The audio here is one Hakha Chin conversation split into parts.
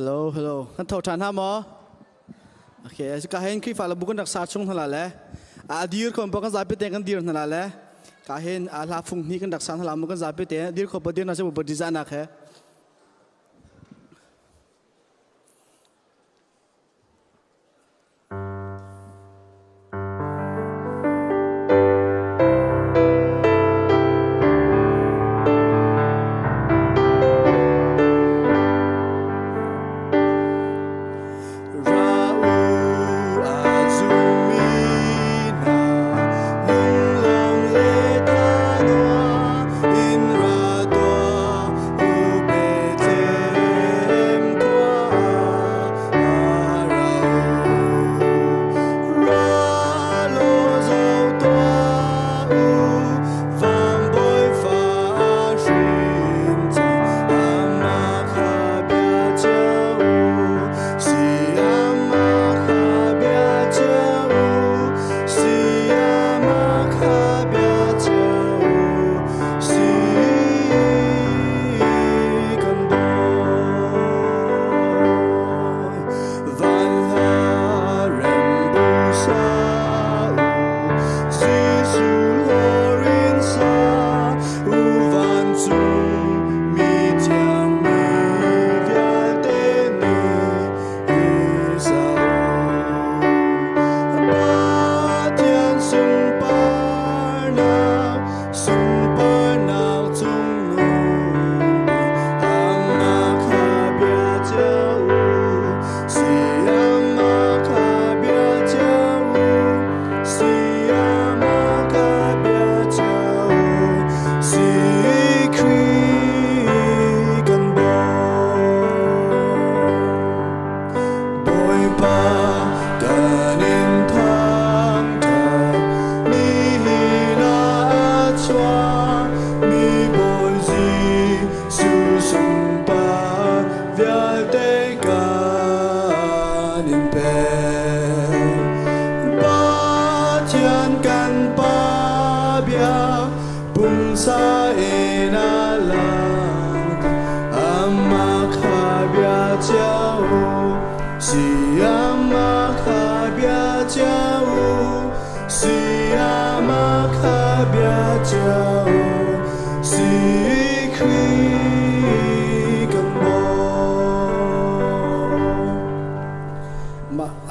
Hello, hello. Kan tho ṭhan ha maw? Okay, ka hen Khrihfa le bu kan rak sa chung hna la le. A dir kon pa kan zapi te kan dir hna la le. Ka hen a hla fung ni kan rak sa hna la mu kan zapi te dir kho pa dir na se bu design nak he.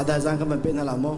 Adai zang kan van pe hna la maw?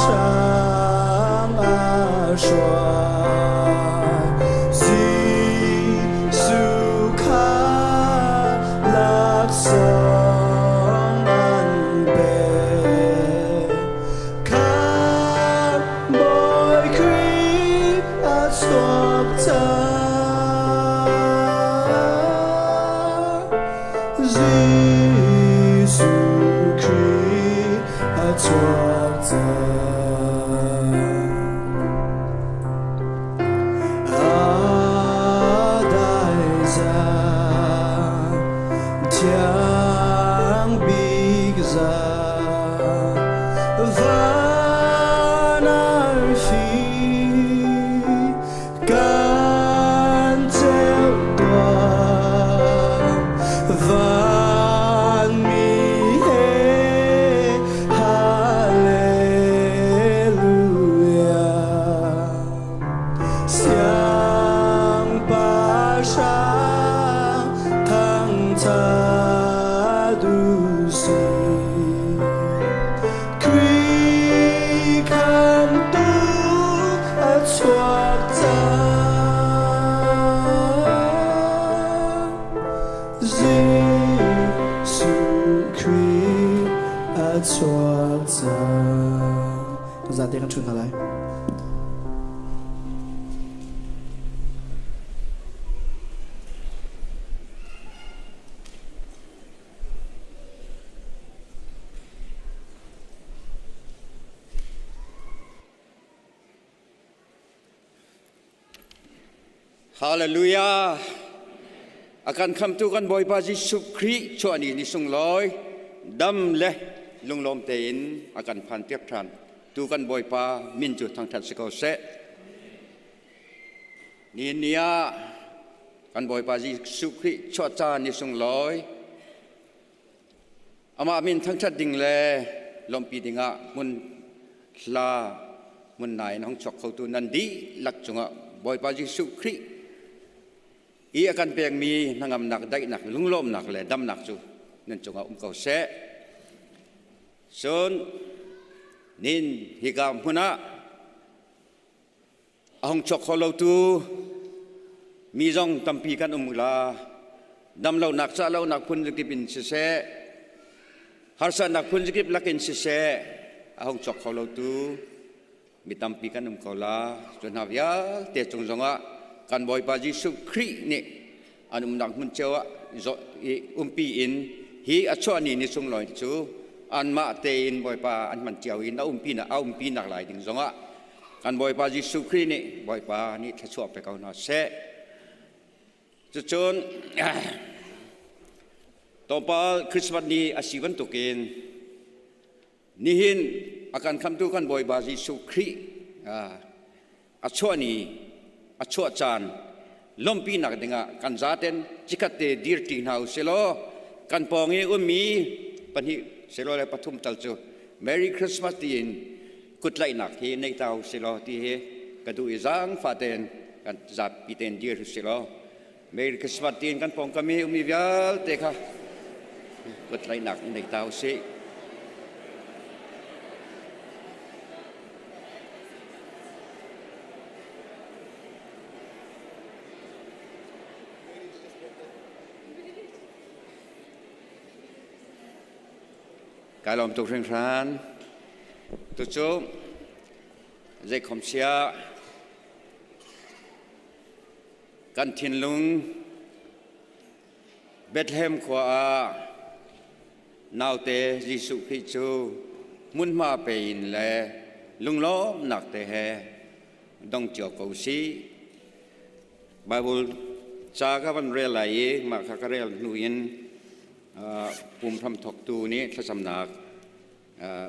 Siangpahrang a hruai. Jesuh kha laksawng an pek. Khamhbawi Khrih a chuak cang. Jesuh Khrih a chuak cang. A dai zan, thiang bik zan, van arfi Kan ceu tuah vanmi he Hallelujah Siangpahrang thangṭhat u sih. Khrih khamtu a chuak cang. Jesuh Khrih a chuak cang. Zate kan ṭhu hna lai. Hallelujah! A kan khamtu kan Bawipa Jesuh Khrih chuahni ni sunglawi dam le lunglawm tein a kan phan piak ṭhan. Tu kan Bawipa min cu thangṭhat si ko seh. Nihin ni ah kan Bawipa Jesuh Khrih chuah caan ni sunglawi amah min thangṭhat ding le lawmhpi dingah hmun hla hmun nai in hong chuak khotu nan dihlak cungah Bawipa Jesuh Khrih i a kan pekmi hnangamnak, daihnak, lunglawmnak le damnak cu nan cungah um ko seh. Cun nin hika hmun ah A hung chuak kho lotu mi zong tampi kan um la. Damlonak cahlonak phun zakip in siseh, harsatnak phun zakip lakin siseh, a hung chuak kho lotu mi tampi kan um ko la. Cu hna vialte cung zongah kan Bawipa Jesuh Khrih nih an umnak hmun cio ah umpi in hi a chuah ni ni sunglawi cu anmah tein Bawipa an hman cio in a umpi a umpi nak lai ding zongah kan Bawipa Jesuh Khrih nih Bawipa nih thluachuah pe ko hna seh. Cucun tlawmpal Christmas ni a si bantukin nihin a kan khamtu kan Bawipa Jesuh Khrih a chuah ni a chuah caan lawmhpinak dingah kan zaten cikhat te dirṭi hna u silaw kan pawng i ummi pahnih silole pathum tal cu Merry Christmas tiin kutlaihnak hi nei ta u silaw ti hi ka duh i zaangfah tein kan zapi tein dir u silaw Merry Christmas tiin kan pawngkam i ummi vialte kha kutlaihnak nei ta u sih. Kai lawm tuk hringhran. Tucu zeikhom sia kan thinlung Bethlehem khua ah naute Jesuh Khrih cu hmunhma pe in le lunglawmnak te he dong cio ko sih. Bible ca ka van rel lai i mah kha ka rel hnu in pum hramthawktu nih thlacamnak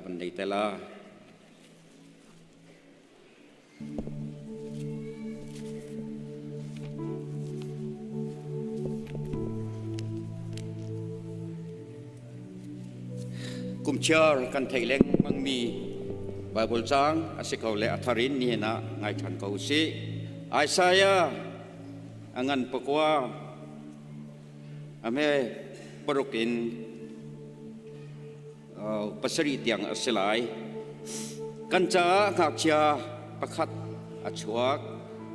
van nei te la. Kumchiar kan theih lengmangmi Bible caang a si ko le a thar in nihin ah ngai ṭhan ko usih. Isaiah a ngan pakua a hme paruk in pasarih tiang a si lai. Kan caah ngakchia pakhat a chuak.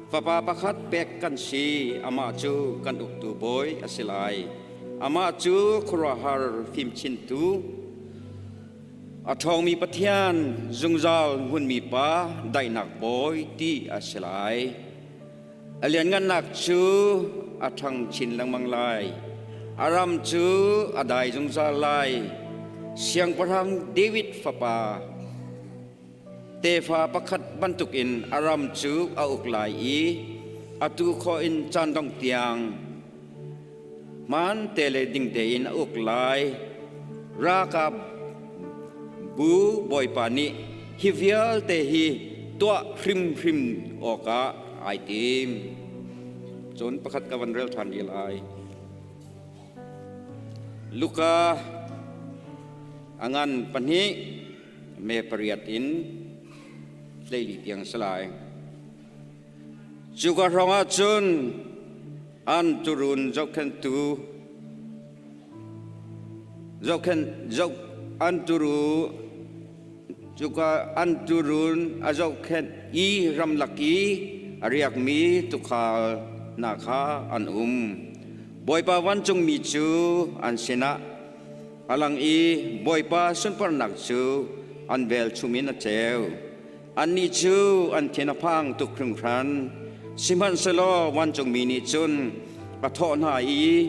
Fapa pakhat pek kan si, amah cu kan uktu bawi a si lai. Amah cu khuaruahhar fimchintu, a ṭhawngmi Pathian, zungzal hmunmi Pa, daihnak bawi ti a si lai. A lianngannak cu a ṭhang chin lengmang lai. A ram cu a dai zungzal lai. Siangpahrang David fapa tefa pakhat bantukin a ram cu a uk lai i atu khawh in caan dongh tiang hmaan te le ding tein a uk lai. Ralkap bu bawipa nih hi vialte hi tuah hrimhrim awkah ai tim. Cun pakhat ka van rel ṭhan rih lai. Luka a ngan pahnih me pariat in 14 tiang si lai. Cuka hrawngah cun an tuurun zohkhenhtu zohkhenh zoh an turu cuka an tuurun a zohkhenh i ramlak i a riakmi tuukhal hna kha an um. Bawipa vancungmi cu an sinah a lang i Bawipa sunparnak cu an velchum in a ceu. Annih cu an thin a phang tuk hringhran. Sihmanhsehlaw vancungmi nih cun a thawh hna i,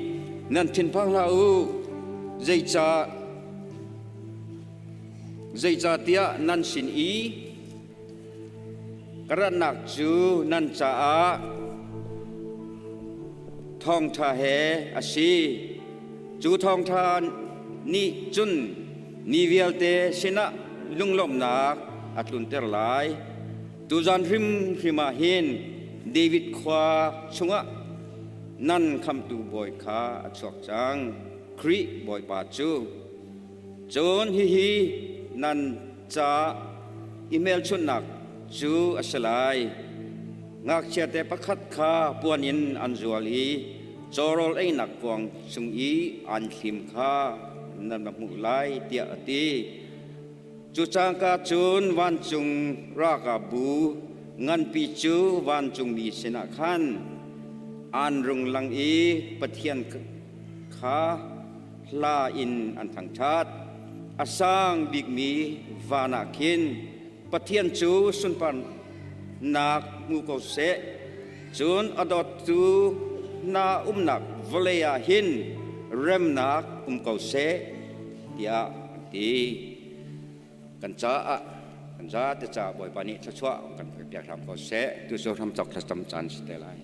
Nan thinphang hlah u, zeicah zeicahtiah nan sin i ka ratnak cu nan caah thawngṭha he a si. Cu thawngṭha nih cun mi vialte sinah lunglawmhnak a tlunter lai. Tuzan hrimhrim ah hin David khua chungah nan khamhtu bawi kha a chuak cang, Khrih Bawipa cu. Cun hihi nan ca i hmelchunhnak cu a si lai. Ngakchiate pakhat kha puan in an zual i cawrawl einak kuang chung i an thlim kha nan va hmuh lai tiah a ti. Cu cangka cun vancung ralkapbu nganpi cu vancungmi sinah khan an rung lang i Pathian kha hla in an thangṭhat. A sang bikmi van ah khin Pathian cu sunparnak hmu ko seh. Cun a dawttu hna umnak vawlei ah hin remnak um ko seh, tiah an ti. Kan caah kan zate caah Bawipa nih thluachuah kan pek hram ko seh. Tu cu hramcawk thlacam caan si te lai.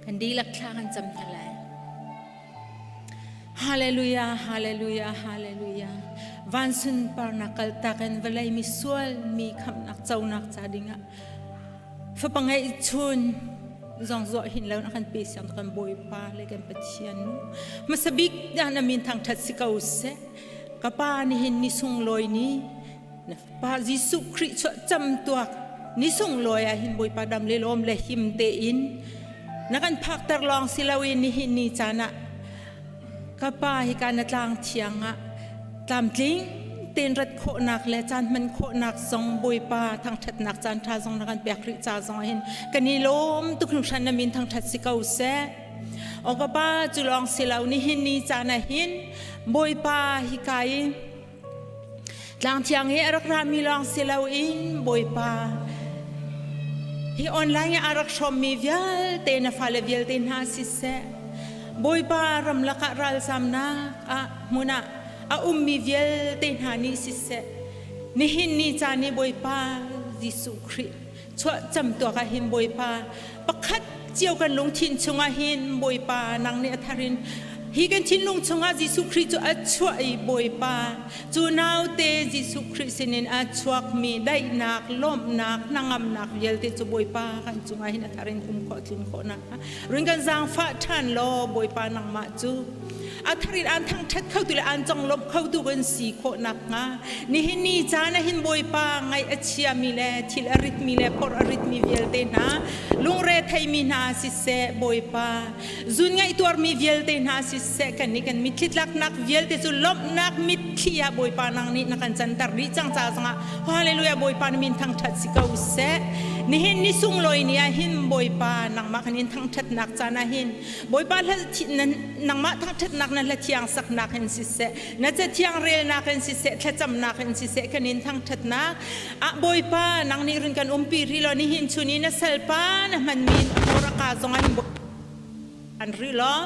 Kan dihlak thla kan cam hna lai. Hallelujah, hallelujah, hallelujah. Van sunparnak kaltak in vawlei mi sual mi khamhnak conak ca dingah fapa ngeih chun zong zawh hin lo na kan pe siang kan Bawipa le kan Pathian nu hmasa bik dah na min thangthat si ko seh ka pa nihin ni sunglawi ni na fapa Jesuh Khrih chuah cam tuak ni sunglawi ah hin Bawipa dam le lawm le him tein na kan phakter lawng si loin nihin ni caan ah ka pa hi ka na tlang thiang ah tlamtling tein rat khawhnak le caan hman khawhnak zong Bawipa thangṭhatnak caan ṭha zong na kan pek rih ca zong ah hin kan i lawm tuk hringhran na min thangṭhat si ko seh. O ka pa cu lawng si lo nihin ni caan ah hin Bawipa hi ka i Tlangthiang hi a rak rami lawng si loin Bawipa hi online ah a rak hrawmmi vialte na fale vialte hna siseh Bawipa ramlak ah ralzamnak ah hmun ah a ummi vialte hna nih siseh nihin ni caan i Bawipa Jesuh Khrih chuah camtuak ah hin Bawipa pakhat cio kan lungthin chungah hin Bawipa nang nih a thar in hi kan thinlung chungah Jesuh Khrih cu a chuah i Bawipa cu naute Jesuh Khrih sinin a chuakmi daihnak lawmhnak hnangamnak vialte cu Bawipa kan cungah hin a thar in um khawh tlun khawh nak ring kan zaangfah ṭhan law Bawipa nangmah cu. A thar in aan thangṭhat khotu le aan conglawmh khotu kan si khawh nakhnga nihin ni caan ah hin Bawipa ngaih a chiami le thil a ritmi le phorh a ritmi vialte hna lungre theimi hna siseh Bawipa zun ngaih tuarmi vialte hna siseh kan nih kan mitthli tlaknak vialte cu lawmhnak mitthli ah Bawipa nang nih na kan canter dih cang ca zongah Hallelujah Bawipa na min thangṭhat si ko seh nihin ni sunglawi ni ah hin Bawipa nangmah kan in thangṭhatnak caan ah hin Bawipa nangmah thangṭhatnak na hla thiang saknak in siseh na cathiang relnak in siseh thlacamnak in siseh kan in thangṭhatnak ah Bawipa nang nih run kan umpi rih law nihin chun i na salpa na hmanmi hmurka zong an an rih law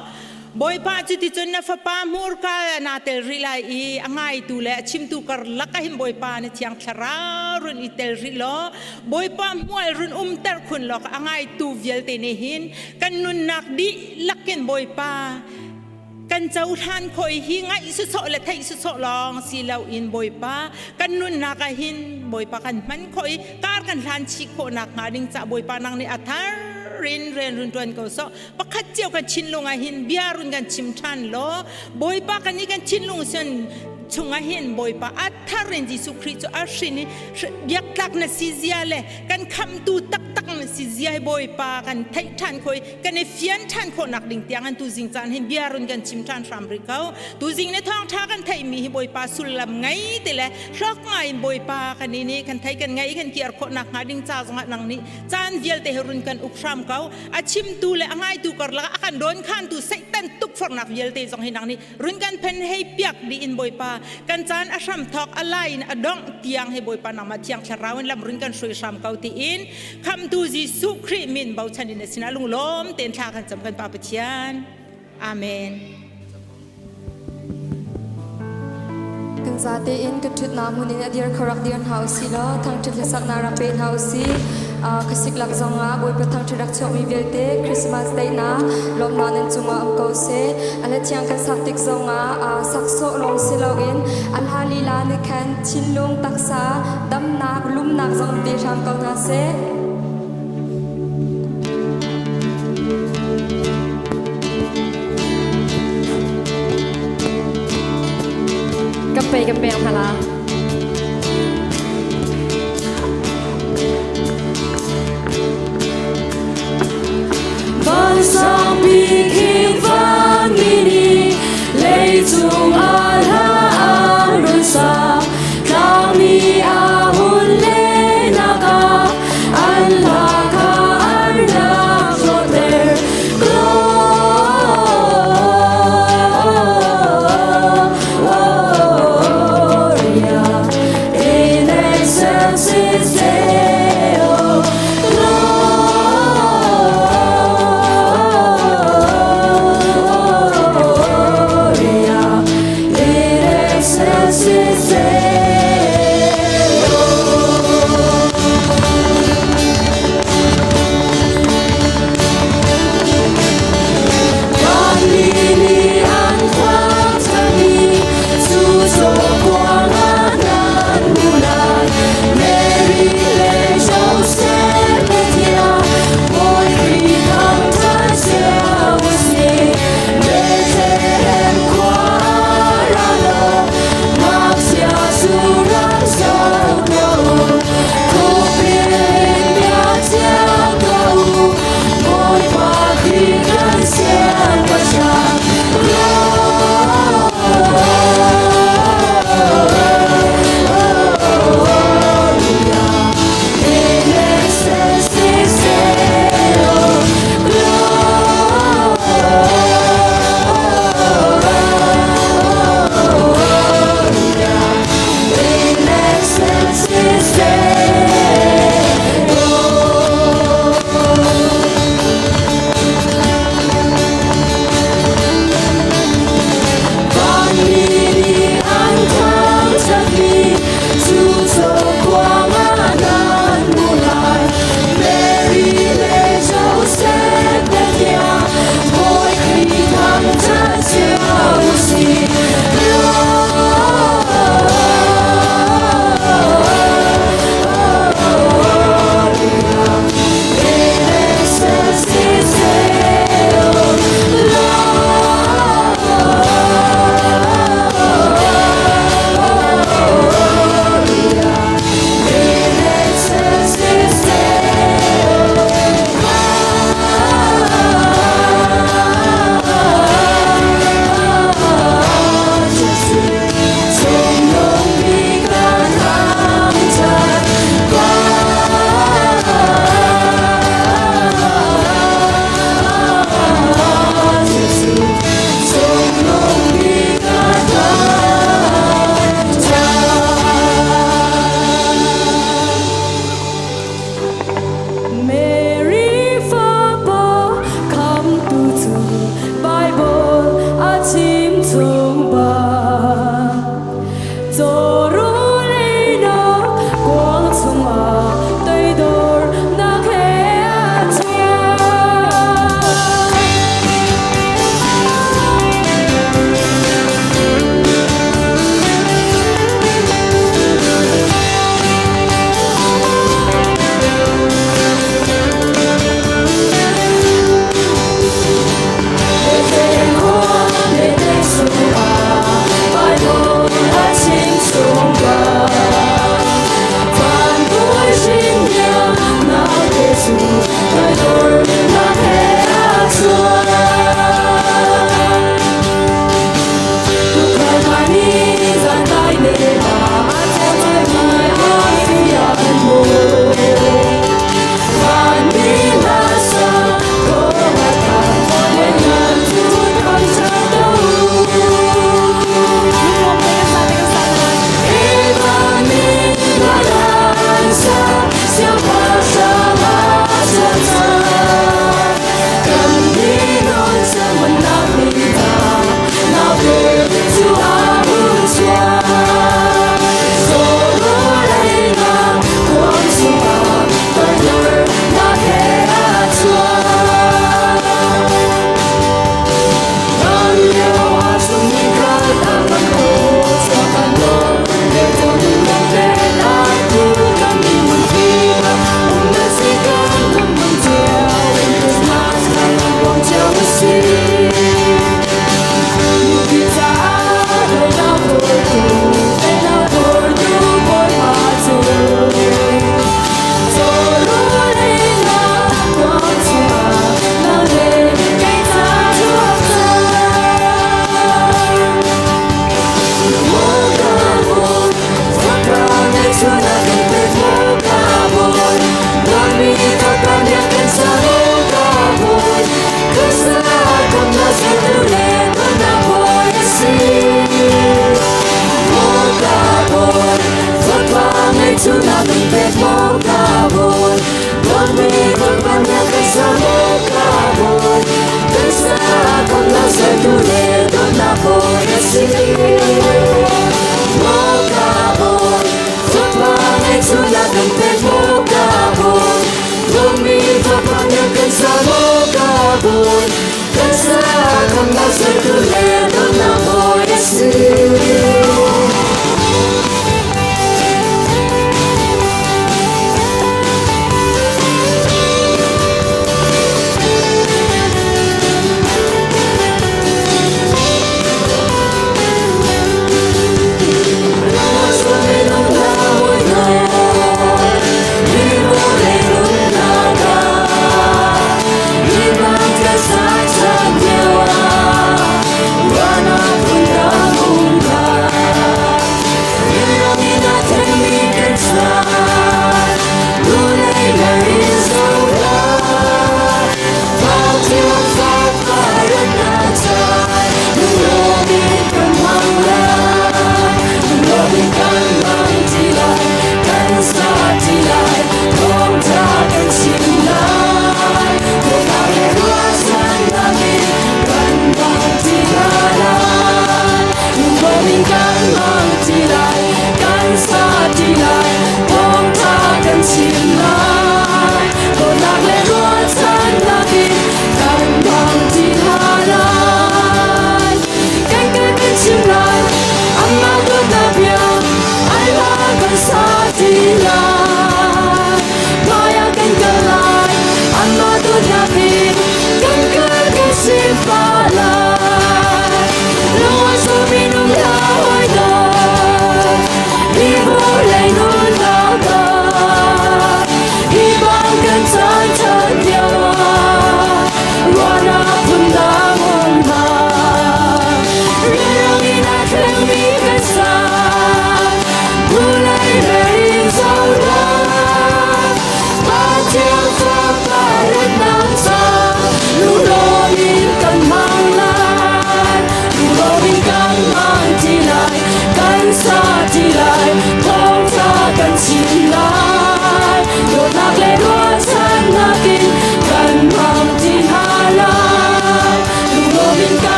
Bawipa cuticun na fapa hmurka naa tel rih lai i a ngaitu le a chimtu karlak ah hin Bawipa na thiang thlarau run i tel rih law Bawipa hmual run umter khun law a ngaitu vialte nih hin kan nunnak dihlak in Bawipa kan cohlan khawh i hi ngaih sawsawh le theih sawsawh lawng si loin Bawipa kan nunnak ah hin Bawipa kan hman khawh i kar kan hlan chih khawh nakhnga ding ca Bawipa nang nih a thar in rian run ṭuan ko sawh pakhat cio kan thinlung ah hin bia run kan chim ṭhan law Bawipa kan i kan thinlung sun chungah hin Bawipa a thar in Jesuh Khrih cu a hrin i biaktlak na si zia le kan khamtu taktak na si zia hi Bawipa kan theih ṭhan khawh i kan i fian ṭhan khawhnak ding tiang an tuzing caan hin bia run kan chim ṭhan hram rih ko. Tuzing ne thawngṭha kan theihmi hi Bawipa sullam ngei ti le hlawk ngai in Bawipa kan i nih kan thei kan ngei kan kiar khawhnak hnga ding ca zongah nang nih caan vialte hi run kan uk hram ko. A chimtu le a ngaitu karlak ah a kan dawnkhantu Satan tukforhnak vialte zong hi nang nih run kan phen hei piak dih in Bawipa kan caan a hram thawk a lai in a dongh tiang hi Bawipa nangmah thiang thlarau in lam run kan hrui hram ko tiin khamtu Jesuh Khrih min bochan in a sinah lunglawm tein thla kan cam kan Pa Pathian. Amen. Kan zate in kan ṭhutnak hmun in a dir kho rak dir hna usih law thangṭhat hlasaknak rak pe hna usih. Khuasik lak zongah Bawipa thangṭhat rak chuakmi vialte Christmas daihnak lawmnak nan cungah um ko seh. A hla thiang kan sak tik zongah sak sawh lawng si loin a hla lila nih khan thinlung taksa damnak lumnak zong pe hram ko hna seh. Kan pe kan pek hna la. Van sangpi khi van mi nih leicung ah hla an run sa tlangmi a hun lenak ah an hla kha an rak zawhter. Gloria.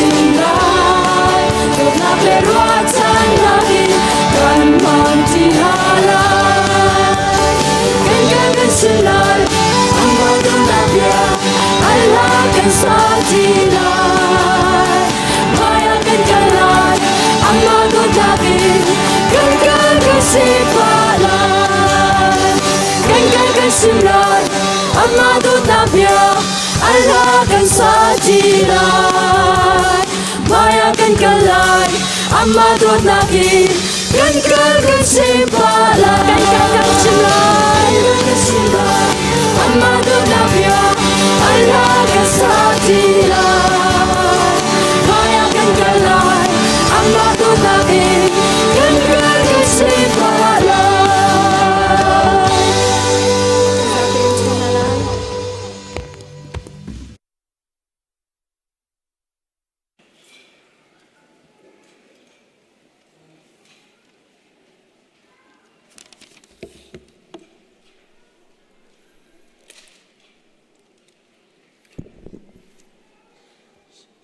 chim lai. Dawtnak le ruahchannak in kan hmangṭi hna lai. Kan kal kan sim lai, amah dawtnak bia Allah kan sa ti lai. Hmaiah kan kal lai, amah dawtnak in kan kal kan si pah lai. Kan kal kan sim lai, amah dawtnak bia Allah kan sa ti lai. Hmaiah kan kal lai, amah dawtnak in kan kal kan si pah lai. Kan kal kan sim lai, kan sim lai, amah dawtnak bia Allah kan sa ti lai. Hmaiah kan kal lai, amah dawtnak in kan kal kan si pah lai.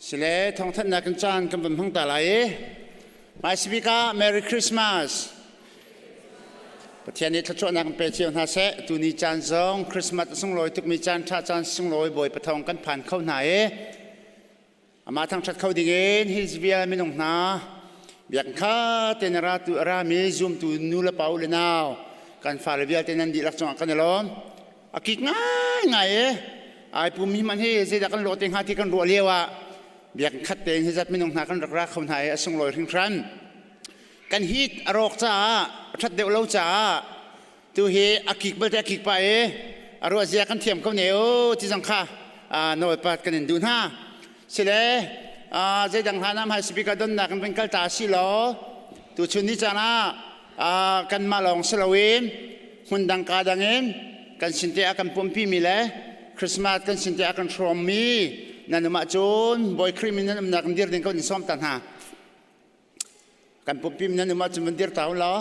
Sile thawngthanhnak kan caan kan van hmang ta lai i Hmaisabik ah Merry Christmas. Pathian nih thluachuahnak in pe cio hna seh. Tuni caan zong Christmas a sunglawi tukmi caan ṭha caan sunglawi Bawipa thawng kan phan kho hna i amah thangṭhat kho dingin hi vial minung hna biakinn kha te na ra tu a rami zumtu nu le pa u le nau kan fale vialte nan dihlak cungah kan i lawm. A kik ngaingai i ai pummi hmanh hi zeidah kan lawh te hnga ti kan ruah lio ah biakinn khat tein hi zat minung hna kan rak ra kho hna i a sunglawi hringhran. Kan hit a rawk caah a ṭhat deuh lo caah tu hi a kik balte a kik pah i a ruah zia kan thiam ko ne u ti zong kha nawlpat kan in duh hna. Sile zeidang hlan ah hmai speaker donnak in van kal ta si law tuchun ni caan ah kanmah lawng si loin hmun dang ka dang in kan sin te ah kan pumpi mi le Christmas kan sin te ah kan hrawm mi nan um ahcun Bawi Khrih min nan umnak in dir ding ko in sawm ta hna. Kan pumpi mi nan um ahcun van dir ta u law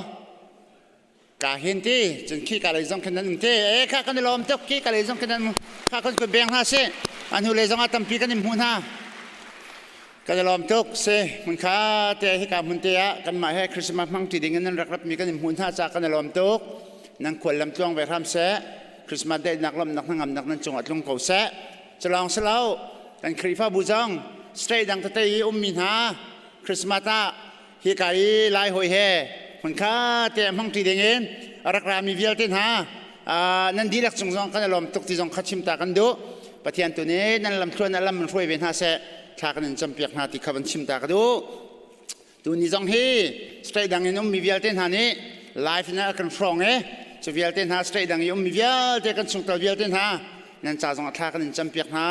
ka hin ti cun khi ka lei zong khin nan um te e kha kan i lawm tuk khi ka lei zong khin nan kha kan kun beng hna si an hnu lei zong ah tampi kan in hmu hna kan i lawm tuk si hmun kha te hi ka hmun te ah kanmah he Christmas hmang ṭi ding in nan rak rap mi kan in hmu hna ca kan i lawm tuk nan khual lam tluang ve hram seh Christmas daihnak lawmhnak hnangamnak nan cungah tlung ko seh culawng si lo kan Khrihfabu zong state dang tete i ummi hna Christmas ah hika i lai hawi he hmunkha te hmangṭi ding in a rak rami vialte hna nan dihlak cung zong kan i lawm tuk ti zong kha chim ta kan duh Pathian tu nih nan lamthluan a lam in hruai ve hna seh thla kan in campiak hna ti kha van chim ta ka duh tuni zong hi state dang in ummi vialte hna nih live in a kan hrawng i cu vialte hna state dang i ummi vialte kan chungtel vialte hna nan ca zong a thla kan in campiak hna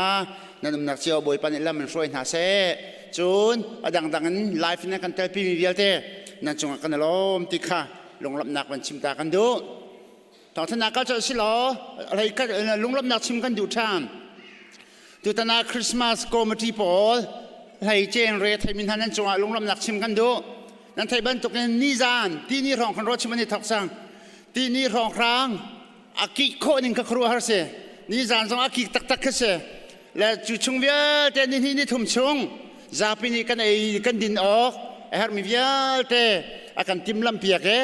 nan umnak cio Bawipa nih lam in hruai hna seh cun a dangdang in life in kan telpi mi vialte nan cungah kan i lawm ti kha lunglawmhnak van chim ta kan duh thawngthannak ka colh si law lunglawmhnak chim kan duh ṭhan tutan ah Christmas committee pawl hlei ceng re theimi hna nan cungah lunglawmhnak chim kan duh nan theih bantukin nizan tini hrawng kan ruah chim an i thawk cang tini hrawng hrang a kik khawh ning kha khuaruahhar si nizan zong a kik taktak khi si le cu chung vialte ni hnih ni thum chung zapi nih kan ei kan din awk a herhmi vialte a kan timhlamh piak i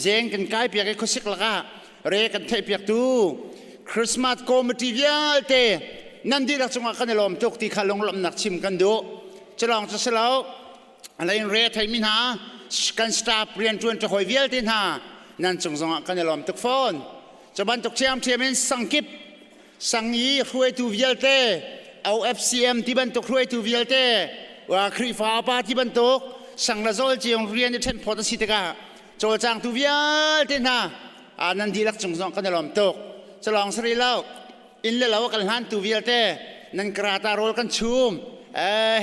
zeng kan kai piak i khuasik lakah re kan theih piak tu Christmas committee vialte nan dihlak cungah kan i lawm tuk ti kha lunglawmhnak chim kan duh culawng cu si lo Alain re theimi hna kan staff rianṭuan ṭa hawi vialte hna nan cung zongah kan i lawm tuk fawn. Cu bantuk ṭhiamṭhiam in sangkip sang i hruaitu vialte OFCM ti bantuk hruaitu vialte Khrihfa upa ti bantuk sang le zawl ciong rian i ṭhenphawt a si tikah cawlcangtu vialte hna nan dihlak cung zong kan i lawm tuk. Culawng si rih lo inn le lo a kan hlantu vialte nan krata rawl kan chum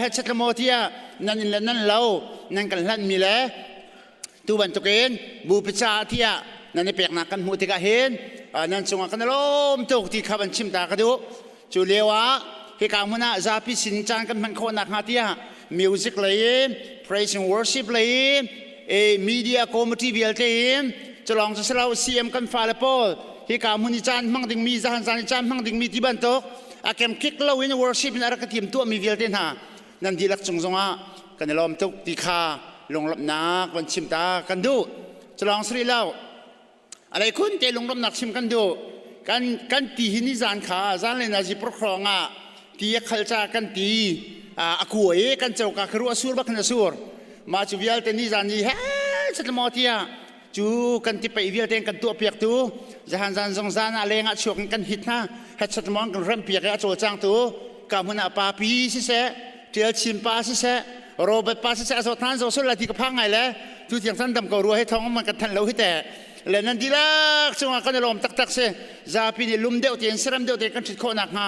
headset le maw tiah nan inn le nan lo nan kan hlanhmi le tu bantukin bupi caah tiah nan i peknak kan hmuh tikah hin nan cungah kan i lawm tuk ti kha van chim ta ka duh cu lio ah hika hmun ah zapi sin caan kan hman khawh nakhnga tiah music lei in praise and worship lei in media committee vialte in culawng cu silo CM kan fale pawl hika hmun i caan hmang dingmi zahan zan i caan hmang dingmi ti bantuk a kemkik lo in worship in a rak ka tim tuahmi vialte hna. Nan dihlak cung zongah kan i lawm tuk ti kha lunglawmhnak van chim ta kan duh. Culawng si rih lo. Alei khun te lunglawmhnak chim kan duh. Kan kan ti hi ni zan kha zan le nazi prokrong ah ti a khal ca kan ti a kuai i kan coka kha ruah sur bak in a sur. Mah cu vialte ni zan ni he chatmaw tiah cu kan ti pei vialte kan tuah piak tu zahan zan zong zan ah leng ah chuak in kan hit hna headset mong kan rem piak i a cawlcang tu ka hmun ah pa pi siseh tial chin pa siseh Robert pa siseh a zawt hnan zo sul la ti ka phang ngai le tu tiang chan dam ko rua he thong man kan than lo hi te le nan dilak cungah kan i lawm taktak si zapi nih lum deuh tein siram deuh tein kan ṭhit khawh nakhnga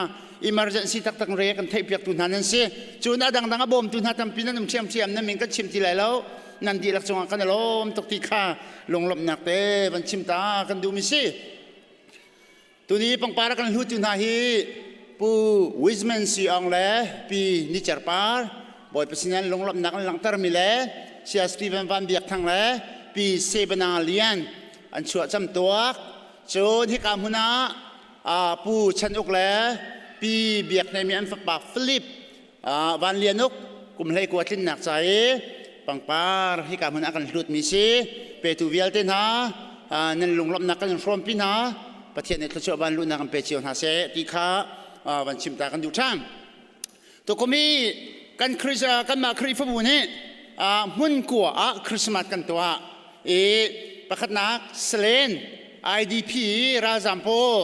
emergency taktak re kan theih piak tu hna nan si cun a dangdang a bawmtu hna tampi nan um ṭhiamṭhiam nan min kan chim ti lai lo nan dihlak cungah kan i lawm tuk ti kha lunglawmhnak te van chim ta kan duhmi si tuni pangpar a kan hlutu hna hi Pu Wisman Si Aung le Pi Ni Cer Par Bawipa sin lunglawmhnak an langhtermi le Sia Stephen Van Biak Thang le Pi Sebana Lian an chuah cam tuak cun hika hmun ah Pu Chan Uk le Pi Biak Hne mi an fapa Philip Van Lian Uk kum hlei kua tlinnak ca i pangpar hika hmun ah kan hlutmi si petu vialte hna nan lunglawmhnak kan in hrawmpi hna Pathian nih thluachuah van luhnak kan pe cio hna seh ti kha van chim ta kan duh ṭhan. Tukum i kan kanmah Khrihfabu nih hmun kua ah Christmas kan tuah i pakhatnak Salen IDP ralzam pawl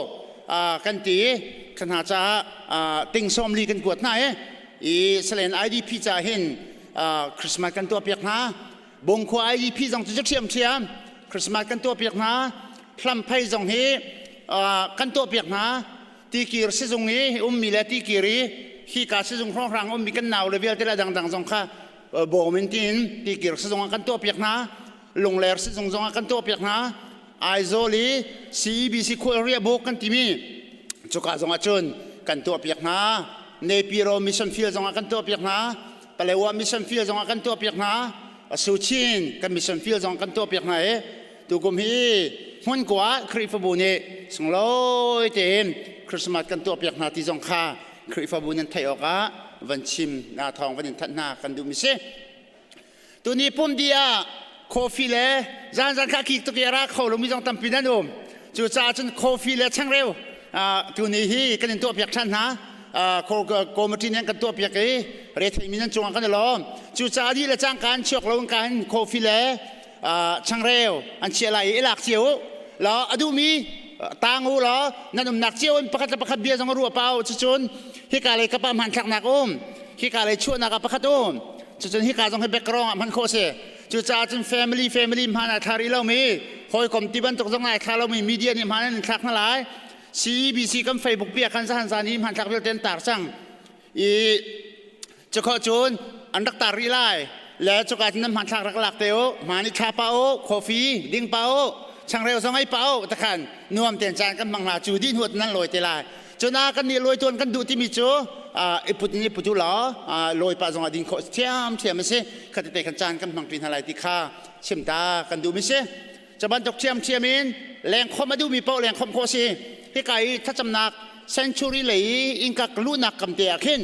kan ti kan hna caah ting sawmli kan kuat hna i i Salen IDP ca hin Christmas kan tuah piak hna Bungkhua IDP zong cu ṭhiamṭhiam Christmas kan tuah piak hna Hlamphei zong hi kan tuah piak hna Tikir sizung i ummi le tikir i hika sizung hrawnghrang ummi kan nau le vialte le dangdang zong kha bawm in tiin tikir sizung ah kan tuah piak hna Lungler sizung zong ah kan tuah piak hna Aizawl i CEBC khualriah buk kan timi cuka zong ah cun kan tuahpiak hna. Nepiro mission field zong ah kan tuahpiak hna. Palewa mission field zong ah kan tuahpiak hna. Asuchin kan mission field zong kan tuahpiak hna i tukum hi hmunkua Khrihfabu nih sunglawi tein Christmas kan tuahpiak hna ti zong kha Khrihfabu nan theih awkah van chim na thawng van in thanh hna kan duhmi si. Tuni pumdi ah coffee le zanzan kha kik tuk i a ra kho lomi zong tampi nan um. Cucaah cun coffee le changreu tuni hi kan in tuahpiak ṭhan hna. Committee nih an kan tuahpiak i retheimi nan cungah kan i lawm. Cucaah dih le cangka an chuak lo in ka hin coffee le changreu an chiah lai i i lak cio u. Law a duhmi tang u law nan umnak cio in pakhat le pakhat bia zong a ruah pah u. Cucun hika lei kap ah hmanthlaknak um, hika lei chuahnak ah pakhat um. Cucun hika zong hi background ah hman khawh si. Cucaah cun family family hman ai thla rih lomi, hawikom ti bantuk zong ai thla lomi media nih hman an thlak hna lai. CEBC kan Facebook pi ah khan zahan zan i hmanthlak vialte an tar cang. I cukhawh cun an rak tar rih lai. Le cuka cun nan hmanthlak rak lak te u, hman i thla pa u, coffee ding pa u, changreu zong ei pa u, takhan nuam tein caan kan hmang hna cu dih hnu nan lawi te lai. Cun a kan nih lawi tuan kan duh timi cu i put in i put u law lawi pah zongah din khawh thiamthiam a si. Khatete kan caan kan hmang ṭi hna lai ti kha chim ta kan duhmi si. Cu bantuk ṭhiamṭhiam in lengkhawmh a duhmi paoh lengkhawmh khawh a si. Hika i thlacamnak sanctuary lei i innka luhnak kam te ah khin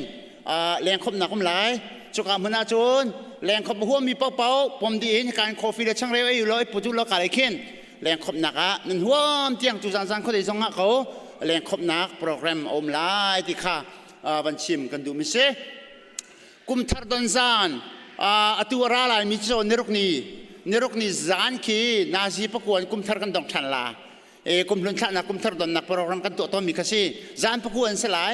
lengkhawmhnak um lai. Cuka hmun ah cun lengkhawmh a huammi paohpaoh pom dih in hika in coffee le changreu ei u law i put u law ka lei khin lengkhawmhnak ah nan huam tiang tu zan zan khuadei zong ah ko lengkhawmhnak program a um lai ti kha van chim kan duhmi si. Kum thar don zan atu a ra lai mi cu niruk ni niruk ni zan khi nazi pakuan kum thar kan dong ṭhan la e kum hlun thlahnak kum thar donnak program kan tuah tawnmi kha si zan pakuan si lai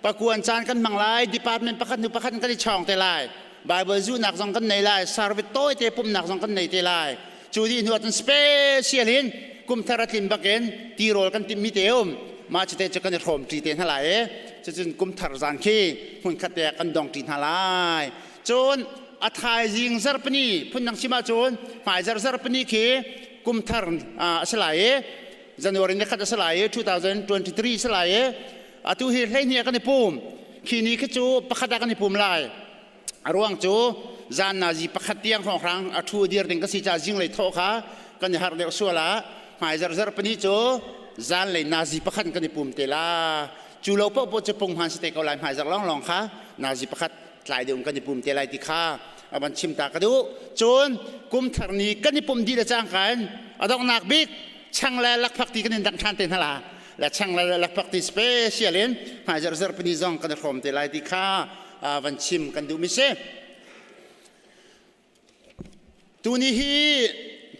pakuan caan kan hmang lai department pakhat hnu pakhat kan i chawng te lai Bible zuhnak zong kan nei lai service tawi te pumnak zong kan nei te lai cu dih hnu ahcun special in kum thar a tlin bakin tirawl kan timhmi te um mah cu te cu kan i hrawm ṭi te hna lai i cucun kum thar zan khi hmunkhat te ah kan dong ṭi hna lai cun a thaizing zarhpini phundang chim ahcun hmaizarh zarhpini khi kum thar a si lai i January ni khat a si lai i 2023 si lai i atu hi 12 ah kan i pum khi ni khi cu pakhat ah kan i pum lai A ruang cu zan nazi pakhat tiang hrawnghrang a ṭhu dir ding ka si caah zinglei thawh kha kan i harh deuh sual ah hmaizarh zarhpini cu zanlei nazi pakhat kan i pum te la. Cu lo paohpaoh cu punghman si te ko lai hmaizarh lawnglawng kha nazi pakhat. Tlai deuh kan i pum te lai ti kha a van chim ta ka duh. Cun kum thar ni kan i pum dih le cangka in a donghnak bik chang le lakphak ti kan in dangh ṭhan te hna la. Le chang le lakphak ti special in hmai zarh zarhpini zong kan i hrawm te lai ti kha van chim kan duh mi si. Tuni hi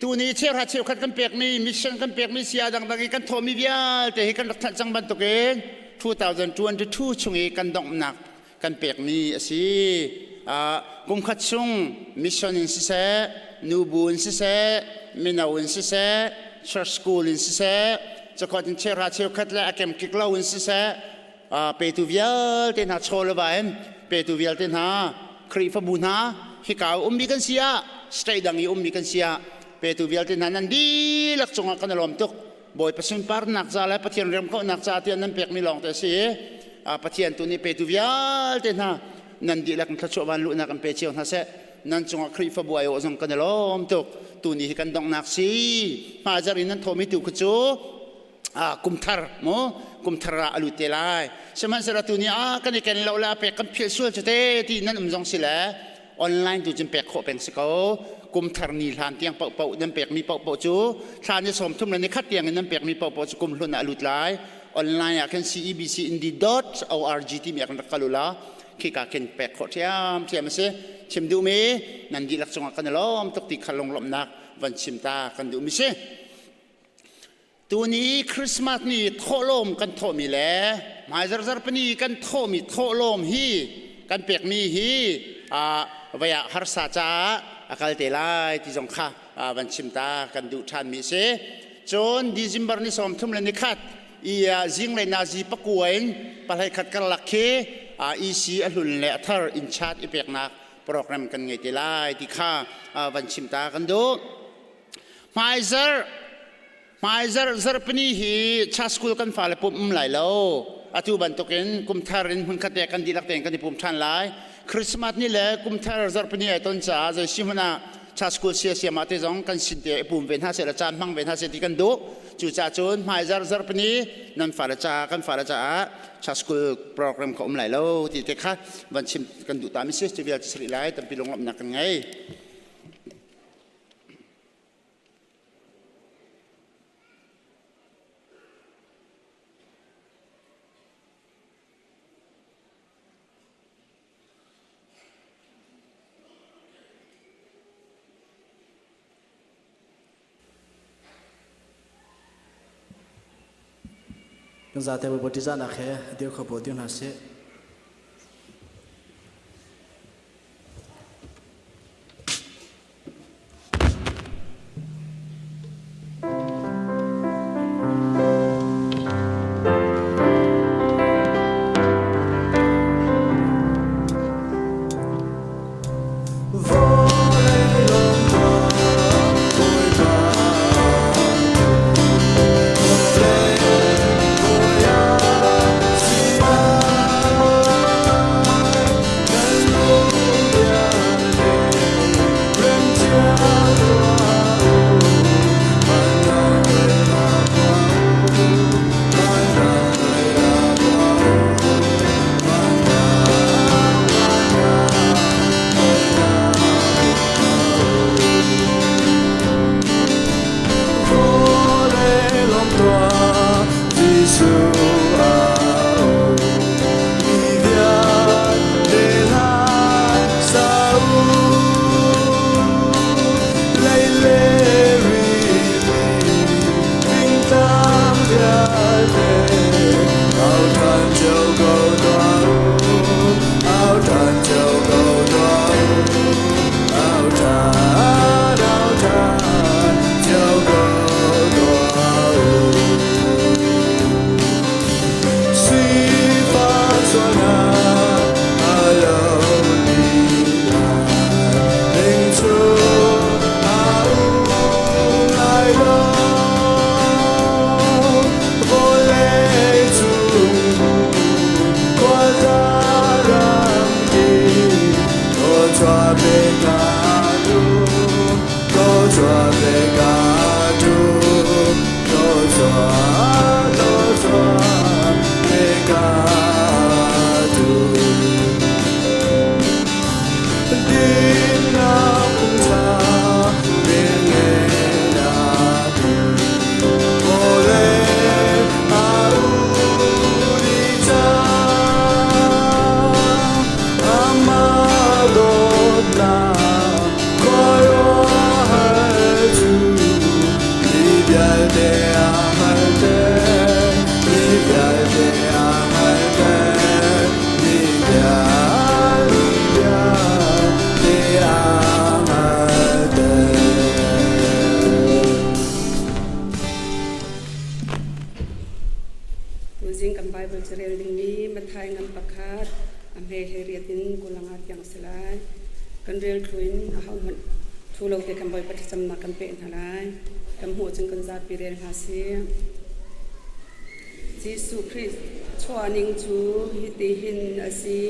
tuni cheuhra cheukhat kan pekmi mission kan pekmi sia dangdang i kan thawhmi vialte hi kan rak thanh cang bantukin 2022 chung i kan donghnak kan pekmi a si. Kum khat chung mission in siseh, nubu in siseh, mino in siseh, church school in siseh, cakuat in cheuhra cheukhat le a kemkik lo in siseh, petu vialte hna chaw le va in petu vialte hna Khrihfabu hna hika ummi kan si ah state dang i ummi kan si ah petu vialte hna nan dihlak cungah kan i lawm tuk. Bawipa sunparnak ca le Pathian remkhawhnak ca tiah nan pekmi lawng te a si i Pathian tu nih petu vialte hna nan dihlak in thluachuah van luhnak in pe cio hna seh. Nan cungah Khrihfabu aiawh zong kan i lawm tuk. Tuni hi kan donghnak si. Hmaizarh in nan thawmi tu khu cu kumthar mu kumthar ah a lut te lai. Sihmanhsehlaw tu ni ah kan i ken lo le a pek kan philh sual cu te ti nan um zong si le online tu cun pek khawh peng si ko. Kumthar ni hlan tiang paohpaoh nan pekmi paohpaoh cu thla ni 30 le ni khat tiang in nan pekmi paohpaoh cu kum hlun ah a lut lai. Online ah khin cebcindi.org timi ah kan rak kal u la khika khin pek khawh ṭhiamṭhiam a si. Chim duhmi nan dihlak cungah kan i lawm tuk ti kha lunglawmhnak van chim ta kan duhmi si. Tuni Christmas ni thawhlawm kan thawhmi le hmai zarhzarpini kan thawhmi thawhlawm hi kan pekmi hi vei ah harsa caah a kal te lai ti zong kha van chim ta kan duh ṭhanmi a si. Cun December ni 31 i zinglei nazi pakua in 11 karlak khi EC a hlun le a thar in chat i peknak program kan ngei te lai ti kha van chim ta kan duh. Hmaizarh hmaizarh zarhpini hi church school kan fale pumh um lai lo. Atu bantukin kumthar in hmunkhat te kan dihlak tein kan i pum ṭhan lai. Christmas ni le kumthar zarhpini ai ton caah zei si hmanh ah church school sia siama te zong kan sin te i pum ve hna seh le caan hmang ve hna seh ti kan duh. Cucaah cun hmaizarh zarhpini nan fale caah kan fale caah church school program ka um lai lo ti te kha van chim kan duh ta mi si. Cu vialte sari lai tampi lunglawmhnak kan ngei. Kan zate Bawipa ṭihzahnak he dir kho pawl dir hna sih. Matthai ngan pakhat a hme 18 in 25 tiang a si lai. Kan rel thlu in ahohmanh thu lo te kan Bawipa thlacamnak kan peh hna lai. Kan hmuh cun kan zapi rel hna sih. Jesuh Khrih chuahning cu hitihin a si.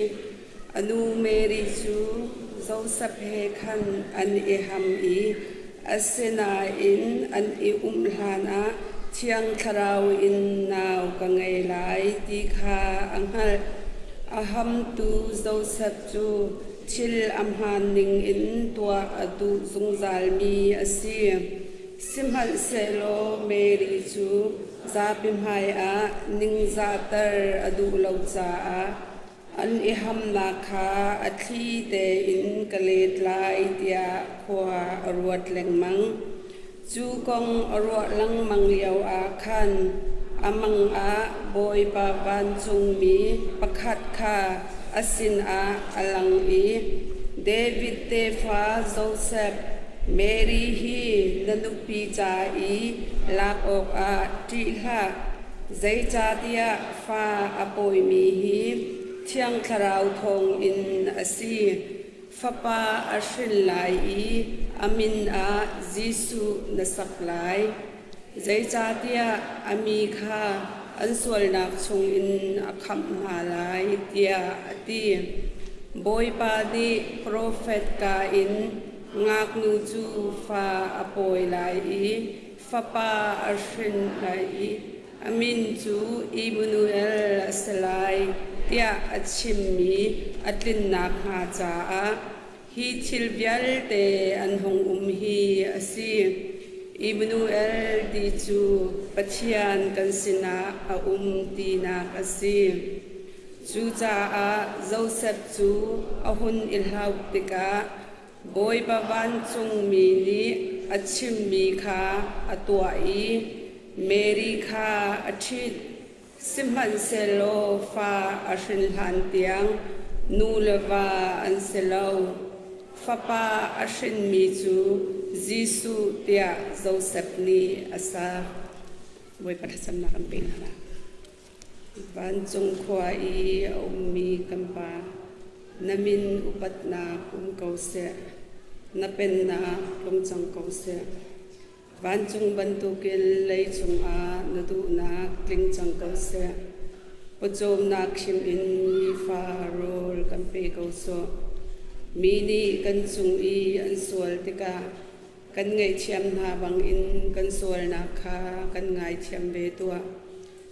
A nu Mary cu Josef he khan an i ham i asinain an i umh hlanah Thiang Thlarau in nau ka ngei lai ti kha a hngalh. A hamtu Josef cu thil a hmaan ningin tuah a duh zungzalmi a si. Sihmanhsehlaw Mary cu zapi hmaiah ningzahter a duh lo caah an i hamnak kha a thli tein ka let lai tiah khua a ruat lengmang. Cu kong a ruah lengmang lioah khan a mang ah Bawipa vancungmi pakhat kha a sinah a lang i, David tefa Josef, Mary hi na nupi ca i lak awkah ṭih hlah, zeicahtiah fa a pawimi hi Thiang Thlarau thawngin a si. Fapa a hrin lai i a min ah Jesuh na sak lai. Zeicahtiah a mi kha an sualnak chungin a khamh hna lai, tiah a ti. Bawipa nih profet ka in ngaknu cu fa a pawi lai i fapa a hrin lai i a min cu Immanuel a si lai, tiah a chimmi a tlin nakhnga caah hi thil vialte an hung um hi a si. Immanuel ti cu Pathian kan sinah a um tinak a si. Cucaah Josef cu a hun i hlauh tikah Bawipa vancungmi nih a chimmi kha a tuah i Mary kha a ṭhit. Sihmanhsehlaw fa a hrin hlan tiang nu le va an si lo. Fapa a hrinmi cu Jesuh tiah Josef nih a sak. Bawipa thlacamnak an pe hna lai. Vancung khua i a ummi kan Pa, na min upatnak um ko seh, na pennak tlung cang ko seh. Vancung bantukin leicung ah na duhnak tling cang ko seh. Pawcawmnak khim in nifa rawl kan pe ko sawh. Mi nih kan cung i an sual tikah kan ngaihthiam hna bangin kan sualnak kha kan ngaithiam ve tuah.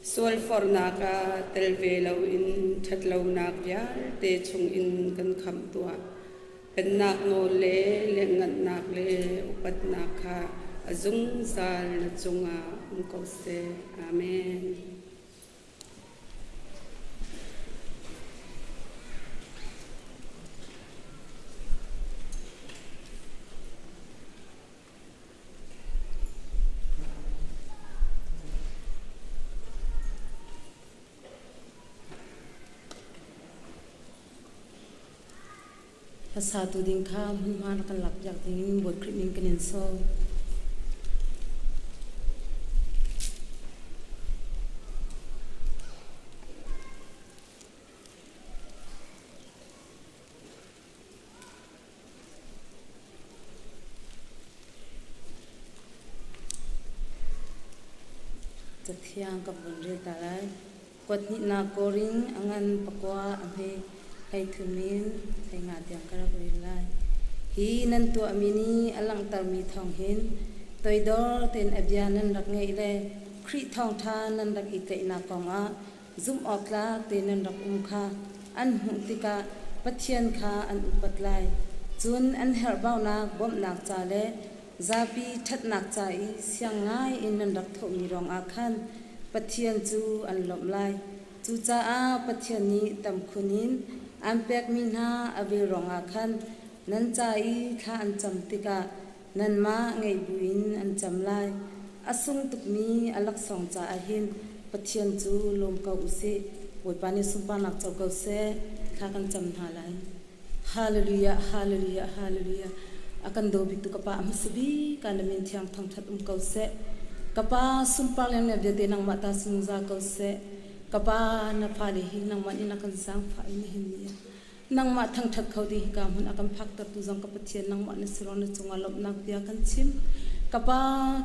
Sualforhnak ah tel ve loin ṭhatlonak vialte chungin kan khamh tuah. Pennak nawl le lianhngannak le upatnak kha a zungzal na cungah um ko seh. Amen. Hlasatu ding kha hmunhma na kan lakpiak dingin Bawi Khrih min kan in sawm. Cathiang ka vun rel ta lai. Kuathnihnak Korin a ngan pakua a hme 13 in 15 tiang ka rak rel lai. Hi nan tuahmi nih a langhtermi thawng hin toidor tein a bia nan rak ngeih le Khrih thawngṭha nan rak i tlaihnak kongah zumhawktlak tein nan rak um kha an hmuh tikah Pathian kha an upat lai. Cun an herhbaunak bawmhnak ca le zapi ṭhatnak ca i siang ngai in nan rak thawhmi ruangah khan Pathian cu an lawmh lai. Cucaah Pathian nih tam khun in aan pekmi hna a vel ruangah khan nan ca i thla an cam tikah nanmah ngeih buin an cam lai. A sung tukmi a laksawng caah hin Pathian cu lawm ko u sih. Bawipa nih sunparnak co ko seh. Thla kan cam hna lai. Hallelujah, hallelujah, hallelujah. A kan daw bik tu ka pa a hmasa bik ah na min thiang thangthat um ko seh. Ka pa sunpar leng le vialte nangmah ta sungza ko seh. Ka pa na fale hi nangmah nih na kan zaangfah i nihin ni ah nangmah thangṭhat kho ding hika hmun a kan phaktertu zong ka Pathian nangmah na si ruang na cungah lawmhnak bia kan chim. Ka pa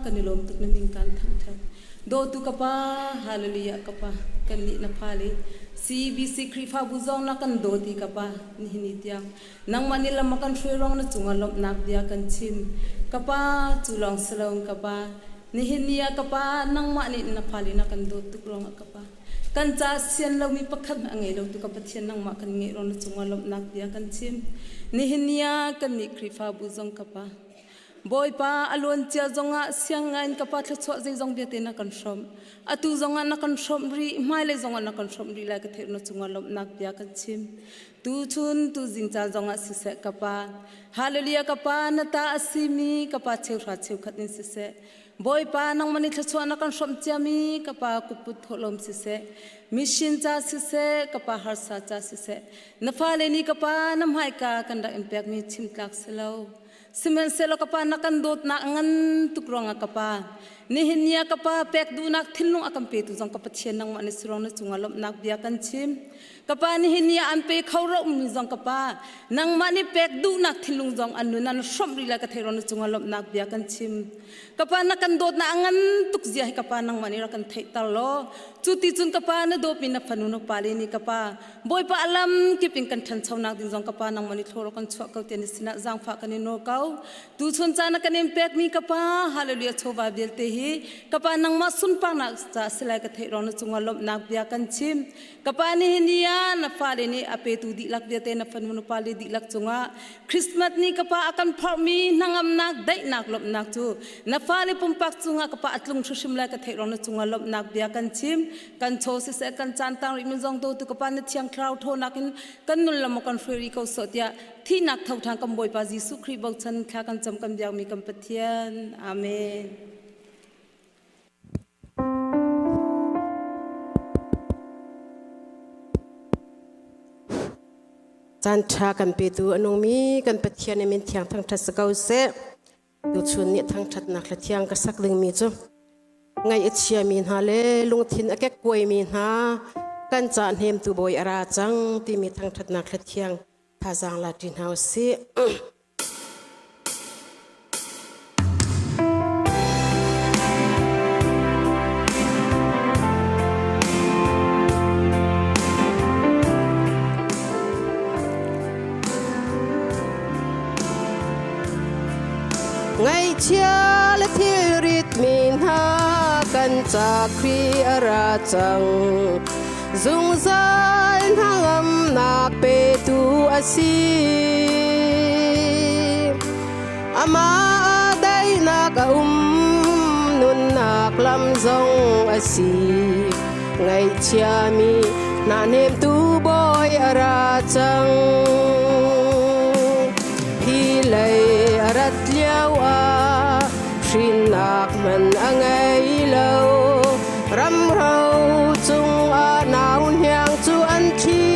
kan i lawm tuk na min kaan thangṭhat. Dawtu ka pa, hallelujah ka pa, kannih na fale CBC Khrihfabu zong na kan dawt i ka pa nihin ni tiang nangmah nih lam a kan hruai ruang na cungah lawmhnak bia kan chim. Ka pa, cu lawng si loin ka pa, nihin ni ah ka pa nangmah nih na fale na kan dawt tuk ruangah ka pa kan ca sian lomi pakhat hmanh a ngei lotu ka Pathian nangmah kan ngeih ruang na cungah lawmhnak bia kan chim. Nihin ni ah kannih Khrihfabu zong ka pa Bawipa a luancia zongah siang ngai in ka pa thluachuah zeizong vialte na kan hrawmh. Atu zongah na kan hrawmh rih, hmailei zongah na kan hrawmh rih lai ka theih na cungah lawmhnak bia kan chim. Tuchun tuzing caan zongah siseh ka pa. Hallelujah ka pa na ta a simi ka pa cheuhra cheukhat in siseh. Bawipa nangmah nih thluachuah na kan hrawmh ciami ka pa kutput thawhlawm siseh. Mission ca siseh, ka pa harsa ca siseh. Na fale nih ka pa na hmaika kan rak in pekmi chimtlak si lo. Sihmanhsehlaw ka pa na kan dawtnak a ngan tuk ruangah ka pa nihin ni ah ka pa pek duhnak thinlung a kan petu zong ka Pathian nangmah na si ruang na cungah lawmhnak bia kan chim. Ka pa nihin ni ah an pe kho rohmi zong ka pa nangmah nih pek duhnak thinlung zong an nun an hrawmh rih lai ka thei ruang na cungah lawmhnak bia kan chim. Ka pa na kan dawtnak a ngan tuk zia hi ka pa nangmah nih rak kan theihter law cu ti cun ka pa na dawtmi na fanu na pale nih ka pa Bawipa a lam kip in kan ṭhanchonak ding zong ka pa nangmah nih thlawr kan chuah ko tiah na sinah zaangfah kan i nawl ko. Tuchun caan ah kan in pekmi ka pa hallelujah chawva vialte hi ka pa nangmah sunparnak caah si lai ka theih ruang na cungah lawmhnak bia kan chim. Ka pa nihin ni ah na fale nih a petu dihlak vialte na fanu na pale dihlak cungah Christmas ni ka pa a kan phorhmi hnangamnak daihnak lawmhnak cu na fale pumpak cungah ka pa a tlung hrimhrim lai ka theih ruang na cungah lawmhnak bia kan chim. Kan chaw siseh kan caan tang rih min zong dawtu ka pa na thiang thlarau ṭhawnnak in kan nun lam kan hruai rih ko sawh tiah thihnak tho ṭhan kan Bawipa Jesuh Khrih bochan thla kan cam kan biakmi kan Pathian. Amen. Caan ṭha kan petu a nungmi kan Pathian i min thiang thangṭhat si ko seh. Tuchun nih thangṭhatnak hla thiang ka sak dingmi cu ngaih a chiami hna le lungthin a kekkuaimi hna kan ca hnemtu bawi a ra cang timi thangṭhatnak hla thiang thazaang la ṭi hna u sih. Ngaihchia le thilrit mi hna kan ca Khrih a ra cang. Zungzal hnangamnak petu a si. Amah daihnak a um, nunnak lam zong a si. Ngaihchiami hna hnemtu bawi a ra cang. Hi lei a rat lio ah hrinnak man a ngei lo. Ramro cungah nau hniang cu an thi.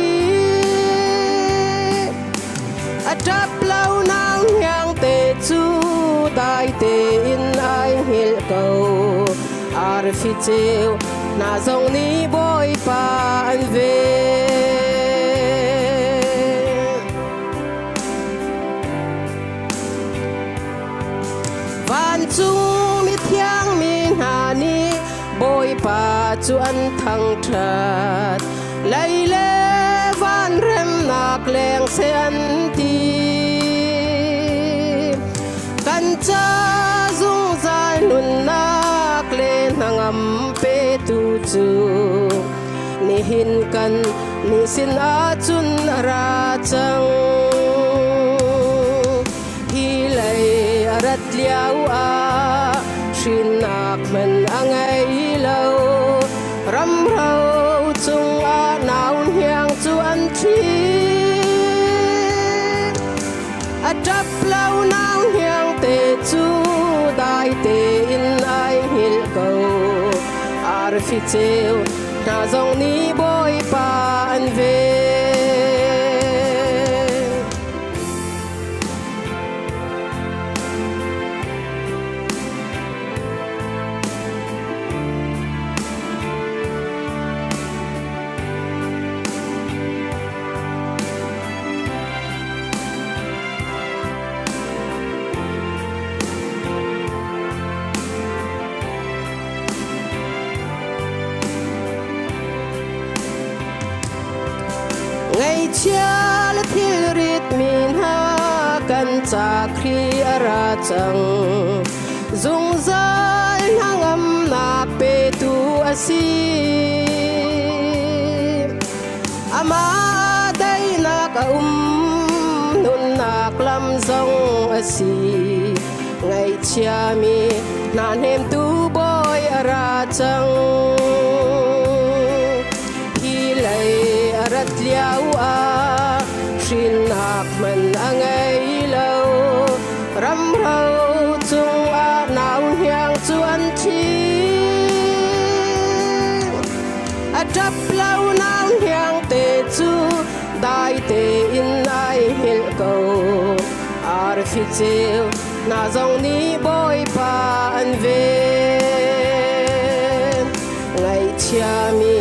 A ṭap lo nau hniang te cu dai tein ai hngilh ko. Arfi ceu hna zong nih Bawipa an ven. Vancung mithiang mi hna nih Bawipa cu an thangṭhat. Lei le van remnak leng seh an ti. Kan ca zungzal nunnak le hnangam petu cu nihin kan ni sin ahcun a ra cang. Hi lei a rat lio ah hrinnak hmanh a ngei lo. Ramro cungah nau hniang cu an thi. A ṭap lo nau hniang te cu dai tein ai hngilh ko. Arfi ceu hna zong nih Bawipa an ven. Ngaihchia le thilrit mi hna kan ca Khrih a ra cang. Zungzal hnangamnak petu a si. Amah daihnak a um, nunnak lam zong a si. Ngaihchiami hna hnemtu bawi a ra cang. Hi lei a rat lio ah hrinnak hman a ngei lo. Ramro cungah nau hniang cu an thi. A ṭap lo nau hniang te cu dai tein ai hngilh ko. Arfi ceu hna zong nih Bawipa an ven. Ngaihchiami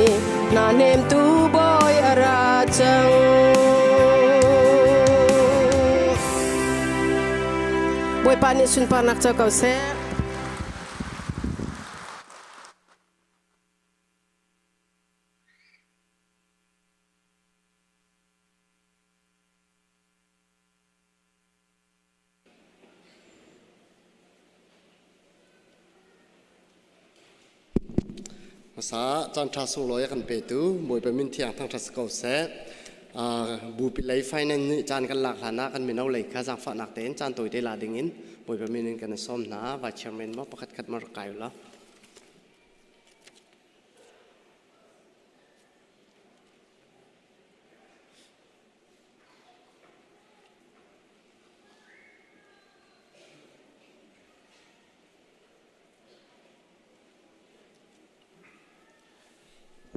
hna hnemtu Bawi a ra cang. Bawipa nih sunparnak co ko seh. Hmasa caan ṭha sunglawi a kan petu Bawipa min thiang thangṭhat si ko seh. Bupi lei finance nih caan kan lak hlan ah kan mino lei kha zaangfahnak tein caan tawite la dingin Bawipa min in kan sawm hna. Vice Chairman maw pakhat khat ma rak kai ulaw.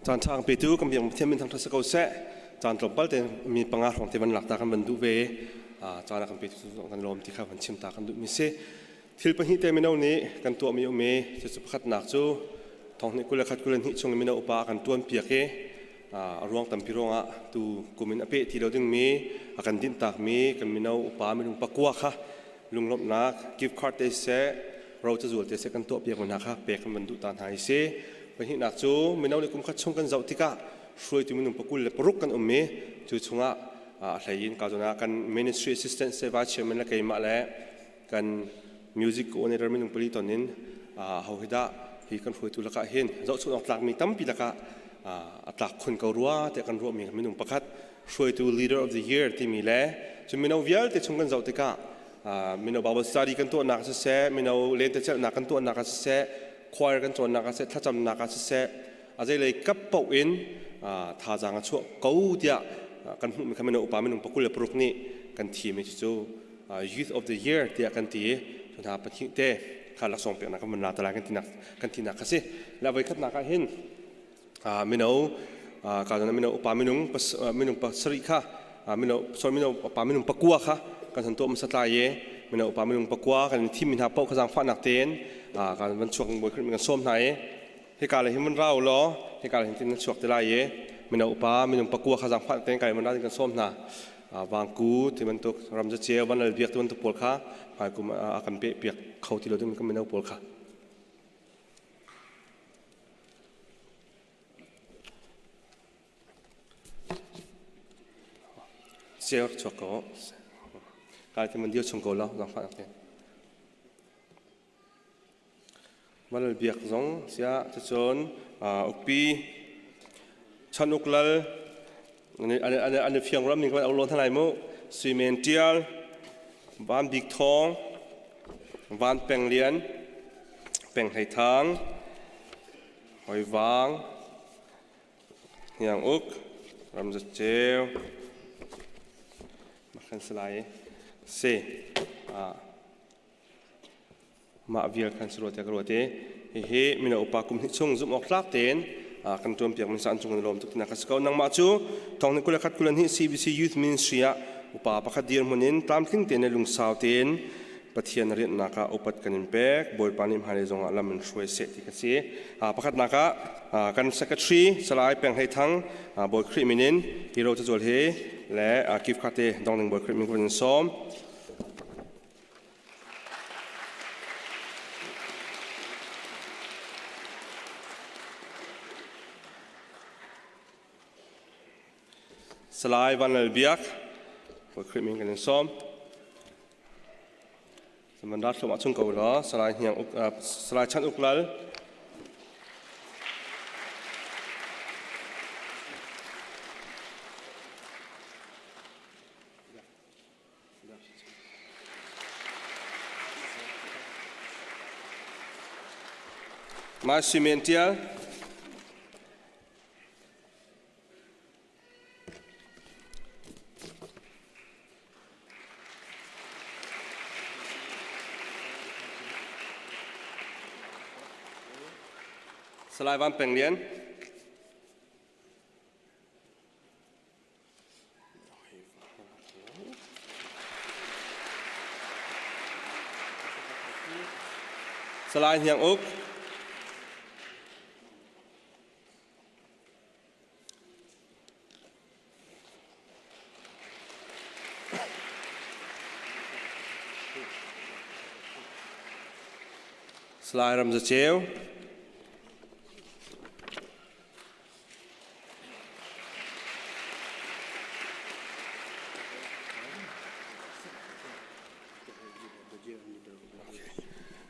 Caan ṭha ang petu kan biak Pathian min thangṭhat si ko seh. Caan tlawmpal te mi panga hrawng te van lak ta kan van duh ve. Caan a kan petu kan lawm ti kha van chim ta kan duh mi si. Thil pahnih te mino nih kan tuah mi um i cucu pakhatnak cu thonghnih 21 22 chung mino upa kan tuan piak i a ruang tampi ruangah tu kum in a peh ti lo dingmi a kan dinhtak mi kan mino upa minung pakua kha lunglawmhnak gift card te seh ro cazual te seh kan tuah piak hna kha pek kan van duh ta hna hi si. Pahnihnak cu mino nih kum khat chung kan zoh tikah hruaitu minung pakul le paruk kan um i cu chungah a hlei in ka zawn ah kan ministry assistant se vice chairman le keimah le kan music coordinator minung pali ton in ho hi dah hi kan hruaitu lakah hin zohchunh awk tlakmi tampi lakah a tlak khun ko rua tiah kan ruahmi minung pakhat hruaitu leader of the year timi le cu mino vialte chung kan zoh tikah mino Bible study kan tuahnak siseh mino lentecelhnak kan tuahnak ah siseh choir kan cawnnak ah siseh thlacamnak ah siseh a zeilei kap paoh in thazaang a chuah ko tiah kan hmuhmi kha mino upa minung pakul le paruk nih kan thimi cu Youth of the Year tiah kan ti i cu hna pahnih te kha laksawng peknak kan van la te lai kan tinak kan tinak kha si. Le voi khatnak ah hin mino ka mino upa minung minung pasarih kha mino sorry mino upa minung pakua kha kan han tuah hmasa tlai i mino upa minung pakua kan thim mi hna paoh kha zaangfahnak tein kan van chuak bawi Khrih kan sawm hna i hika le hin van ra u law hika le hin tin nan chuak te lai i mino upa minung pakua kha zaangfahnak tein kai van ra ding kan sawm hna. Vangku ti bantuk ramzaceu vanlal biak ti bantuk pawl kha hmaikum a kan peh piak kho ti lo ding kan mino pawl kha. Sir chuak ko. Kai ti man dio chung ko lo zangfah nak te. Vanlal biak zong sia cucun ukpi chan uk lal an i fiang ram ning kan aulo hna lai mu Suimen Tial Van Bik Thawng Van Peng Lian Peng Hlei Thang Hoi Vang Hniang Uk Ramza Ceu Makhan Salai Si Mah vial khan si rua tiah ka ruat i hihi mino upa kum hnih chung zumh awk tlak tein kan ṭuanpiak mi an cung kan i lawm tuk tinak a si ko. Nangmah cu thong 21 22 CBC Youth Ministry ah upa pakhat dirhmun in tlamtling tein le lungsau tein Pathian rianhnak ah upat kan in pek. Bawipa nih hmailei zongah lam in hruai seh ti ka si. Pakhatnak ah kan secretary Salai Peng Hlei Thang Bawi Khrih min in hero cazual hi le gift card te dong ding Bawi Khrih min kan in sawm. Salai Van Lal Biak, Bawi Khrih min kan in sawm. Zaman rat hlum ah chung ko law Salai Hniang Uk Salai Chan Uk Lal Mai Simen Tial Salai Van Peng Lian. Salai Hniang Uk. Salai Ram Za Ceu.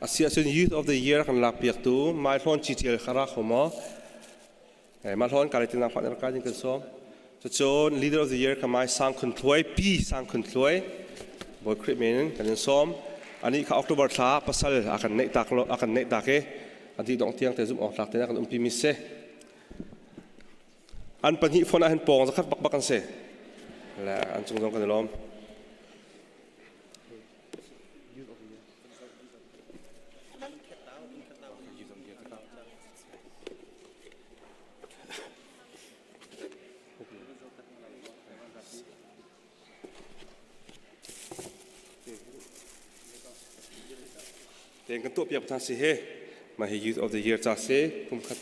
A si ahcun Youth of the Year kan lak piaktu Mai Hlawn Citial kha ra kho maw? Mah hlawn ka le nang partner ka ding kan sawm. Cucun Leader of the Year ka mai Sang Khun Thluai Pi Sang Khun Thluai Bawi Khrih men kan in sawm. Ani kha October thla pasal a kan neih tak lo a kan neih tak i a dih dong tiang te zum awk tlak te kan umpi mi si. An pahnih phone ah hin pawng zakhat bak bak an si. Le an cung zong kan i lawm. Ten kan tuah piak hna si he mah hi Youth of the Year ca si kum khat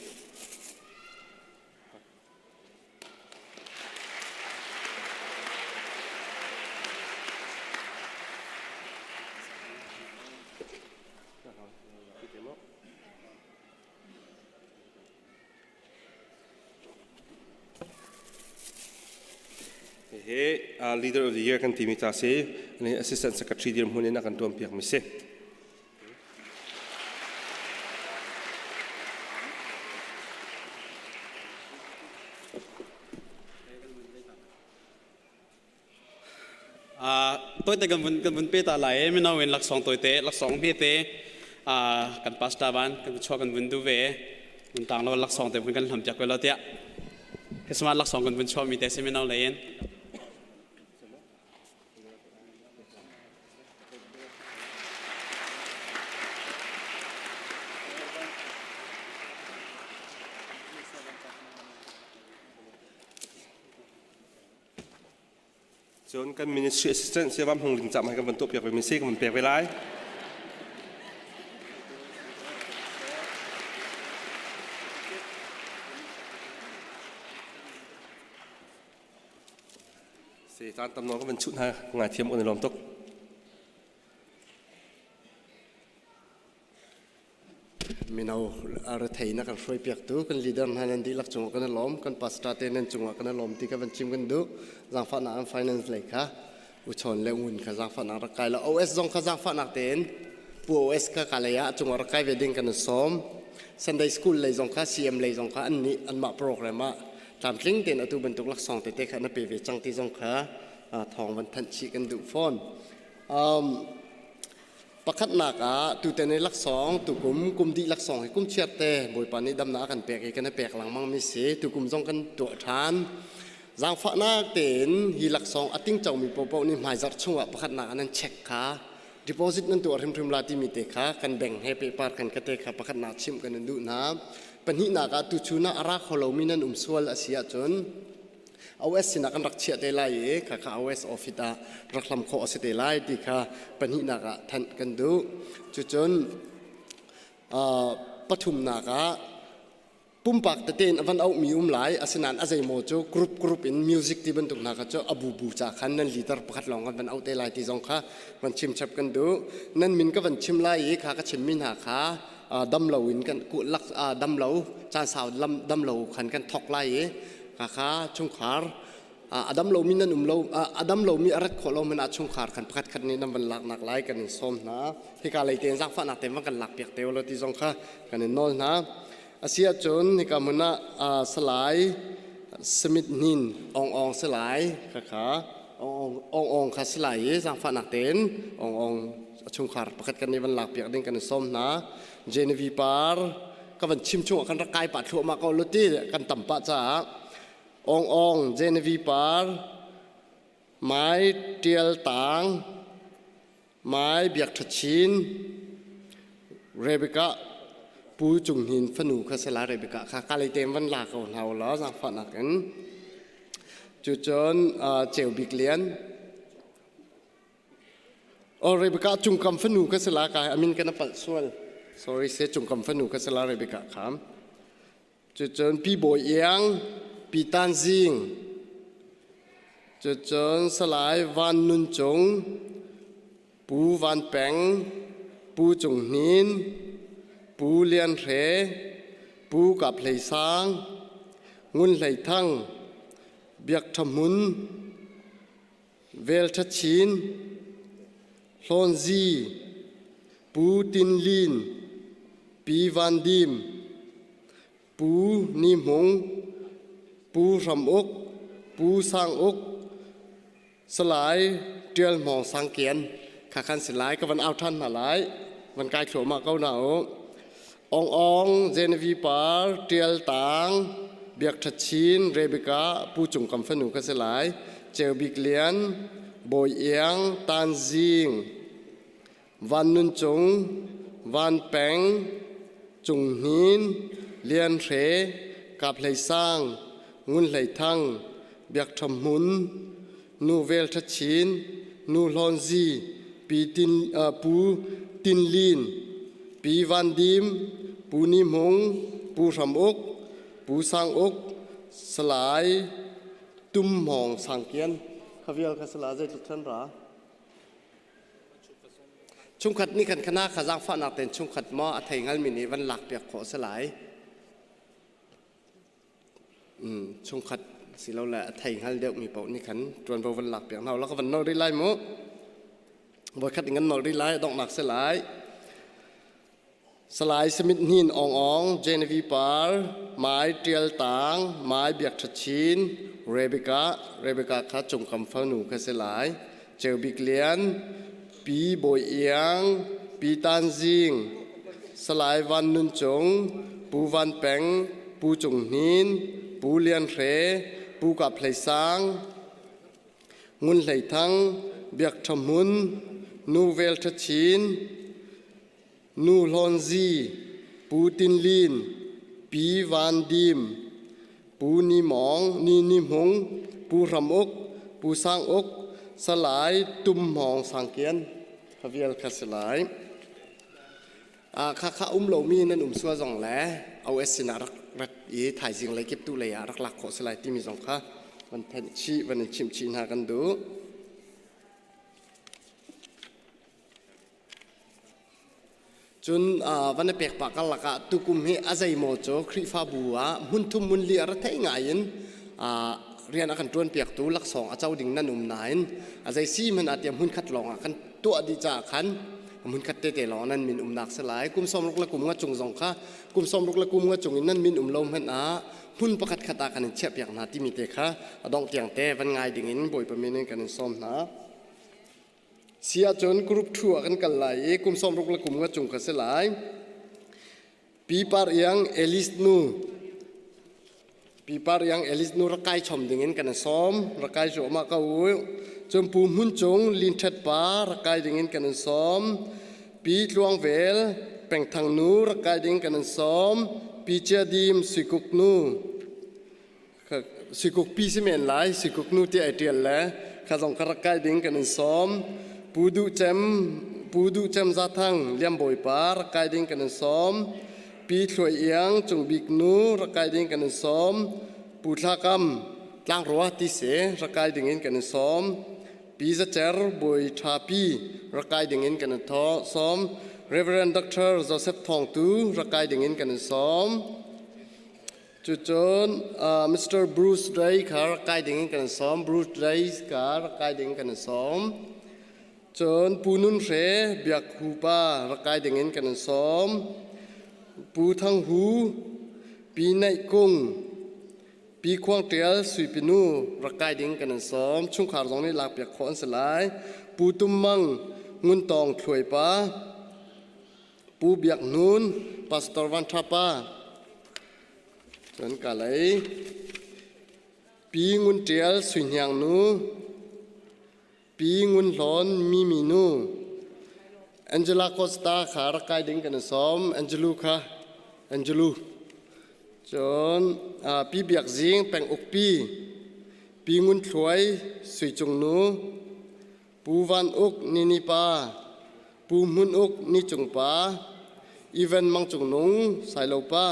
Hihi Leader of the Year kan timi ca si. Assistant Secretary dirhmun in a kan tuan piakmi si. Toite kan vun kan vun pe ta lai mino in laksawng toite laksawng hme te kan pastor ban kan chua kan vun du ve mun tang lo laksawng te vun kan hlam piak ko lo tiah Christmas laksawng kan vun chua mi te si mino lei in. Cun kan ministry assistant Siavam Hung Ling cam hai kan van tuah piak ve mi si kan van pek ve lai. Si caan tam nawn kan van chuh hna ngai thiam un i lawm tuk. Mino rethei na kan hruai piaktu kan leader hna nan dihlak cungah kan i lawm kan pastor te nan cungah kan i lawm ti ka van chim kan duh zaangfahnak an finance lei kha uchawn le ngun kha zaangfahnak rak kai la OS zong kha zaangfahnak tein pu OS kha ka lei ah cungah rak kai ve ding kan i sawm Sunday school lei zong kha CM lei zong kha an nih anmah program ah tlamtling tein atu bantuk laksawng tete kha na pe ve cang ti zong kha thawng van thanh chih kan duh fawn. Um, pakhatnak ah tutan i laksawng tukum kum dih laksawng hi kum chiat te Bawipa nih damnak a kan pek i kan i pek lengmang mi si tukum zong kan tuah ṭhan zaangfahnak tein hi laksawng a tingcomi paohpaoh nih hmaizarh chungah pakhatnak ah nan check kha deposit nan tuah hrimhrim la timi te kha kan bank he pehpar kan ka te kha pakhatnak chimh kan in duh hna pahnihnak ah tuchun ah a ra kho lomi nan um sual a si ahcun OS sinah kan rak chiah te lai i khakha OS office ah rak hlam khawh a si te lai ti kha pahnihnak ah thanh kan duh cucun pathumnak ah pumpak tete in a van auhmi um lai asinain a zeimaw cu group group in music ti bantuk hna kha cu a bubu ca khan nan leader pakhat lawng kan van auh te lai ti zong kha van chim chap kan duh nan min ka van chim lai i kha ka chimmi hna kha dam lo in kan lak dam lo caan sau dam lo khan kan thok lai i kha kha chungkhar. A dam lomi nan um lo, a dam lomi a rat khawh lo hmanh ah chungkhar khan pakhat khat nih nan van laknak lai kan in sawm hna. Hika lei tein zaangfahnak tein van kan lak piak te u law ti zong kha kan in nawl hna. A si ahcun hika hmun ah Salai Smith Hnin Ong Ong Salai khakha Ong Ong kha Salai i zaangfahnak tein Ong Ong a chungkhar pakhat kan nih van lak piak ding kan in sawm hna. Genevieve Par ka van chim chung ah kan rak kai pah thluahmah ko lu ti kan tam pah caah Ong Ong Genevieve Par Mai Tial Tang Mai Biak Ṭha Chin Rebecca Pu Cung Hnin fanu kha sala Rebecca kha kalei tem van la ko hna u law zaangfahnak in cucun Ceu Bik Lian Oh Rebecca Cungkam fanu kha sala ka amin kana palh sual sorry se Cungkam fanu kha sala Rebecca kham Cucun Pi Bawi Iang, Pi Tan Zing, cucun Salai Van Nun Cung, Pu Van Peng, Pu Cung Hnin, Pu Lian Hre, Pu Kap Hlei Sang, Ngun Hlei Thang, Biak Ṭha Hmun, Vel Ṭha Chin, Hlawn Zi, Pu Tin Lin, Pi Van Dim, Pu Ni Hmung, Pu Hram Uk, Pu Sang Uk, Salai Ṭial Hmawng Sang Kian kha khan si lai ka van au ṭhan hna lai van kai thluahmah ko na u. Ong Ong, Genevieve Par, Ṭial Tang, Biak Ṭha Chin, Rebecca, Pu Cung Kam fanu kha si lai, Ceu Bik Lian, Bawi Iang, Tan Zing, Van Nun Cung, Van Peng, Cung Hnin, Lian Hre, Kap Hlei Sang, Ngun Hlei Thang, Biak Ṭha Hmun, Nu Vel Ṭha Chin, Nu Hlawn Zi, Pi Tin, Pu Tin Lin, Pi Van Dim, Pu Ni Hmung, Pu Hram Uk, Pu Sang Uk, Salai Tum Hmawng Sang Kian. Khavial kha sala zeitluk than ra? Chungkhat nih khan khana kha zaangfahnak tein chungkhat maw a thei ngalmi nih van lak piak khawh si lai. Chungkhat silole a thei hngal deuhmi paoh nih khan ṭuanvo van lak piak hna u law ka van nolh rih lai mu. Voikhat in kan nolh rih lai, a donghnak si lai. Salai Smith Hnin Aung Aung, Genevieve Par, Mai Ṭial Tang, Mai Biak Ṭha Chin, Rebecca, Rebecca kha Cungkam fanu kha si lai. Ceu Bik Lian, Pi Bawi Iang, Pi Tan Zing, Salai Van Nun Cung, Pu Van Peng, Pu Cung Hnin, Pu Lian Hre, Pu Kap Hlei Sang, Ngun Hlei Thang, Biak Ṭha Hmun, Nu Vel Ṭha Chin, Nu Hlawn Zi, Pu Tin Lin, Pi Van Dim, Pu Ni Mawng, Ni Ni Hmung, Pu Hram Uk, Pu Sang Uk, Salai Tum Hmawng Sang Kian, kha vial kha si lai. Kha kha um lomi nan um sual zong le OS sinah rak rat i thaizing lei kip tu lei ah rak lak khawh si lai timi zong kha van thenh chih van in chimh chih hna kan duh. Cun van i pek pah karlak ah tukum hi a zeimaw cu Khrihfabu ah hmun thum hmun li a ra thei ngai in rian a kan ṭuan piaktu laksawng a co ding nan um nain a zei si hmanh ah tiah hmunkhat lawng ah kan tuah dih caah khan hmunkhat tete lawng nan min umnak si lai. Kum 60 le kum nga cung zong kha kum 60 le kum nga cung in nan min um lo hmanh ah hmun pakhat khat ah kan in chiahpiak hna timi te kha a dongh tiang te van ngai ding in Bawipa min in kan in sawm hna. Si ahcun group 2 ah kan kal lai i kum 60 le kum nga cung kha si lai. Pi Par Iang Alice nu Pi Par Iang Alice nu rak kai chom ding in kan sawm rak kai zuahmah ko u. Cun Pu Hmun Cung Lin Ṭhet Pa rak kai ding in kan in sawm. Pi Tluang Vel Pengthang nu rak kai ding kan in sawm. Pi Cia Dim Suikuk nu Sikuk pi si men lai sikuk nu ti ai ṭial le kha zong kha rak kai ding kan in sawm. Pu Duh Cem Pu Duh Cem Zathang Liam Bawipa rak kai ding kan in sawm. Pi Thluai Iang Cung Bik nu rak kai ding kan in sawm. Pu Thla Kam Tlangrua ti si rak kai ding in kan in sawm. Pi Za Cer Bawi Ṭha Pi rak kai ding in kan in sawm. Reverend Dr. Joseph Thawng Tu rak kai ding in kan in sawm. Cucun Mr. Bruce Ray kha rak kai ding in kan sawm. Bruce Ray kha rak kai ding in kan sawm. Cun Pu Nun Hre Biak Hu pa rak kai ding in kan sawm. Pu Thang Hu, Pi Neih Kung, Pi Khuang Ṭial Sui Pinu rak kai ding kan in sawm. Chungkhar zong nih lakpiak khawh an si lai. Pu Tum Mang Ngun Tawng Thluai pa, Pu Biak Hnun Pastor Van Ṭha pa, cun ka lei Pi Ngun Ṭial Sui Hniang nu, Pi Ngun Hlawn Mimi nu, Angela Costa kha rak kai ding kan in sawm. Angelu kha Angelu. Cun Pi Biak Zing peng uk pi, Pi Ngun Thluai Sui Cung nu, Pu Van Uk Nini pa, Pu Hmun Uk Ni Cung pa, Ivan Mang Cung Nung Sailo pa,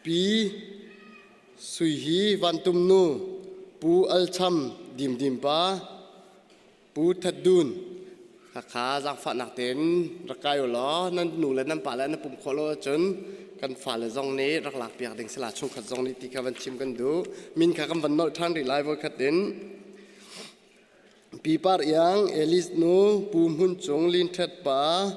Pi Sui Hi Van Tum nu, Pu Al Cham Dim Dim pa, Pu That Dun Hakha zaangfahnak tein rak kai u law nan nu le nan pa le na pum khawh lo ahcun kan fale zong nih rak lak piak ding sila chungkhat zong nih ti kha van chim kan duh. Min kha kan van nolh ṭhan rih lai voikhat in. Pi Par Iang, Elis nu, Pu Hmun Cung, Lin Ṭhet pa,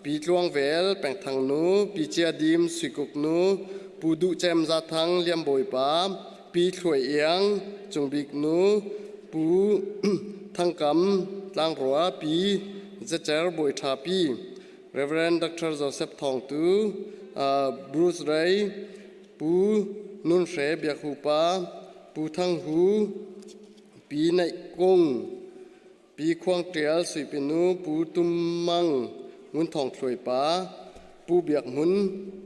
Pi Tluang Vel, Peng Thang nu, Pi Cia Dim, Sui Kuk nu, Pu Duh Cem Za Thang, Liam Bawi pa, Pi Thluai Iang, Cung Bik nu, Pu Thang Kam, Tlangrua Pi Zecer Bawi Ṭha Pi, Reverend Dr. Joseph Thawng Tu, Bruce Ray, Pu Nun Hre Biak Hu Pa, Pu Thang Hu, Pi Neih Kung, Pi Khuang Ṭial Sui Pinu, Pu Tum Mang, Ngun Thawng Thluai Pa, Pu Biak Hmun,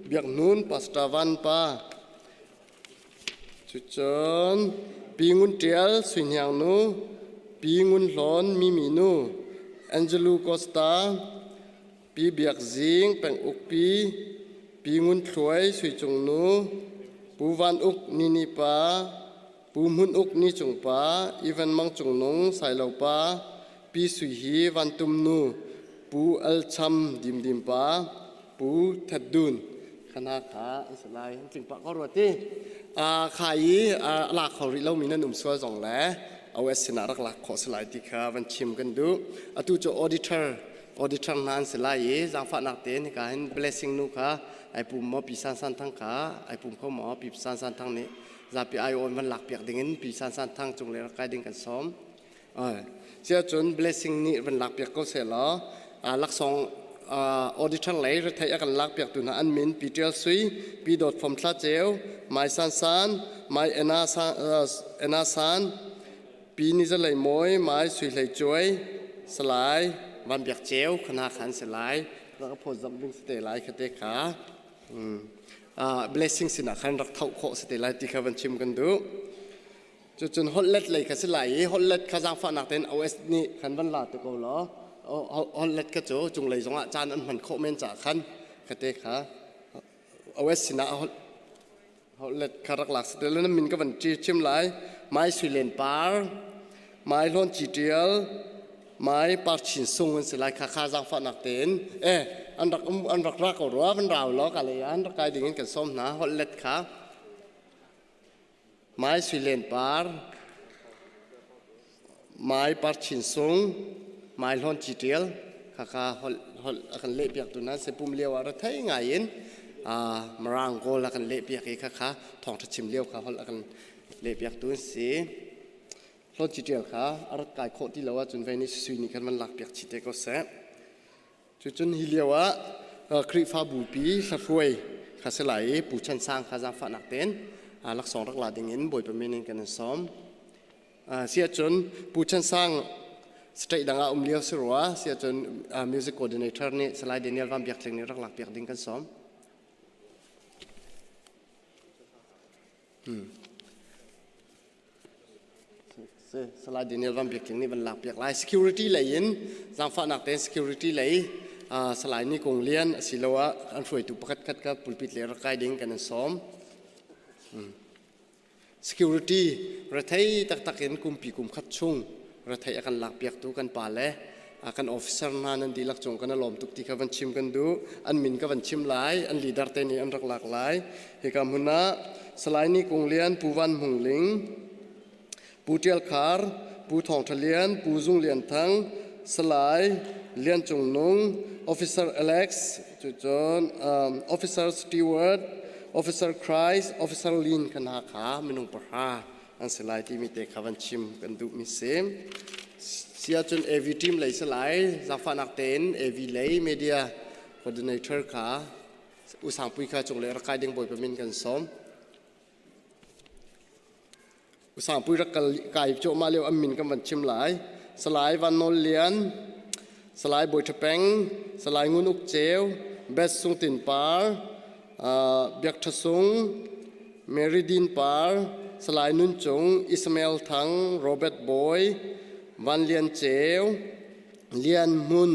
Biak Hnun, Pastor Van Pa, Cucun Pi Ngun Ṭial Sui Hniang nu, Pi Ngun Hlawn Mimi nu, Angelo Costa, Pi Biak Zing Peng Uk Pi, Pi Ngun Thluai Sui Cung nu, Pu Van Uk Nini pa, Pu Hmun Uk Ni Cung pa, Ivan Mang Cung Nung Sailo pa, Pi Sui Hi Van Tum nu, Pu Al Cham Dim Dim pa, Pu That Dun khana kha an si lai an tling pah ko rua ti kha i a lak kho rih lomi nan um sual zong le OS sinah rak lak khawh si lai ti kha van chim kan duh atu cu auditor auditor hna an si lai i zaangfahnak tein hika hin blessing nu kha ai pum maw pi san san thang kha ai pum kho maw pi san san thang nih zapi ai on van lak piak ding in pi san san thang cung le rak kai ding kan sawm Sia cun blessing nih van lak piak ko seh law laksawng auditor lei rethei a kan lak piak tu hna an min Pi Tial Sui, Pi Dawt Fom Thla Ceu, Mai San San, Mai Ena San, Ena San Pi Ni Za Lei Mawi, Mai Sui Hlei Cuai, Salai Van Biak Ceu khana khan si lai rak phawt zamh ding si te lai kha te kha blessing sinah khan rak tho khawh si te lai ti kha van chim kan duh. Cucun holhlet lei kha si lai i holhlet kha zaangfahnak tein OS nih khan van la te ko law holhlet kha cu cunglei zongah caan an hman khawh men caah khan khate kha OS sinah holhlet kha rak lak si te na min ka van chim lai Mai Sui Len Par Mai Hlawn Ci Ṭial Mai Par Chin Sung an si lai kha kha zaangfahnak tein eh an rak um an rak ra ko rua van rau law ka lei an rak kai ding in kan sawm hna holhlet kha Mai Sui Len Par, Mai Par Chin Sung, Mai Hlawn Ci Ṭial khakha holh holh a kan lehpiak tu nan pum lio ah ra thei ngai in Mirang Kawl a kan lehpiak i khakha thawngṭha chim lio kha holh a kan lehpiak tu an si. Hlawn Ci Ṭial kha a rat kai khawh ti lo ahcun vei nih sui nih khan van lakpiak chih te ko seh. Cucun hi lio ah Khrihfabu pi hlahruai kha si lai i Pu Chan Sang kha zaangfahnak tein laksawng rak la ding in Bawipa min in kan in sawm. Si ahcun Pu Chan Sang state dang ah um lio si rua si ahcun music coordinator nih Salai Daniel Van Biak Tling nih rak lak piak ding kan sawm. Salai Daniel Van Biak Tling nih van lak piak lai. Security lei in zaangfahnak tein security lei Salai Ni Kung Lian asiloah an hruaitu pakhat khat kha pulpit le rak kai ding kan in sawm. Security rethei taktak in kumpi kum khat chung rethei a kan lak piaktu kan pa le. Kan officer hna nan dihlak cung kan i lawm tuk ti kha van chim kan duh. An min ka van chim lai, an leader te nih an rak lak lai. Hika hmun ah Salai Ni Kung Lian, Pu Van Hmung Ling, Pu Ṭial Khar, Pu Thawng Ṭha Lian, Pu Zung Lian Thang, Salai Lian Cung Nung, Officer Alex, cucun Officer Stewart, Officer Christ, Officer Lin kan hna kha minung pahra an si lai timi te kha van chim kan duhmi si. Sia cun AV team lei si lai, zaangfahnak tein AV lei media coordinator kha Usangpui kha cung le rak kai ding Bawipa min kan sawm. Usangpui rak kal kai cuahmah lio an min kan van chim lai. Salai Van Nawl Lian, Salai Bawi Ṭha Peng, Salai Ngun Uk Ceu, Best Sung Tin Par, Biak Ṭha Sung, Mary Din Par, Salai Nun Cung, Ismail Thang, Robert Bawi, Van Lian Ceu, Lian Hmun,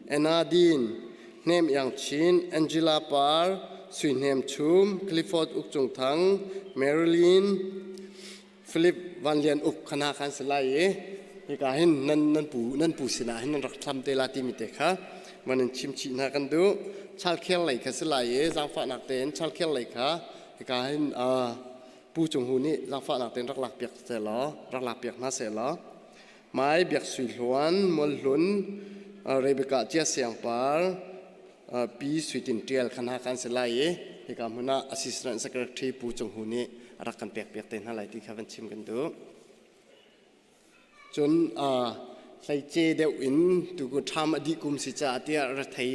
Anna Din, Hnem Iang Chin, Angela Par, Sui Hnem Chum, Clifford Uk Cung Thang, Marilyn, Philip Van Lian Uk khana khan si lai i hika hin nan nan pu nan pu sinah hin nan rak thlam te la timi te kha man in chim chih hna kan duh. Chalkhel lei kha si lai i zaangfahnak tein chalkhel lei kha hika hin Pu Cung Hu nih zaangfahnak tein rak lak piak seh law rak lak piak hna seh law Mai Biak Sui Hluan, Mualhlun, Rebecca Cia Siang Par, Pi Sui Tin Ṭial kha hna kan si lai i hika hmun ah Assistant Secretary Pu Cung Hu nih a rak kan pek piak te hna lai ti kha van chim kan duh. Cun hleice deuh in tuku ṭham a dih kum si caah tiah rethei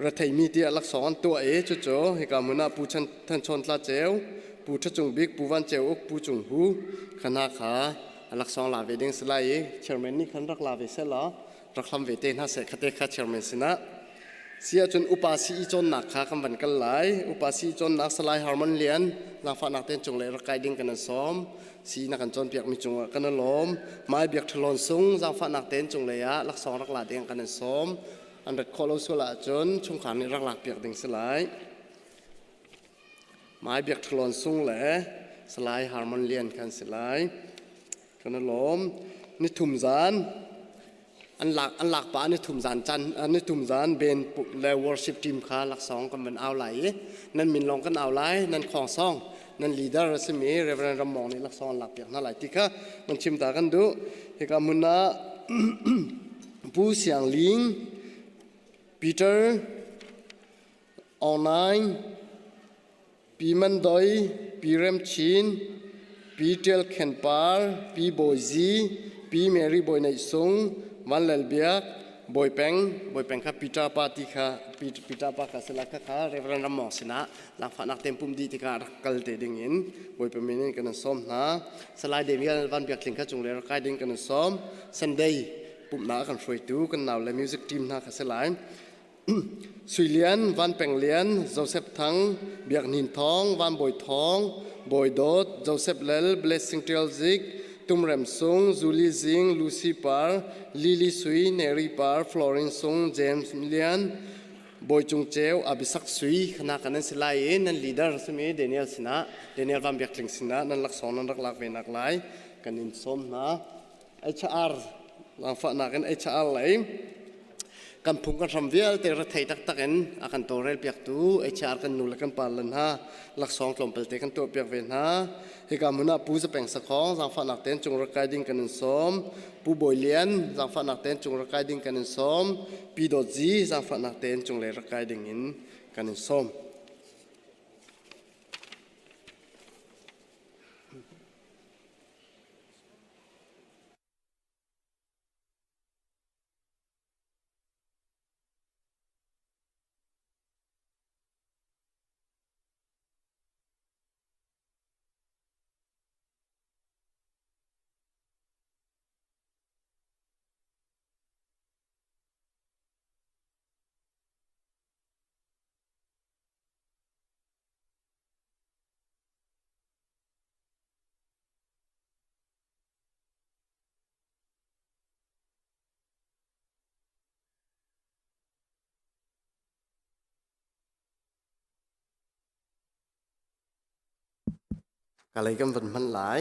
retheimi tiah laksawng an tuah i cucu hika hmun ah Pu Chan Than Chawn Tla Ceu, Pu Ṭha Cung Bik, Pu Van Ceu Uk, Pu Cung Hu kha hna kha laksawng la ve ding si lai i chairman nih khan rak la ve seh law rak hlam ve te hna seh khate kha chairman sinah si ahcun upa sii cawnnak kha kan van kal lai. Upa sii cawnnak Salai Harmon Lian zaangfahnak ten cung le rak kai ding kan an sawm. Si na kan cawnpiakmi cungah kan i lawm. Mai Biak Ṭhalon Sung zaangfahnak ten cung lei ah laksawng rak la ding kan an sawm. An rat khawh lo sual ahcun chungkhar nih rak lak piak ding si lai. Mai Biak Ṭhalon Sung le Salai Harmon Lian kan si lai. Kan i lawm. Nithum zan an lak an lak pa ni thum zan chan ni thum zan ben le worship team kha laksawng kan van au lai i nan min lawng kan au lai, nan khong song nan leader a simi Reverend Ramong nih laksawng an lak piak hna lai ti kha man chim ta kan duh. Hika hmun ah Pu Siang Ling, Peter Online, Pi Man Doi, Pi Rem Chin, Pi Ṭial Khen Par, Pi Bawi Zi, Pi Mary Bawi Neih Sung, Van Lal Biak, Bawi Peng, Bawi Peng kha Peter pa ti kha Peter pa kha sila kha kha Reverend Ram Mawng sinah zaangfahnak tein pum dih tikah rak kal te ding in Bawipa min in kan in sawm hna. Salai Daniel Van Biak Tling kha cung le rak kai ding kan in sawm. Sunday pumhnak a kan hruaitu kan nau le music team hna kha si lai. Sui Lian, Van Peng Lian, Joseph Thang, Biak Hnin Thawng, Van Bawi Thawng, Bawi Dawt, Joseph Lel, Blessing Tial Zik, Tum Rem Sung, Julie Zing, Lucy Par, Lily Sui, Neri Par, Florin Sung, James Lian, Bawi Cung Ceu, Abisak Sui, khana kan nan si lai i nan leader simi Daniel sinah, Daniel Van Biak Tling sinah nan laksawng nan rak lak ve nak lai kan in sawm hna. HR langfahnak in HR lei kan phung kan hram vialte rethei taktak in a kan tawlrel piaktu HR kan nu le kan pa le hna laksawng tlawmpal te kan tuah piak ve hna. Hika hmun ah Pu Zapeng Sakhong zaangfahnak tein cung rak kai ding kan in sawm. Pu Bawi Lian zaangfahnak tein cung rak kai ding kan in sawm. Pi Dawt Zi zaangfahnak tein cung le rak kai ding in kan in sawm. Ka lei kan van hman lai.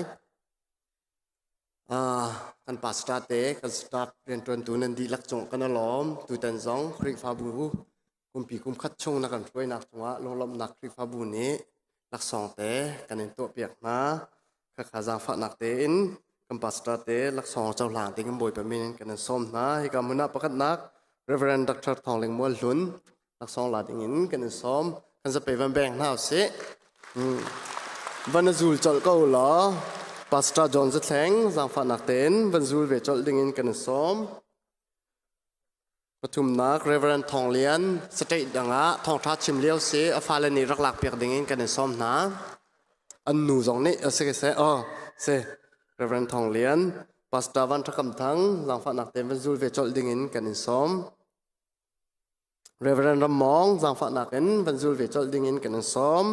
Kan pastor te kan staff rianṭuantu nan dihlak cung kan i lawm. Tutan zong Khrihfabu kumpi kum khat chung na kan hruainak cungah lunglawmhnak Khrihfabu nih laksawng te kan in tuahpiak hna. Khakha zaangfahnak tein kan pastor te laksawng cohlang ding in Bawipa min in kan in sawm hna. Hika hmun ah pakhatnak Reverend Dr. Thawng Ling Mual Hlun laksawng la ding in kan in sawm. Kan zapei van beng hna usih. Van zul colh ko law Pastor John Zathleng zaangfahnak tein van zul ve colh ding in kan in sawm. Pathumnak Reverend Thawng Lian state dang ah thawngṭha chim lio si a fale nih rak lak piak ding in kan in sawm hna. An nu zong nih a si se oh si Reverend Thawng Lian Pastor Van Ṭha Kam Thang zaangfahnak tein van zul ve colh ding in kan in sawm. Reverend Ram Mawng zaangfahnak in van zul ve colh ding in kan in sawm.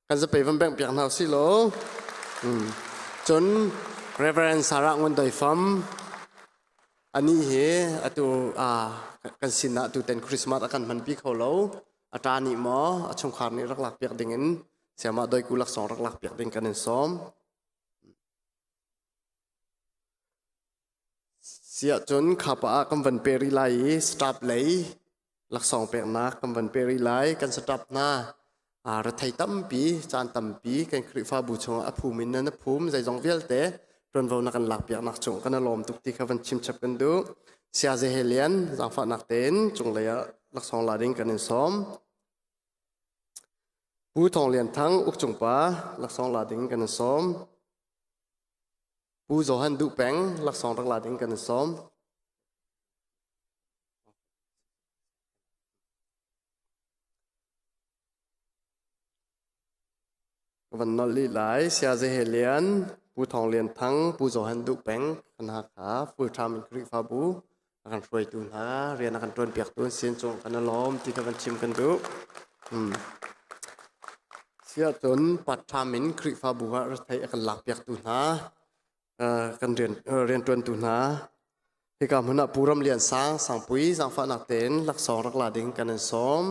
Kan zapei van bengh piak hna usih law. Cun Reverend Sarah Ngun Doi Fam ani hi atu kan sinah tuten Christmas a kan hmanpi kho lo. A ṭa nih maw a chungkhar nih rak lak piak ding in siamah doiku laksawng rak lak piak ding kan in sawm. Siahcun khapa ah kan van pe rih lai i staff lei laksawng peknak kan van pe rih lai. Kan staff hna rethei tampi, caan tampi kan Khrihfabu chungah a phum in nan a phum zeizong vialte ṭuanvo na kan lakpiaknak cung kan i lawm tuk ti kha van chimchap kan duh. Saya Ze He Lian zaangfahnak tein cunglei ah laksawng la ding kan in sawm. Pu Thawng Lian Thang Ukcung pa laksawng la ding kan in sawm. Pu Johan Duh Peng laksawng rak la ding kan in sawm. Van nolh lih lai Sia Ze He Lian, Pu Thawng Lian Thang, Pu Johan Duh Peng kan Hakha full time in Khrihfabu a kan hruaitu hna rian a kan ṭuanpiaktu an sin cung kan i lawm ti kha van chim kan duh. Siahcun part time in Khrihfabu ah rethei a kan lakpiaktu hna kan rian rianṭuantu hna hika hmun ah Pu Ram Lian Sang Sangpui zaangfahnak tein laksawng rak la ding kan in sawm.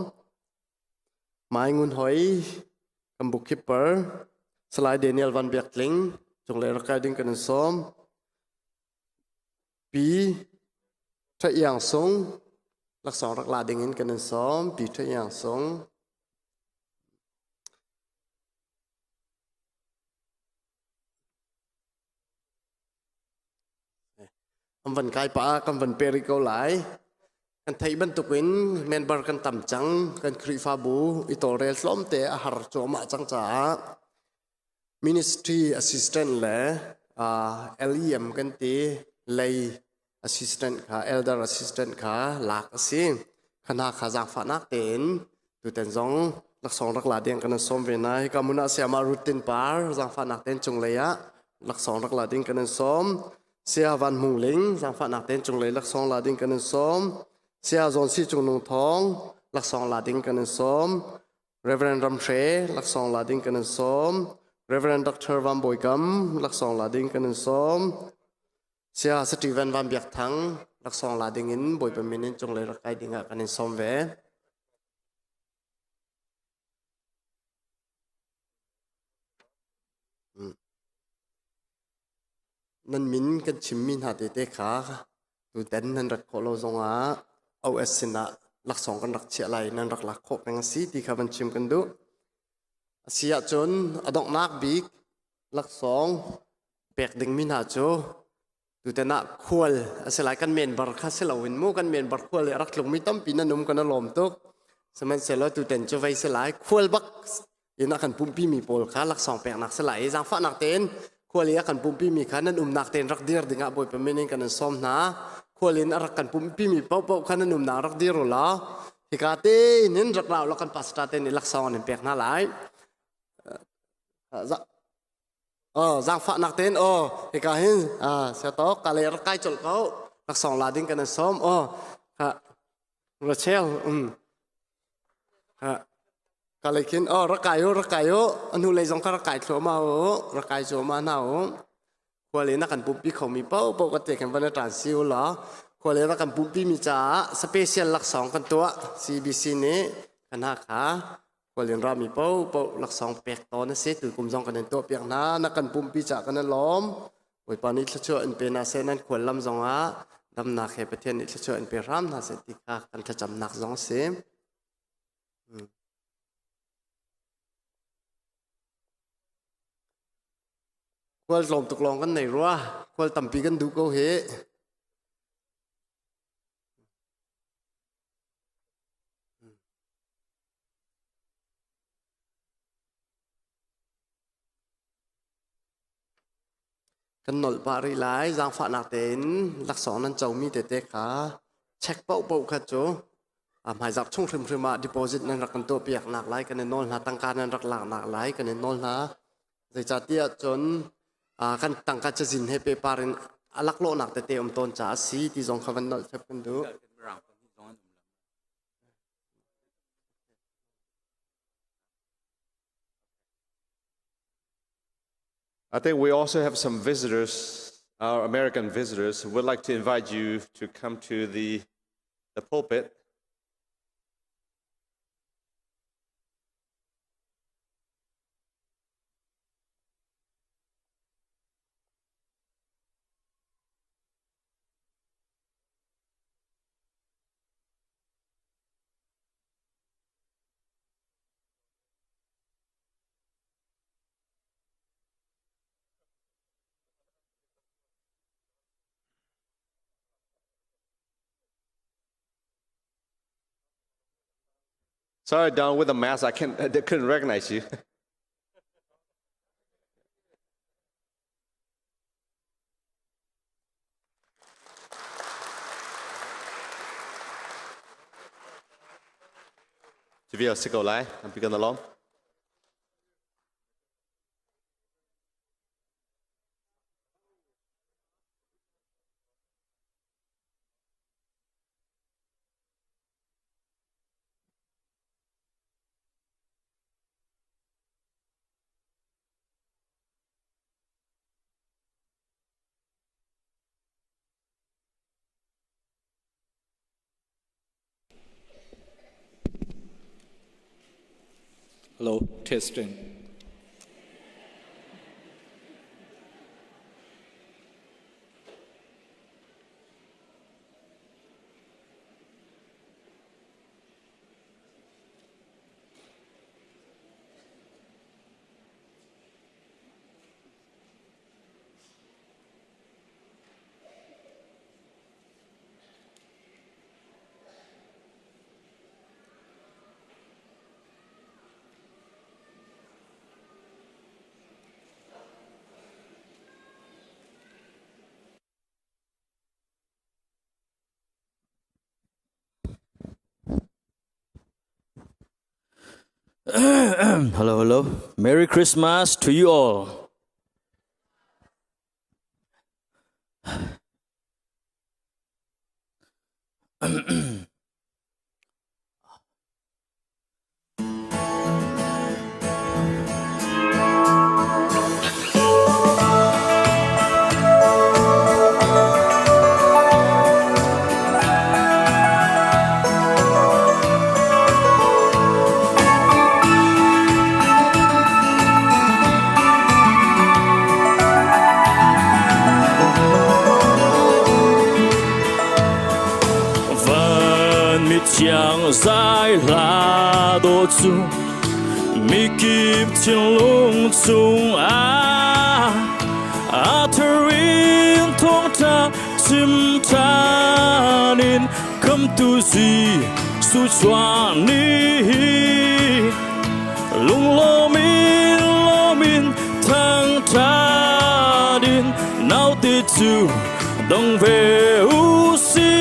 Mai Ngun Hoi kan bookkeeper Salai Daniel Van Biak Tling cunglei rak kai ding kan in sawm. Pi Ṭha Iang Sung laksawng rak la dingin kan in sawm. Pi Ṭha Iang Sung. An van kai pa kan van pe rih ko lai. Kan theih bantukin member kan tam cang. Kan Khrihfabu i tawlrel tlawmte a har cuahmah cang caah Ministry assistant le LEM kan ti lei assistant kha elder assistant kha lak a si. Khana kha zaangfahnak tein tuten zong laksawng rak la ding kan in sawm ve na. Hika hmun ah sayama Ruth Tin Par zaangfahnak tein cunglei ah laksawng rak la ding kan in sawm. Saya Van Hmung Ling zaangfahnak tein cunglei laksawng la ding kan in sawm. Saya Zawn Si Cung Nung Thawng laksawng la ding kan in sawm. Reverend Ram Hre laksawng la ding kan in sawm. Reverend Dr. Van Bawi Kam laksawng la ding kan in sawm. Saya Stephen Van Biak Thang laksawng la ding in Bawipa min in cunglei rak kai ding ah kan in sawm ve. Nan min kan chimmi hna tete kha tuten nan rat khawh lo zongah OS sinah laksawng kan rak chiah lai nan rak lak khawh peng a si ti kha van chim kan duh. A si ahcun a donghnak bik laksawng pek dingmi hna cu Tutan ah khual a si lai kan member kha si loin mu kan member khual i a rak tlungmi tampi nan um kan i lawm tuk. Sihmanhsehlaw tutan cu vei si lai khual bak in a kan pumpi mi pawl kha laksawng peknak si lai i zaangfahnak tein khual i a kan pumpi mi kha nan umnak tein rak dir dingah Bawipa min in kan in sawm hna. Khual in a rak kan pumpi mi paohpaoh kha nan umnak rak dir u law hika tein hin rak ra u law kan pastor te nih laksawng an in pek hna lai. Oh, zaangfahnak tein oh hika hin siatok ka le rak kai colh ko laksawng la ding kan in sawm oh ha Rachel ha ka le khin oh rak kai u rak kai u anu lei zong kha rak kai thluahmah u rak kai cuahmah hna u khual in a kan pumpi khomi paohpaoh ka te khin van i ṭan si u law khual in a kan pumpi mi caah special laksawng kan tuah CBC nih kan ha kha Khualin rami paohpaoh laksawng pek tawn a si. Tukum zong kan in tuahpiak hna. Na kan pumpi caah kan i lawm. Bawipa nih thluachuah in pe hna seh nan khual lam zongah damnak he Pathian nih thluachuah in pe hram hna seh ti kha kan thlacamnak zong a si. Khual tlawm tuk lawng kan nei rua. Khual tampi kan duh ko hi. Kan nolh pah rih lai. Zaangfahnak tein laksawng nan comi tete kha check paohpaoh kha cu hmaizarh chung hrimhrim ah deposit nan rak kan tuahpiak nak lai kan i nawl hna. Tangka nan rak laknak lai kan i nawl hna. Zeicahtiah cun kan tangka cazin he pehpar in a laklawhnak tete um tawn caah a si ti zong kha van nolh chap kan duh. I think we also have some visitors, our American visitors, would like to invite you to come to the, the pulpit. Sorry, Don, with the mask, I can't, I couldn't recognize you. Cu si ko lai, an pi kan lawm. Hello, testing. Hello, hello. Merry Christmas to you all. Van mithiang zai hla dawh cu mikip thinlung chung ah a tharin thawngtha chim than in khamtu Jesuh chuah ni lunglawm in lawm in thangthat in naute cu dong ve u si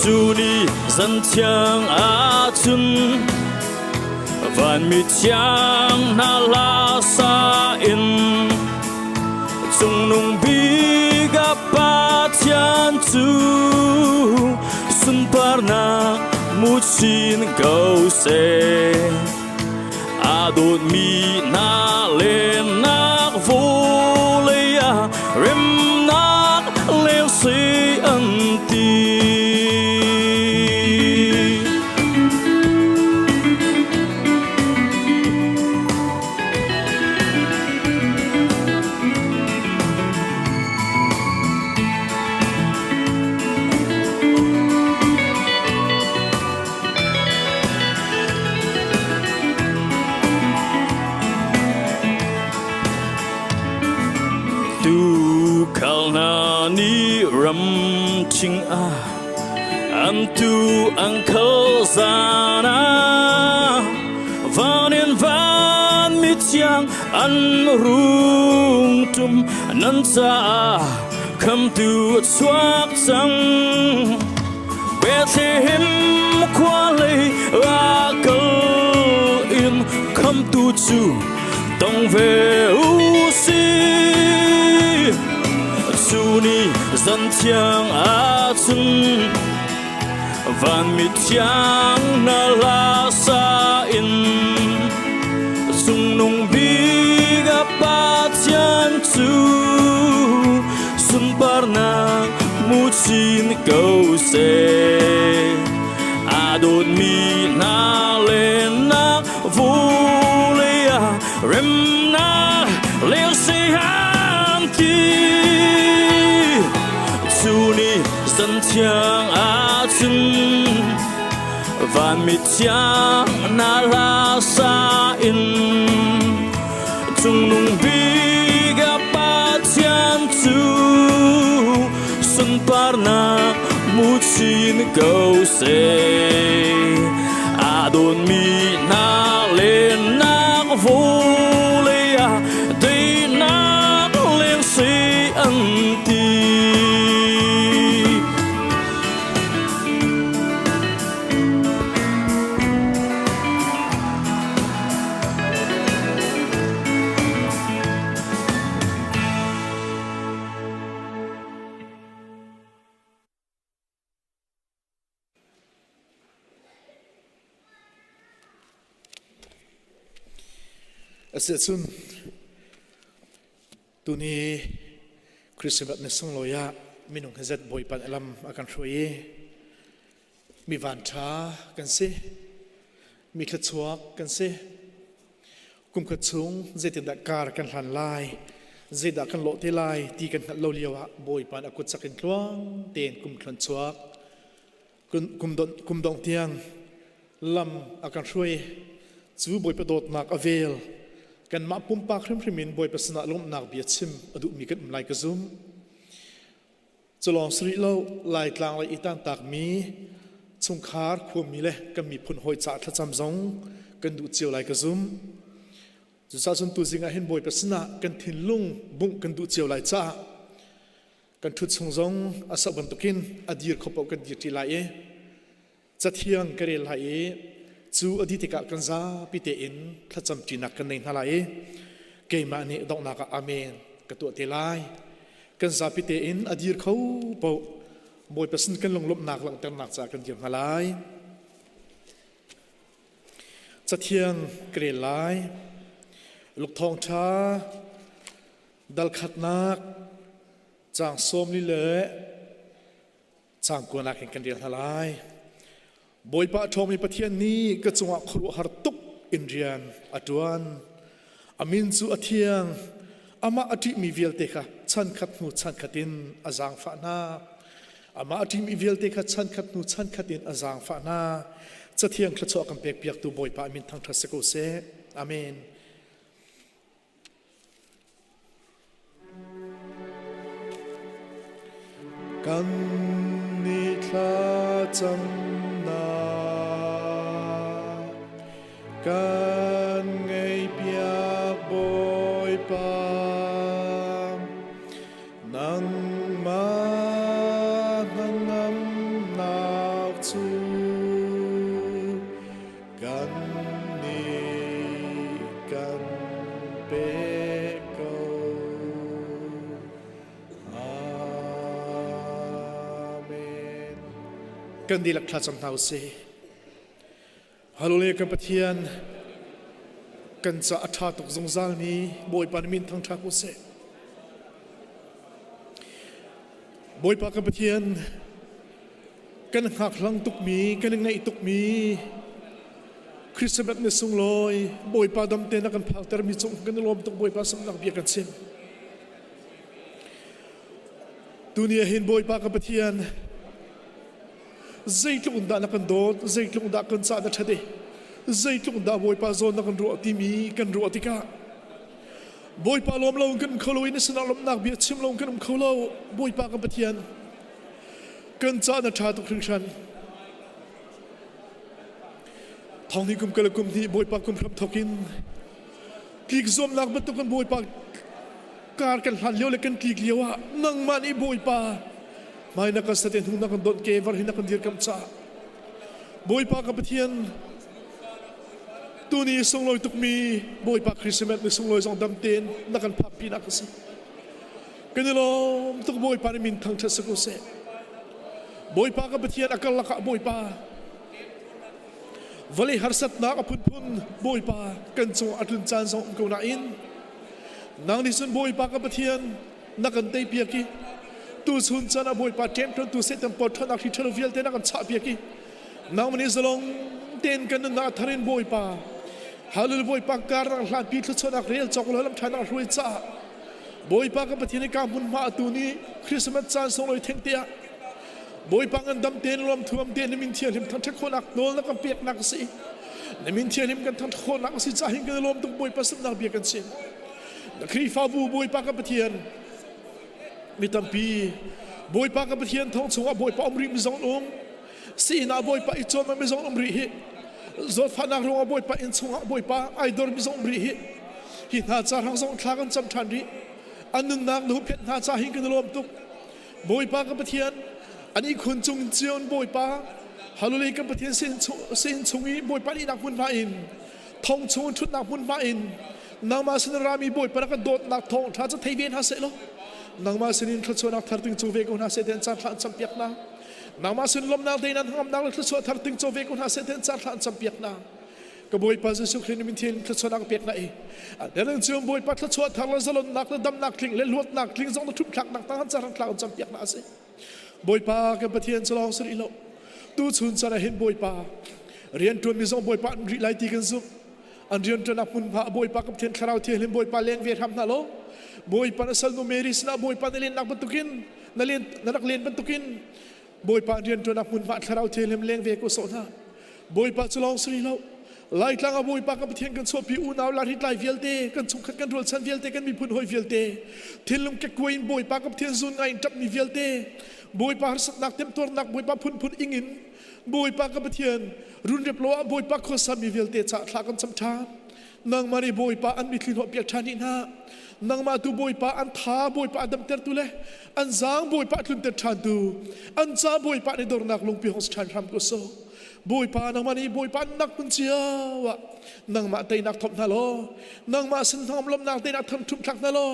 cu ni zan thiang ahcun vanmi thiang hna hla sa in cungnung bik a Pathian cu sunparnak mu chin ko seh. A dawtmi hna lennak vawlei ah remnak leng si an ti. ni ram thing ah an tu an khal zana van in van mi thiang an rung tum nan caah khamtu a chuak cang. Bethlehem khua lei ah kal in khamtu cu tong ve u si. Cu ni zan thiang ahcun van mi thiang na la sa in cungnung bik a Pathian cu sunparnak mu chin ko seh. Aa dawtmi hna lennak vulei ah remnak lengsi an ti. Cu ni zan thiang ahcun van mithiang na hla sa in cungnung bik a Pathian cu sunparnak mu chin ko seh. Aa dawnmi hna lennak vawlei ah daihnak leng si an ti. Asiahcun tuni Christmas ni sunglawi ah minung hi zet Bawipa nih lam a kan hruai i mi vanṭha kan si, mi thluachuak kan si. Kumkhat chung zeitindah kar kan hlan lai, zeidah kan lawh te lai ti kan hngalh lo lio ah Bawipa nih a kut cak in tluang tein kum thluan chuak kum dongh tiang lam a kan hruai. Cu Bawipa dawtnak a vel kanmah pumpak hrimhrim in Bawipa sinah lawmhnak bia chim a duhmi kan um lai ka zumh. Culawng si rih lo, Laitlang lei i tantakmi chungkhar khuami le kan miphun hawi caah thlacam zong kan duh cio lai ka zumh. Cucaah cun tuzing ah hin Bawipa sinah kan thinlung bungh kan duh cio lai caah kan ṭhut chung zong a sauh bantukin a dir kho paoh kan dir ṭi lai i Cathiang ka rel lai i cu a dih tikah kan zapi tein thlacam ṭinak kan nei hna lai i keimah nih donghnak ah amen ka tuah te lai. Kan zapi tein a dir kho paoh Bawipa sin kan lunglawmhnak langhternak caah kan dir hna lai. Cathiang ka rel lai. Luke thawngṭha dal khatnak caang 40 le Caang kuanak in kan rel hna lai. Bawipa a ṭhawngmi Pathian nih ka cungah khuaruahhar tuk in rian a ṭuan. A min cu a thiang. Amah a ṭihmi vialte kha chankhat hnu chankhat in a zaangfah hna. Amah a ṭihmi vialte kha chankhat hnu chankhat in a zaangfah hna. Cathiang thluachuah kan pekpiaktu Bawipa a min thangṭhat si ko seh. Amen. Kan nih thlacamnak kan ngaihpiak Bawipa nangmah hnangamnak cu kan nih kan pek ko. Amen. Kan dihlak thlacam hna usih. Hallelujah kan Pathian kan ca a ṭha tuk zungzal mi Bawipa na min thangṭhat usih. Bawipa kan Pathian kan hngakhlang tukmi kan i ngaih tukmi Christmas ni sunglawi Bawipa dam te na kan phaktermi cung kan i lawm tuk Bawipa samnak bia kan chim tuni ah hin Bawipa ka Pathian zeitluk in dah na kan dawt zeitluk in dah kan cah na ṭhat i zeitluk in dah Bawipa zawn na kan ruah timi kan ruah tikah. Bawipa lawm lo kan um kho lo i na sinah lawmhnak bia chim lo kan um kho lo. Bawipa kan Pathian, kan ca na ṭha tuk hringhran. Thong ni kum kal kum hnih Bawipa kum hram thawk in tlik zuamnak bantuk kan Bawipa kar kan hlan lio le kan tlik lio ah nangmah nih Bawipa hmai na kan sate hnu na kan donh ke var hi na kan dirkamh caah Bawipa ka Pathian tuni sunglawi tukmi Bawipa Christmas ni sunglawi zong dam tein na kan phak pinak a si. Kan i lawm tuk Bawipa nih min thangṭhat si ko seh. Bawipa ka Pathian a karlak ah Bawipa vawlei harsatnak a phunphun Bawipa kan cungah a tlun caan zong um ko nain nang nih cun Bawipa ka Pathian na kan teipiak i tuchun caan ah Bawipa ṭemṭuantu Satan porṭhanak hri ṭhalo vialte na kan chahpiak i nangmah nih zalong tein kan nunnak a thar in Bawipa Hallelujah Bawipa karang hlanpi thluachuahnak rel cawk lo lamṭhanak hruai caah Bawipa ka Pathian i ka hmunhma atu ni Christmas caan sunglawi theng te ah Bawipa ngan dam tein lawm thuam tein na min thianghlim thangṭhat khawhnak nawl na kan peknak a si na min thianghlim kan thangṭhat khawhnak a si caah hin kan i lawm tuk Bawipa sumnak bia kan chim na Khrihfabu Bawipa ka Pathian mi tampi Bawipa ka Pathian thong chungah Bawipa um rih mi zong um si inn ah Bawipa i cawm mi zong um rih hi zawtfahnak ruangah Bawipa inn chungah Bawipa ai dor mi zong um rih hi hi hna ca hrang zong thla kan cam ṭhan rih an nunnak na hupphenh hna ca hin kan i lawm tuk Bawipa ka Pathian an ihkhun cung cio in Bawipa Hallelujah kan Pathian sin chung i Bawipa ihnak hmunhma in thong chung in ṭhutnak hmunhma in nangmah sin rami Bawipa na kan dawtnak thawng ṭha cu thei ve hna seh law nangmah sinin thluachuahnak thar ting cu ve ko hna seh tiah caan thla an campiak hna nangmah sin lawmnak deinan hngamnak le thluachuah thar ting co ve ko hna seh tiah caan thla an campiak hna ka Bawipa Jesuh Khrih min thin thluachuahnak pek na i dereng cung Bawipa thluachuah thar le zalonnak le damnak tling le luatnak tling zong na ṭhup thlaknak tang carang thlak in campiak na a si Bawipa kan Pathian cu lawng si rih lo tu chun chan ah hin Bawipa rianṭuan mi zong Bawipa an rih lai ti kan zumh an rianṭuannak hmunhma Bawipa kan Pathian thlarau thianghlim Bawipa leng ve hram hna law Bawipa na salnu Mary sinah Bawipa na lennak bantukin na len na rak len bantukin Bawipa rianṭuannak hmunhma thlarau thianghlim leng ve ko sawh hna Bawipa cu lawng si rih lo Laitlang ah Bawipa kan Pathian kan chuahpi unau lahritlai vialte kan chungkhat kan rualchan vialte kan miphun hawi vialte thinlung kekkuai in Bawipa kan Pathian zun ngai in ṭapmi vialte Bawipa harsatnak temtuarnak Bawipa phunphun ing in Bawipa kan Pathian runrep lo ah Bawipa khuasami vialte ca thla kan cam ṭhan nangmah nih Bawipa an mitthli hnawhpiak ṭhan dih hna nangmah tu Bawipa an tha Bawipa a damtertu le an zaang Bawipa a tlunter ṭhantu an ca Bawipa nih dornak lungpi hong si ṭhan hram ko sawh Bawipa nangmah nih Bawipa nak hmun cio ah nangmah teinak thawp hna law nangmah sin hnangam lawmhnak teinak tham ṭhum thlak hna law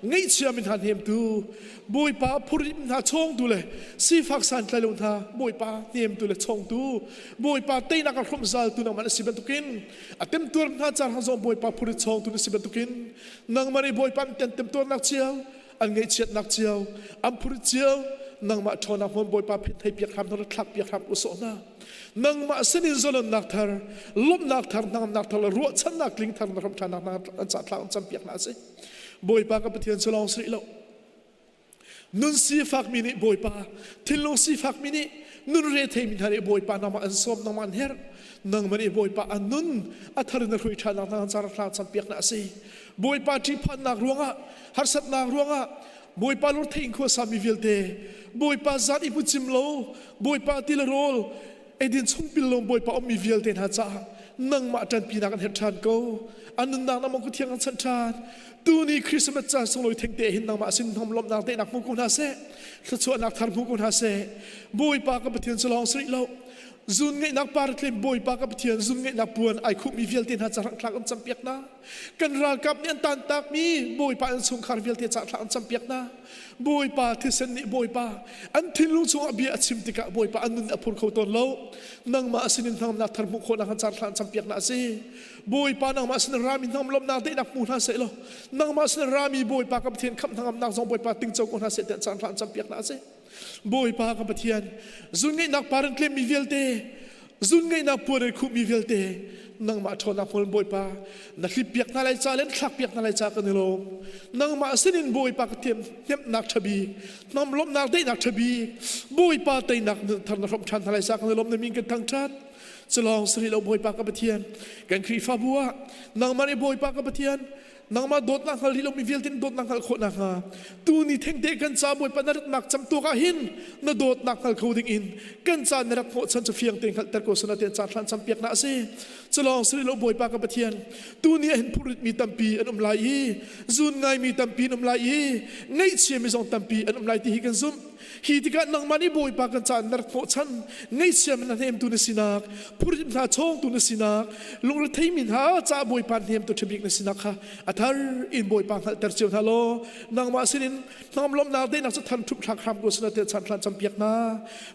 ngaihchia mi hna hnemtu Bawipa phurim hna chawngtu le sifak santlai lo hna Bawipa hnemtu le chawngtu Bawipa teinak a hrawmzaltu nangmah na si bantukin a temtuar hna car hang zong Bawipa phurit chawngtu na si bantukin nangmah nih Bawipa an temtuarnak cio an ngaihchiatnak cio an phurit cio nangmah ṭhawnnak hmun Bawipa phet thei piak hram hna thlak piak hram u sawh hna nangmah sinin zalonnak thar lawmhnak thar hnangamnak thar le ruahchannak tling thar na hram ṭhanak hna an ca thla an cam piak hna a si Bawipa ka Pathian cu lawng si rih lo nun sifakmi nih Bawipa thinlung sifakmi nih nun retheimi hna nih Bawipa nangmah an sawm nangmah an herh nangmah nih Bawipa an nun a thar in na hruai ṭhannak hna car thla cam piak hna a si Bawipa ṭihphannak ruangah harsatnak ruangah Bawipa lur thein khuasami vialte Bawipa zat i hmucim lo Bawipa ti le rawl eidin chungpil lo Bawipa ummi vialte hna caah nangmah ṭanpinak an herh ṭhan ko an nunnak nangmah ku thiang an chanh ṭhan tuni Christmas caan sunglawi thengte hin nangmah sin hnom lawmhnak tehnak hmu ko hna seh thluachuahnak thar hmu ko hna seh Bawipa ka Pathian cu lawng si rih lo zun ngeihnak par tlem Bawipa ka Pathian zun ngeihnak puan ai khuhmi vialte hna ca thlak an campiak hna Kan ralkap nih an tantakmi Bawipa an chungkhar vialte ca thla an campiak hna. Bawipa thisen nih Bawipa an thinlung chungah bia a chim tikah Bawipa an nun a phur kho tawn lo. Nangmah sinin hnangamnak thar hmuh khawhnak an car thla an campiak hna a si. Bawipa nangmah sin rami hnangam lawmhnak daihnak hmu hna seh law nangmah sin rami Bawipa ka Pathian khamh hnangamnak zong Bawipa tingco ko hna seh tiah caan thla an campiak hna a si. Bawipa ka Pathian, zunngaihnak par in tlemmi vialte, zunngaihnak puan in khuhmi vialte, nangmah ṭhawnnak hmul Bawipa, na hlippiak hna lai ca le na thlakpiak hna lai ca kan i lawm. Nangmah sinin Bawipa ka thiam hnemhnak ṭha bik, hnam lawmhnak daihnak ṭha bik, Bawipa teinak thar na hrawmh ṭhan hna lai ca kan i lawm na min kan thangṭhat. Culawng si rih lo Bawipa ka Pathian, kan Khrihfabu ah nangmah nih Bawipa ka Pathian, Nangmah dawtnak hngal rih lomi vialte in dawtnak hngalh khawh nakhnga tu ni thengte kan ca Bawipa na ratnak camtuak ah hin na dawtnak hngal kho ding in kan ca na rak hnawhchan cu fiang tein hngalhter ko sana tian caan hlan campiak na a si. Culawng si lo Bawipa ka Pathian tu ni ah hin phurrit mi tampi an um lai i zun ngaimi tampi an um lai i ngaihchia mi zong tampi an um lai ti hi kan zumh. Hi tikah nangmah nih Bawipa kan caah na rak hnawhchan, ngaihchia na hnemtu na sinak, phurim hna chawngtu na sinak, lungretheimi hna caah Bawipa hnemtu ṭhabik na sinak kha a thar in Bawipa hngalhter cio hna law nangmah sinin hnangam lawmhnak daihnak cu than ṭhup thlak hram ko sina tiah chan hlan campiak hna.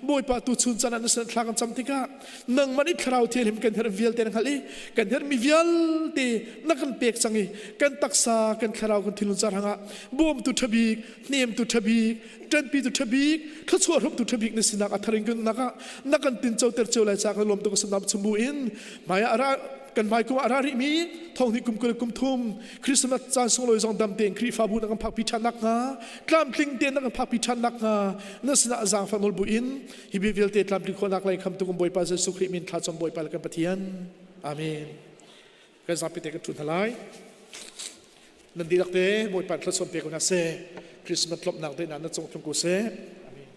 Bawipa tu chun caan ah na sin thla kan cam tikah nangmah nih thlarau thianghlim kan herh vialte na hngalh i kan herhmi vialte na kan pek cang i kan taksa kan thlarau kan thinlung carhang ah bawmtu ṭhabik hnemtu ṭhabik ṭanpitu ṭhabik thluachuah hrumtu ṭhabik na sinak a thar in kan nak ah na kan tincoter cio lai ca kan lawm tuk sanam chumbu in hmai ah ra kan hmai kum ah ra rih mi thong hnih kum 20 kum thum Christmas caan sunglawi zong dam tein Khrihfabu na kan phakpi ṭhan nak hnga tlamtling tein na kan phakpi ṭhan nak hnga na sinah zaangfah nawl bu in hi bia vialte tlamtling khawhnak lai khamtu kan Bawipa Jesuh Khrih min thla cam Bawipa le kan Pathian Amen kan zapi te kan ṭhu hna lai Nan dihlak te Bawipa thluachuah pe ko hna seh. Christmas lawmhnak te na cung tlung ko seh. Amen.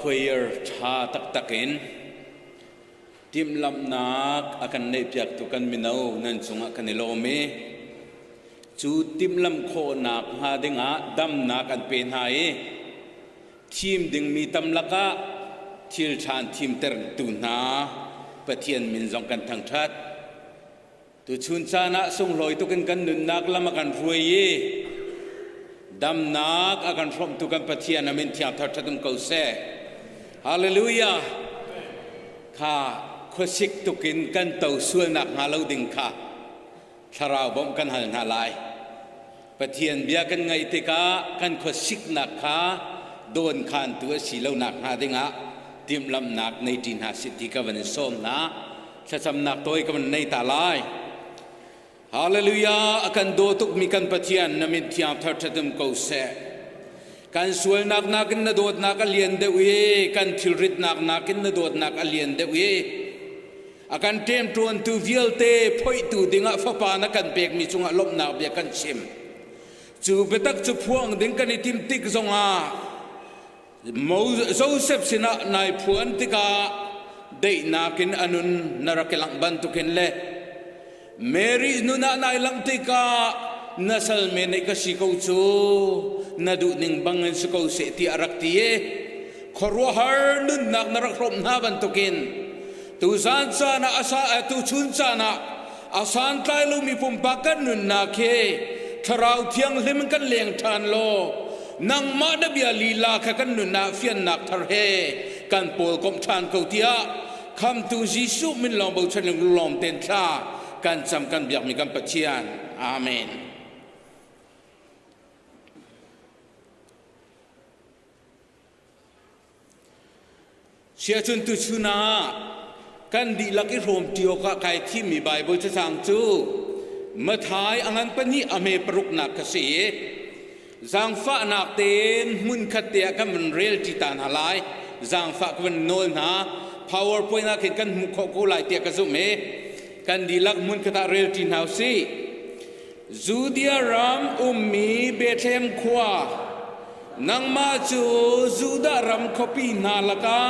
Choir ṭha taktak in timhlamhnak a kan neihpiaktu kan mino nan cungah kan i lawm i cu timhlamh khawhnak hnga dingah damnak an pe hna i thim dingmi tam lakah thil ṭha an thimtertu hna Pathian min zong kan thangṭhat. Tuchun caan ah sunglawi tuk in kan nunnak lam a kan hruai i damnak a kan hrawmhtu kan Pathian a min thiang thar ṭhat um ko seh. Hallelujah! Kha khuasik tuk in kan to sualnak hnga lo ding kha thlarau bawmh kan hal hna lai. Pathian bia kan ngaih tikah kan khuasiknak kha dawnkhantu a si lonak hnga dingah timhlamhnak nei ṭi hna sih ti ka van in sawm hna. Thlacamnak tawi ka van nei ta lai. Hallelujah! A kan daw tukmi kan Pathian na min thiang thar ṭhatum ko seh. Kan sualnak nakin na dawtnak a lian deuh i kan thilritnak nakin na dawtnak a lian deuh i a kan ṭemṭuantu vialte phoihtu dingah fapa na kan pekmi cungah lawmhnak bia kan chim. Cu biatak cu phuang ding kan i tim tik zongah Joseph sinah nai phuan tikah daihnak in a nun na rak i langh bantukin le Mary nun ah nai langh tikah na sal men ka si ko cu na duh ning bangin si ko seh tiah a rak ti i khuaruahhar nunnak na rak hrawmh hna bantukin tuzan caan ah asa tuchun caan ah a santlai lomi pumpak kan nunnak hi thlarau thianghlim kan leng ṭhan law nangmah na bia lila kha kan nun ah fiannak thar he kan pawl komh ṭhan ko tiah khamtu Jesuh min lawng bochan in lawm ten thla kan cam kan biakmi kan Pathian. Amen. Siahcun tuchun ah kan dihlak i hrawmṭi awkah kai thimmi Baibal cacang cu Matthai a ngan pahnih a hme paruknak kha si i zaangfahnak tein hmunkhat te ah kan van relṭi ta hna lai. Zaangfah ka van nawl hna. PowerPoint ah khin kan hmuh khawh ko lai tiah ka zumh i kan dihlak hmunkhat ah relṭi hna usih. Judea ram ummi Bethlehem khua, nangmah cu Judah ram khuapi hna lakah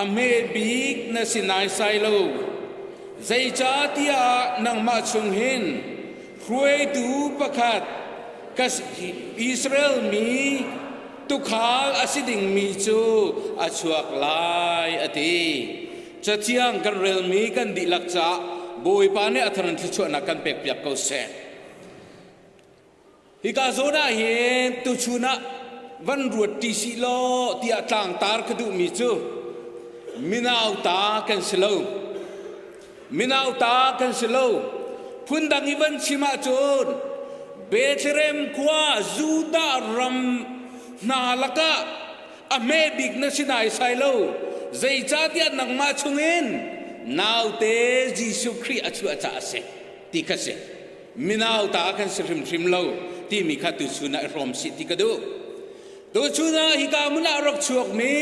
a hme bik na si naisai lo. Zeicahtiah nangmah chung hin hruaitu pakhat Israel mi tuukhal a si dingmi cu a chuak lai, a ti. Cathiang kan relmi kan dihlak caah Bawipa nih a thar in thluachuahnak kan pekpiak ko seh. Hika zawn ah hin tuchun ah van ruat ṭi sih law tiah tlangtar ka duhmi cu minau ta kan si lo. Minau ta kan si lo. Phundang i van chim ahcun Bethlehem khua Judah ram hna lakah a hme bik na si naisai lo zeicahtiah nangmah chungin naute Jesuh Khrih a chuah caah a si ti kha si minau ta kan si hrimhrim lo timi kha tuchun ah i hrawm sih ti ka duh tuchun ah hika hmun ah rak chuakmi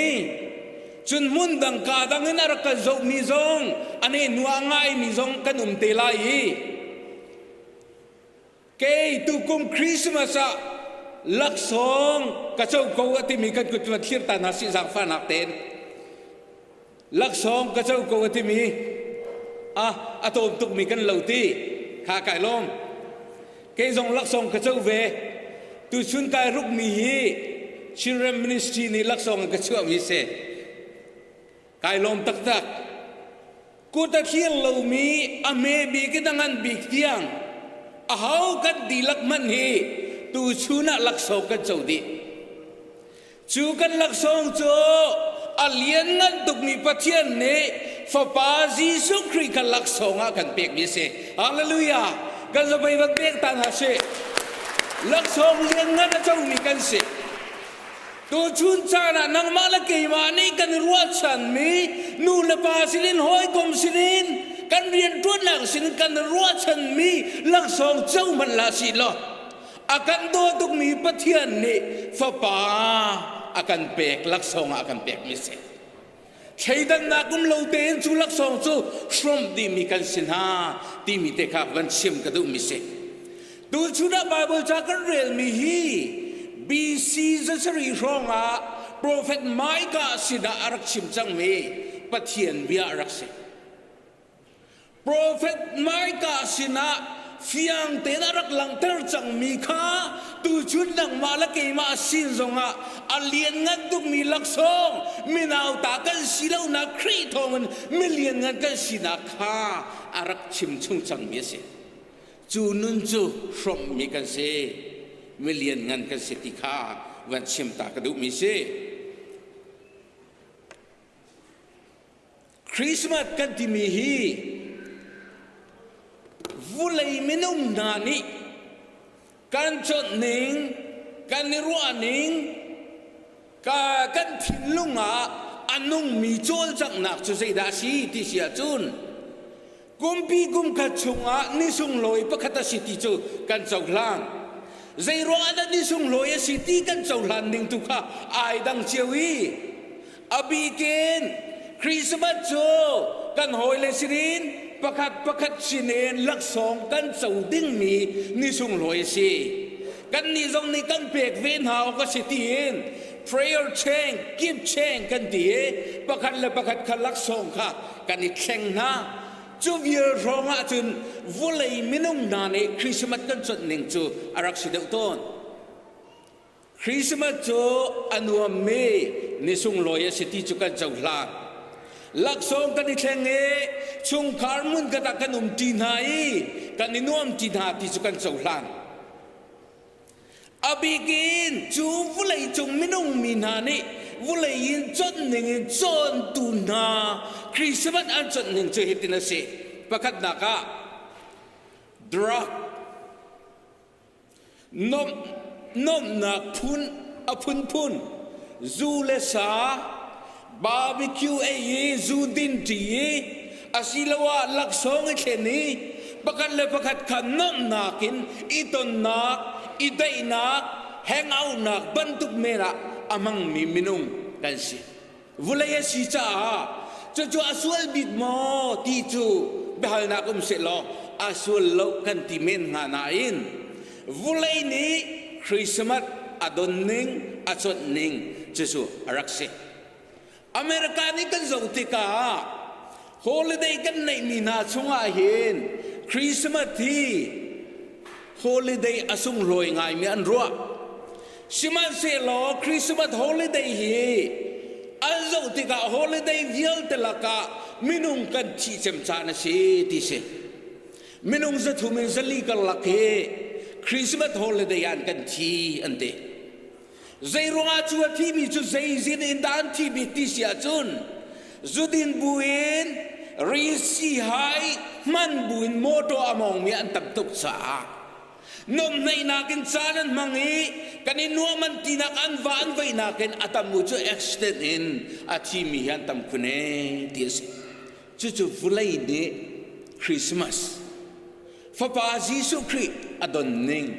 cun hmun dang ka dang in a rak kan zohmi zong ane hnu ah ngaimi zong kan um te lai i Kei tukum Christmas ah laksawng ka co ko a timi kan kut van thlir ta hna sih zaangfahnak tein. Laksawng ka co ko a timi ah a tawm tukmi kan lo ti kha kai lawm. Kei zong laksawng ka co ve. Tuchun kai rukmi hi Children Ministry nih laksawng ka chuahmi si. Kai lawm taktak. Kut a thlir lomi a hme bik in a ngan bik tiang aho kan dihlak hmanh hi tuchun ah laksawng kan co dih. Cu kan laksawng cu a lianngan tukmi Pathian nih Fapa Jesuh Khrih kha laksawng ah kan pekmi a si. Hallelujah! Kan zapei van pek ta hna sih. Laksawng lianngan a comi kan si. Tuchun caan ah nangmah le keimah nih kan i ruahchanmi nu le pa sinin hawikom sinin kan rianṭuannak sinin kan i ruahchanmi laksawng co hmanh hlah sih law a kan daw tukmi Pathian nih fapa a kan pek laksawng ah a kan pekmi a si. Thleidannak um lo tein cu laksawng cu hrawmh dihmi kan si hna timi te kha van chim ka duhmi si. Tuchun ah Baibal ca kan relmi hi BC zasarih hrawng ah. Prophet Micah sinah a rak chim cangmi Pathian bia a rak si. Profet Micah sinah fiang tein a rak langhter cangmi kha tuchun nangmah le keimah sin zongah a lianngan tukmi laksawng minauta kan si lonak Khrih thawngin milianngan kan sinak kha a rak chim chung cangmi a si. Cu nun cu hrawmhmi kan si, milianngan kan si ti kha van chim ta ka duhmi si. Christmas kan timi hi vulei minung hna nih kan chawnh ning, kan i ruah ning, ka, kan thinlung ah a nungmi cawlcanghnak cu zeidah a si ti si ahcun kumpi kumkhat chungah ni sunglawi pakhat a si ti cu kan cohlan. Zeiruang ah dah ni sunglawi a si ti kan cohlan ning tu kha ai dang cio i A bikin Christmas cu kan hawile sinin pakhat pakhat sinin laksawng kan co dingmi ni sunglawi a si. Kannih zong nih kan pek ve hna awk a si tiin prayer chain, gift chain kan ti i pakhat le pakhat kha laksawng kha kan i thleng hna. Cu vial hrawng ah cun vawlei minung hna nih Christmas kan conh ning cu a rak si deuh tawn. Christmas cu a nuammi ni sunglawi a si ti cu kan cohlan. Laksawng kan i thleng i chungkhar hmun khat ah kan umṭi hna i kan i nuamṭi hna ti cu kan cohlan. A bik in cu vawleicung minung mi hna nih vawlei in conh ning in cawntu hna Christmas an conh ning cu hitin a si. Pakhatnak ah drug Nuamhnak phun a phunphun, zu le sa, barbecue ei i zu din ṭi i asiloah laksawng i thlen i pakhat le pakhat kha nuamhnak in i tonnak, i daihnak, hangoutnak bantuk men ah a hmangmi minung kan si. Vawlei a si caah cucu a sual bik maw ti cu biahalnak um sehlaw a sual lo kan ti men hnga nain vawlei nih Christmas a don ning a conh ning cucu a rak si. America nih kan zoh tikah holiday kan neihmi hna chungah hin Christmas hi holiday a sunglawi ngaimi an ruah. Sihmanhsehlaw Christmas holiday hi an zoh tikah holiday vialte lakah minung kan thih cem caan a si ti si. Minung 300 in 400 karlak hi Christmas holiday ah an kan thi an ti. Zeiruangah cu a thimi cu zeizin in dah an thi bik ti si ahcun zudin buin risi hai hman buin motor a mawngmi an tam tuk caah nuamhnaihnak in caan an hmang i kan i nuam an tinak an va an veihnak in a tam u cu accident in a thimi hi an tam khun ee ti a si. Cucu vulei nih Christmas Fapa Jesuh Khrih a don ning,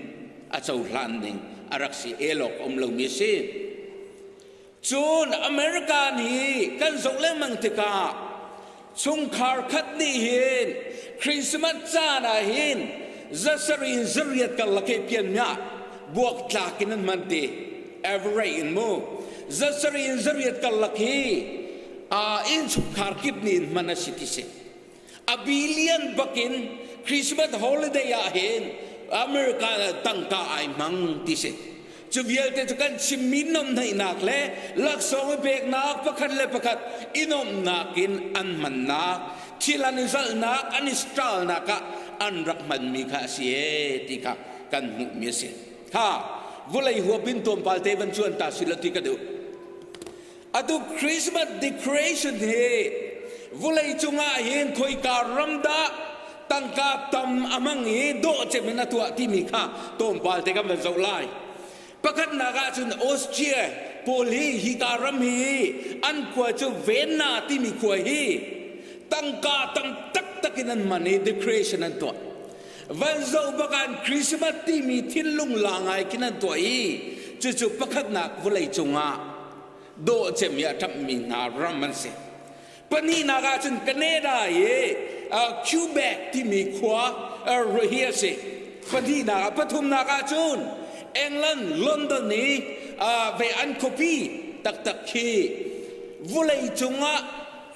a cohlan ning a rak si elawk um lomi a si. Cun American hi kan zoh lengmang tikah chungkhar khat nih hin Christmas caan ah hin zasarih in zariat karlak he pian miah buak tlak in an hman ti average in mu zasarih in zariat karlak hi innchungkhar kip nih in hman a si ti si. A billion bakin Christmas holiday ah hin America tangka ai hmang ti si. Cu vialte cu kan chimmi nomhnaihnak le laksawng i peknak pakhat le pakhat i nuamhnak in an hmannak, thil an i zalhnak, an i stralnak ah an rak hmanmi kha a si ee ti kha kan hmuhmi a si. Kha vawlei huap in tlawmpal te van cuan ta si lo ti ka duh. Atu Christmas decoration hi vawlei cungah hin khoika ram dah tangka tam a hmang i dawh cem in a tuah timi kha tlawmpal te kan van zoh lai. Pakhatnak ah cun Austria pawl hi hika ram hi an khua cu Vienna timi khua hi tangka tam taktak in an man i decoration an tuah. Van zoh bak ah Christmas timi thinlung la ngai khin an tuah i cucu pakhatnak vawlei cungah dawh cem i a ṭamhmi hna ram an si. Pahnihnak ah cun Canada i Quebec timi khua hi a si. Pahnihnak ah pathumnak ah cun England London i ve an khuapi taktak khi vulei cungah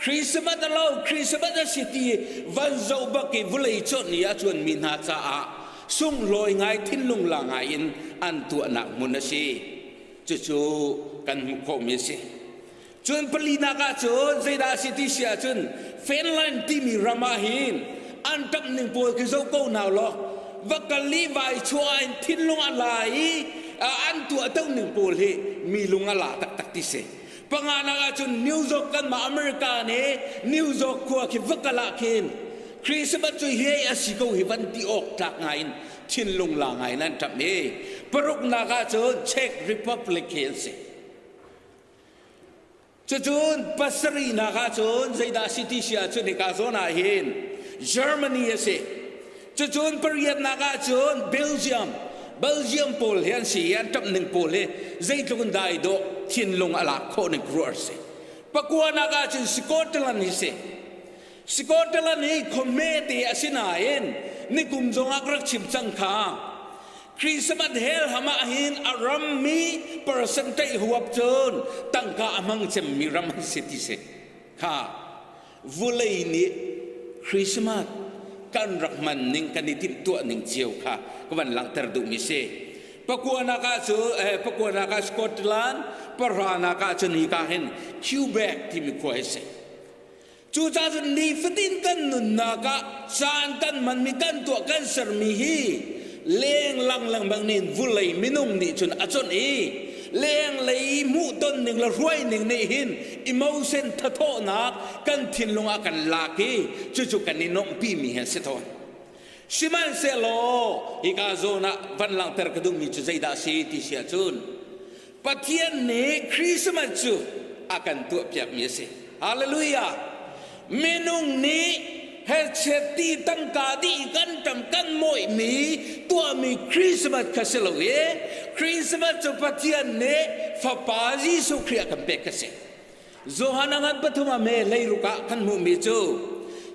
Christmas a lo Christmas a si ti van zoh bak i vulei chawnh ni ah cun mi hna caah sunglawi ngai thinlung la ngai in an tuahnak hmun a si. Cucu kan hmuh khawhmi a si. Cun palinak ah cun zeidah a si ti si ahcun Finland timi ram ah hin an ṭamh ning pawl khi zoh ko hna law va kal i vai chuah in thinlung a la i an tuahto ning pawl hi mi lung a la taktak ti si. Panganak ahcun New York kanmah America nih New York khua khi va kal ah khin Christmas cu hi a si ko hi van ti awk tlak ngai in thinlung la ngai in an ṭamh i paruknak ahcun Czech Republic hi an si. Cucun pasarihnak ahcun zeidah si ti si ahcun hika zawn ah hin Germany a si. Cucun pariatnak ahcun Belgium, Belgium pawl hi an si i an ṭamh ning pawl hi zeitluk in dah i dawh thinlung a lak khawh ning ruah a si. Pakuanak ahcun Scotland hi si. Scotland hi khuahme te a si nain nikum zong ah ka rak chim cang kha. Christmas hell ham ah hin a rammi percentage huap cun tangka a hmang cemmi ram an si ti si. Kha vulei nih Christmas kan rak hman ning kan i timhtuah ning cio kha ka van langhter duhmi si. Pakuanak ah cu eh, pakuanak ah Scotland, pahranak ah cun hika hin Quebec timi khua hi si. Cucaah cun nifatin kan nunnak ah caan kan hmanmi kan tuah kan sermi hi lenglang lengmang nih vulei minung nih cun a conh i lenglei hmuhton ning le hruai ning nih hin emotion thathawhnak kan thinlung ah kan lak i cucu kan i nuamhpi mi hi a si tawn. Sihmanhsehlaw hika zawn ah van langhter ka duhmi cu zeidah a si ti si ahcun Pathian nih Christmas cu a kan tuahpiakmi a si. Hallelujah! Minung nih hechet ti tangka dih kan ṭam kan mawihmi tuahmi Christmas kha si lo i Christmas cu Pathian nih Fapa Jesuh Khrih a kan pek kha si. Johan a ngan pathum ah me leiruk ah kan hmuhmi cu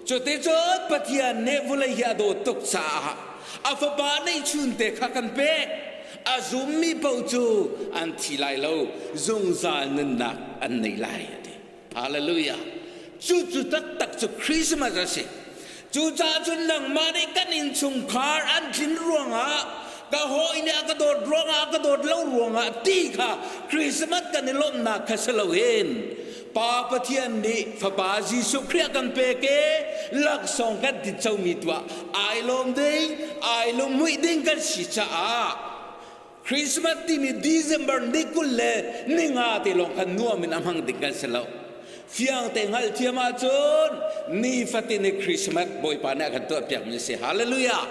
cuticun Pathian nih vawlei hi a dawt tuk caah a fapa neihchun te kha kan pek a zummi paoh cu an thi lai lo zungzal nunnak an nei lai a ti hallelujah cu cu taktak cu Christmas a si Cucaah cun nangmah nih kan innchungkhar an tlin ruangah ka hawi nih a ka dawt ruangah a ka dawt lo ruangah ti kha Christmas kan i lawmhnak kha si loin Pa Pathian nih Fapa Jesuh Khrih a kan pek i laksawng kan tincomi tuah ai lawm ding ai lunghmuih ding kan si caah Christmas timi December ni 20 le ni nga te lawng khan nuam in a hmang ding kan si lo. Fiang te hngalhthiam ahcun nifatin hi Christmas Bawipa nih a kan tuahpiakmi a si. Hallelujah!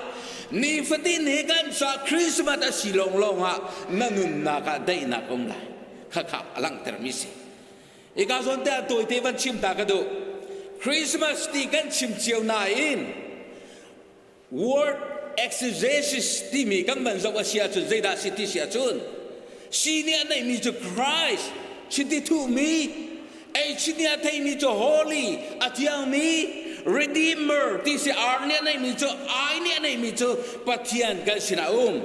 Nifatin hi kan ca Christmas a si lawnglawng ah na nunnak ah daihnak um lai. Khakha a langhtermi si. Ika zawn te ah tawite van chim ta ka duh. Christmas ti kan chim cio nain Word exegesis timi kan van zoh a si ahcun zeidah a si ti si ahcun si nih a neihmi cu Christ chiti thuhmi H nih a theimi cu Holy a thiangmi Redeemer ti si R nih a neihmi cu I nih a neihmi cu Pathian kan sinah a um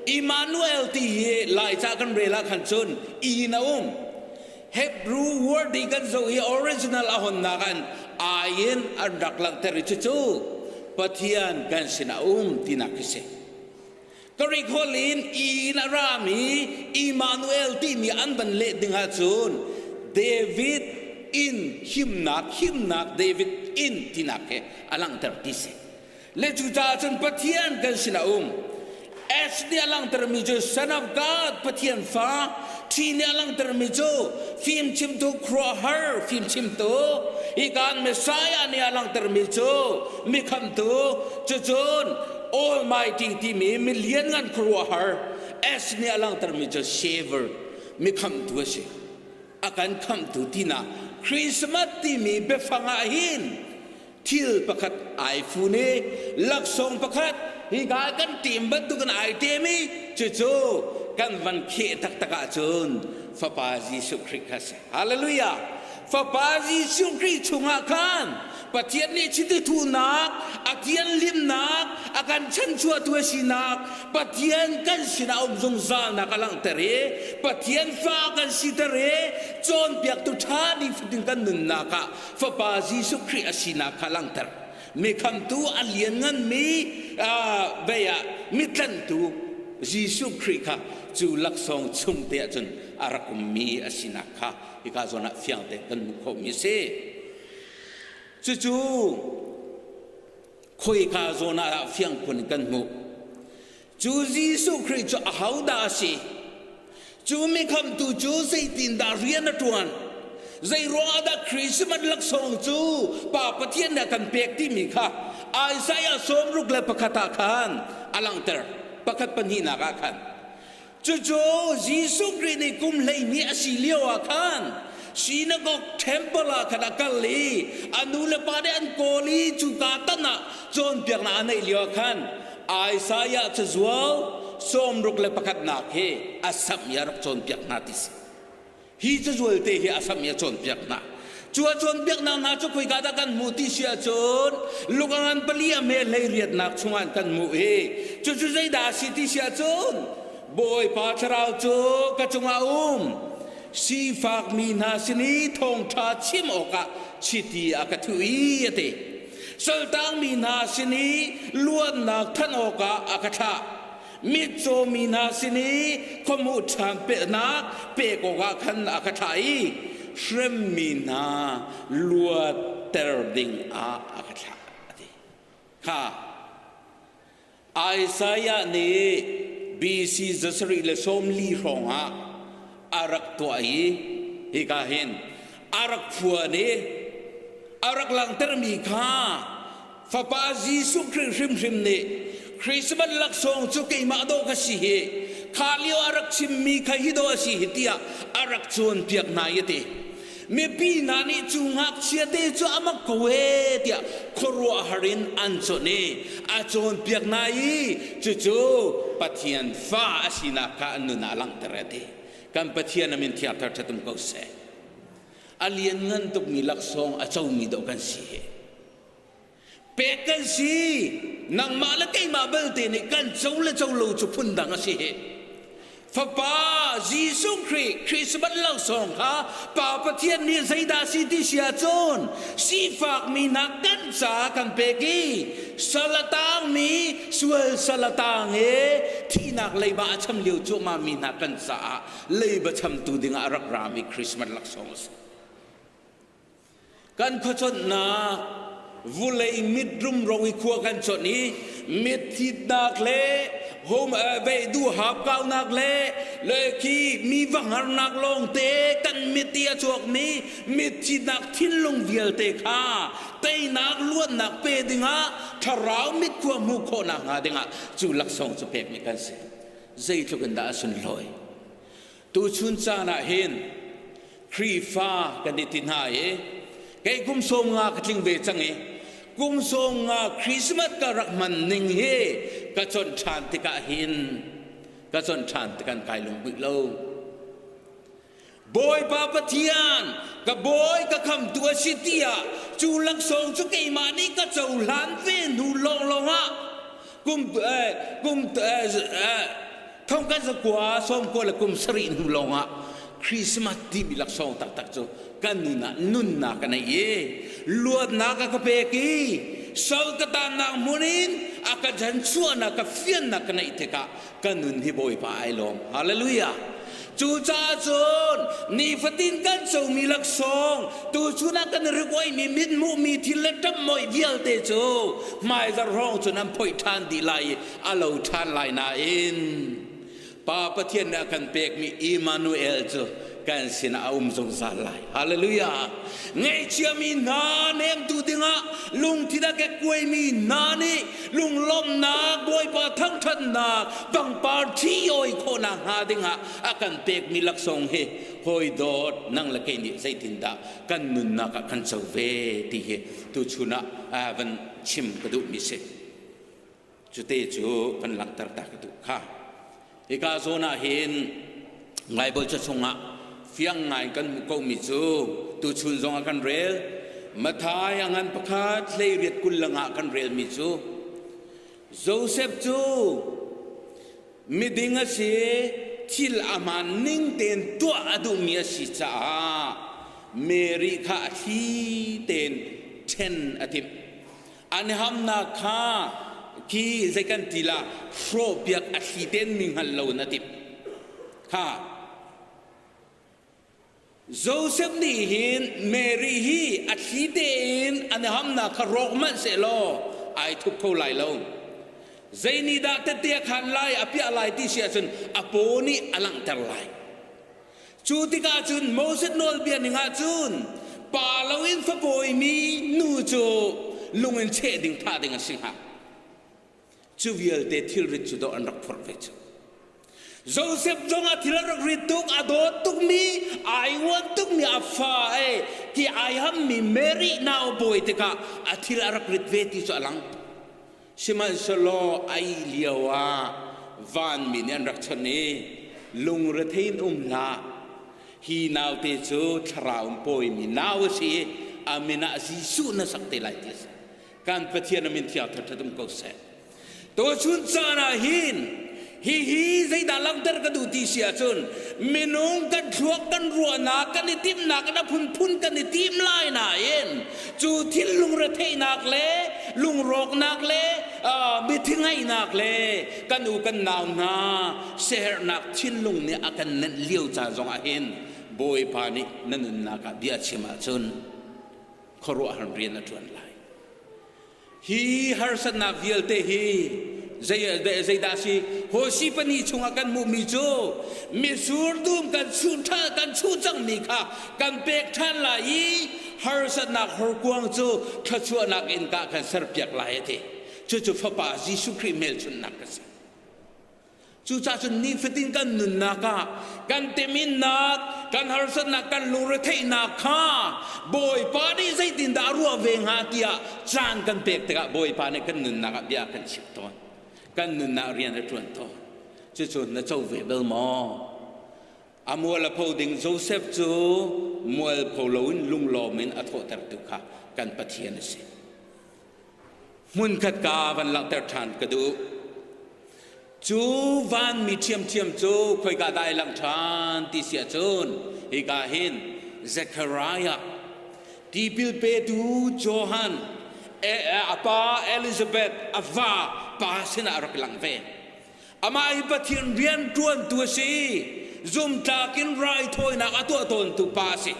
Emmanuel ti hi Laica kan rel ah khan cun I in a um Hebrew word i kan zoh i original a honnak an ai in an rak langhter i cucu Pathian kan sinah um tinak khi si. Greek holh in i in a rami Emmanuel timi an van leh ding ahcun David in himnak himnak David in tinak he a langhter ti si. Le cucaah cun Pathian kan sinah um. S nih a langhtermi cu Son of God, Pathian fa. T nih a langhtermi cu fimchimtu khuaruahhar fimchimtu. Hikan Messiah nih a langhtermi cu mikhamtu. Cucun Almighty timi mi lianngan khuaruahhar. S nih a langhtermi cu Savior, mikhamtu a si. A kan khamhtu tinak Christmas timi biafang ah hin thil pakhat ai fun i laksawng pakhat hika kan team bantukin ai tem i cucu kan van kheh taktak ahcun Fapa Jesuh Khrih kha si. Hallelujah! Fapa Jesuh Khrih chungah khan. Pathian nih chiti thuhnak, a thianhlimnak, a kan chanchuahtu a sinak, Pathian kan sinah a um zungzalnak a langhter i Pathian fa kan siter i cawnpiaktu ṭha nifatin kan nunnak ah Fapa Jesuh Khrih a sinak kha langhter. Mi khamtu a liannganmi vei ah mitlanhtu Jesuh Khrih kha cu laksawng chung te ahcun a rak ummi a sinak kha hika zawn ah fiang tein kan hmuh khawhmi a si. Cucu khoika zawn ah dah fiang phun in kan hmuh. Cu Jesuh Khrih cu ahodah a si? Cu mikhamtu cu zeitindah rian a ṭuan? Zei ruangah dah Christmas laksawng cu Pa Pathian nih a kan pek timi kha Isaiah 61 ah khan a langhter. Pakhat pahnihnak ah khan. Cucu Jesuh Khrih nih kum 12 a si lio ah khan synagogue temple ah khan a kal i a nu le pa nih an kawl i cuka tan ah cawnpiaknak a neih lio ah khan Isaiah cazual 61nak hi a samh i a rak cawnpiak hna ti si. Hi cazual te hi a sam i a cawnpiak hna. Cu a cawnpiaknak hna cu khoika dah kan hmuh ti si ahcun Luka ngan pali a hme hlei riatnak chungah kan hmuh i cucu zeidah a si ti si ahcun Bawipa thlarau cu ka cungah a um sifakmi hna sin i thawngṭha chim awkah chiti a ka thuh i a ti. Saltangmi hna sin i luatnak thanh awkah a ka thlah. Mitcaw mi hna sin i khuamuh ṭhan peknak pek awkah khan a ka thlah i hremmi hna luatter ding ah a ka thlah a ti. Kha Isaiah nih BC 740 hrawng ah a rak tuah i hika hin a rak phuan i a rak langhtermi kha Fapa Jesuh Khrih hrimhrim nih Christmas laksawng cu keimah dawh ka si hi kha lio a rak chimmi kha hi dawh a si hi tiah a rak cawnpiak hna i a ti. Mipi hna nih cu ngakchia te cu a mak ko ee tiah khuaruahhar in an chawnh i a cawnpiak hna i cucu Pathian fa a sinak kha an nun ah a langhter a ti. Kan Pathian a min thiangthar ṭhatum ko seh. A lianngan tukmi laksawng a comi dawh kan si hi. Pek kan si. Nangmah le keimah belte nih kan co le co lo cu phundang a si hi. Fapa Jesuh Khrih Christmas laksawng kha Pa Pathian nih zeidah si ti si ahcun sifakmi hna kan caah kan pek i sal a tangmi sual sal a tang i thihnak leiba a cham lio cuahmah mi hna kan caah leiba chamtu dingah a rak rami Christmas laksawng a si. Kan khuaconhnak vulei mit rumro i khua kan conh i mitthitnak le home vei duhap kaunak le le khi mi vangharnak lawngte kan mit i a chuakmi mitthitnak thinlung vialte kha teinak luatnak pe dingah thlarau mit khua hmuh khawhnak hnga dingah cu laksawng cu pekmi kan si. Zeitluk in dah a sunlawi. Tuchun caan ah hin Khrihfa kan i ti hna i kei kum 50 ka tling ve cang i kum 50 Christmas ka rak hman ning hi ka conh ṭhan tikah hin ka conh ṭhan tikah kai lunghmuih lo. Bawipa Pathian ka bawi ka khamtu a si tiah cu laksawng cu keimah nih ka cohlan ve hnu lawnglawng ah kum kum thong kan zakua sawmkua le kum sarih hnu lawngah Christmas timi laksawng taktak cu kan nun ah nunnak ka nei i luatnak a ka pek i sal ka tannak hmun in a ka ṭhanchuahnak ka fiannak ka neih tikah ka nun hi Bawipa ai lawm. Hallelujah. Cucaah cun nifatin kan comi laksawng tuchun ah kan rikuaimi mithmuhmi thil le ṭamhmoih vialte cu hmaizarh hrawng cun an phoih ṭhan dih lai i a lo ṭhan lai nain Pa Pathian nih a kan pekmi Immanuel cu kan sinah a um zungzal lai. Hallelujah. Ngaihchiami hna nemtu dingah lungthin a kekkuaimi hna nih lunglawmhnak Bawipa thangṭhatnak pangpar ṭhi oi khawhnak hnga dingah a kan pekmi laksawng hi hawi dawt nang le kei nih zeitindah kan nunnak ah kan co ve ti hi tuchun ah van chim ka duhmi si. Cute cu kan langhter ta ka duh kha. Hika zawn ah hin Bible ca chungah fiang ngai kan hmuh komi cu tuchun zong ah kan rel. Mathai a ngan pakhat 18 kul langah kan relmi cu Joseph cu miding a si thil a hmaan ning tein tuah a duhmi a si caah Mary kha a thli tein ṭhen a timh. An hamnak kha khi zei kan ti la hrawhpiak a thli tein mi hngal lo in a timh. Kha Joseph nih hin Mary hi a thli tein an hamnak kha rawk manh sehlaw ai thup kho lai lo. Zei nih dah tette a khan lai, a piah lai ti si ahcun a paw nih a langhter lai. Cu tikah cun Moses nawlbia ning ah cun pa loin fapawimi nu cu lung in cheh ding thah ding a si hnga. Cu vialte thilrit cu dawh an rak phorh ve cu. Joseph zong a thil a rak rit tuk, a dawt tukmi, ai uan tukmi a fa e ti ai hammi Mary nau bawi tikah a thil a rak rit ve ti cu a lang. Sihmanhsehlaw ai lio ah vanmi nih an rak chawnh i lungrethei in um hlah. Hi naute cu thlarau in pawimi nau a si i a min ah Jesuh na sak te lai ti a si. Kan Pathian a min thiang ṭhaṭhat um ko seh. Tuchun caan ah hin hihi zeidah langhter ka duh ti si ahcun minung kan thluak kan ruahnak kan i timhnak in a phunphun kan i tim lai nain cu thil lungretheihnak le lungrawknak le mithi ngaihnak le kan u kan nau hna siaherhnak thinlung nih a kan nenh lio caan zongah hin Bawipa nih na nunnak ah bia chim ahcun khuaruahhar rian a ṭuan lai. Hi harsatnak vialte hi zeidah a si? Hosi pahnih chungah kan hmuhmi cu mitsur dum kan chuh kan chuh cangmi kha kan pek ṭhan lai i harsatnak horkuang cu thluachuahnak innka kan serpiak lai a ti. Cucu Fapa Jesuh Khrih hmelchunhnak a si. Cucaah cun nifatin kan nunnak ah kan teminnak, kan harsatnak, kan lungretheihnak kha Bawipa nih zeitindah a ruah ve hnga tiah caan kan pek tikah Bawipa nih kan nunnak ah bia a kan chimh tawn. Kan nunnak rian a ṭuan tawn. Cucu na co ve bal maw? A mual a pho ding Joseph cu mualpho loin lunglawm in a thawhtertu kha kan Pathian a si. Hmunkhat ka van langhter ṭhan ka duh. Cu vanmi ṭhiamṭhiam cu khoika dah ai langh ṭhan ti si ahcun hika hin Zechariah tipil petu Johan a pa Elizabeth a va pa sinah a rak lang ve. Amah hi Pathian rianṭuantu a si i zumtlak in raithawinak a tuah tawntu pa a si.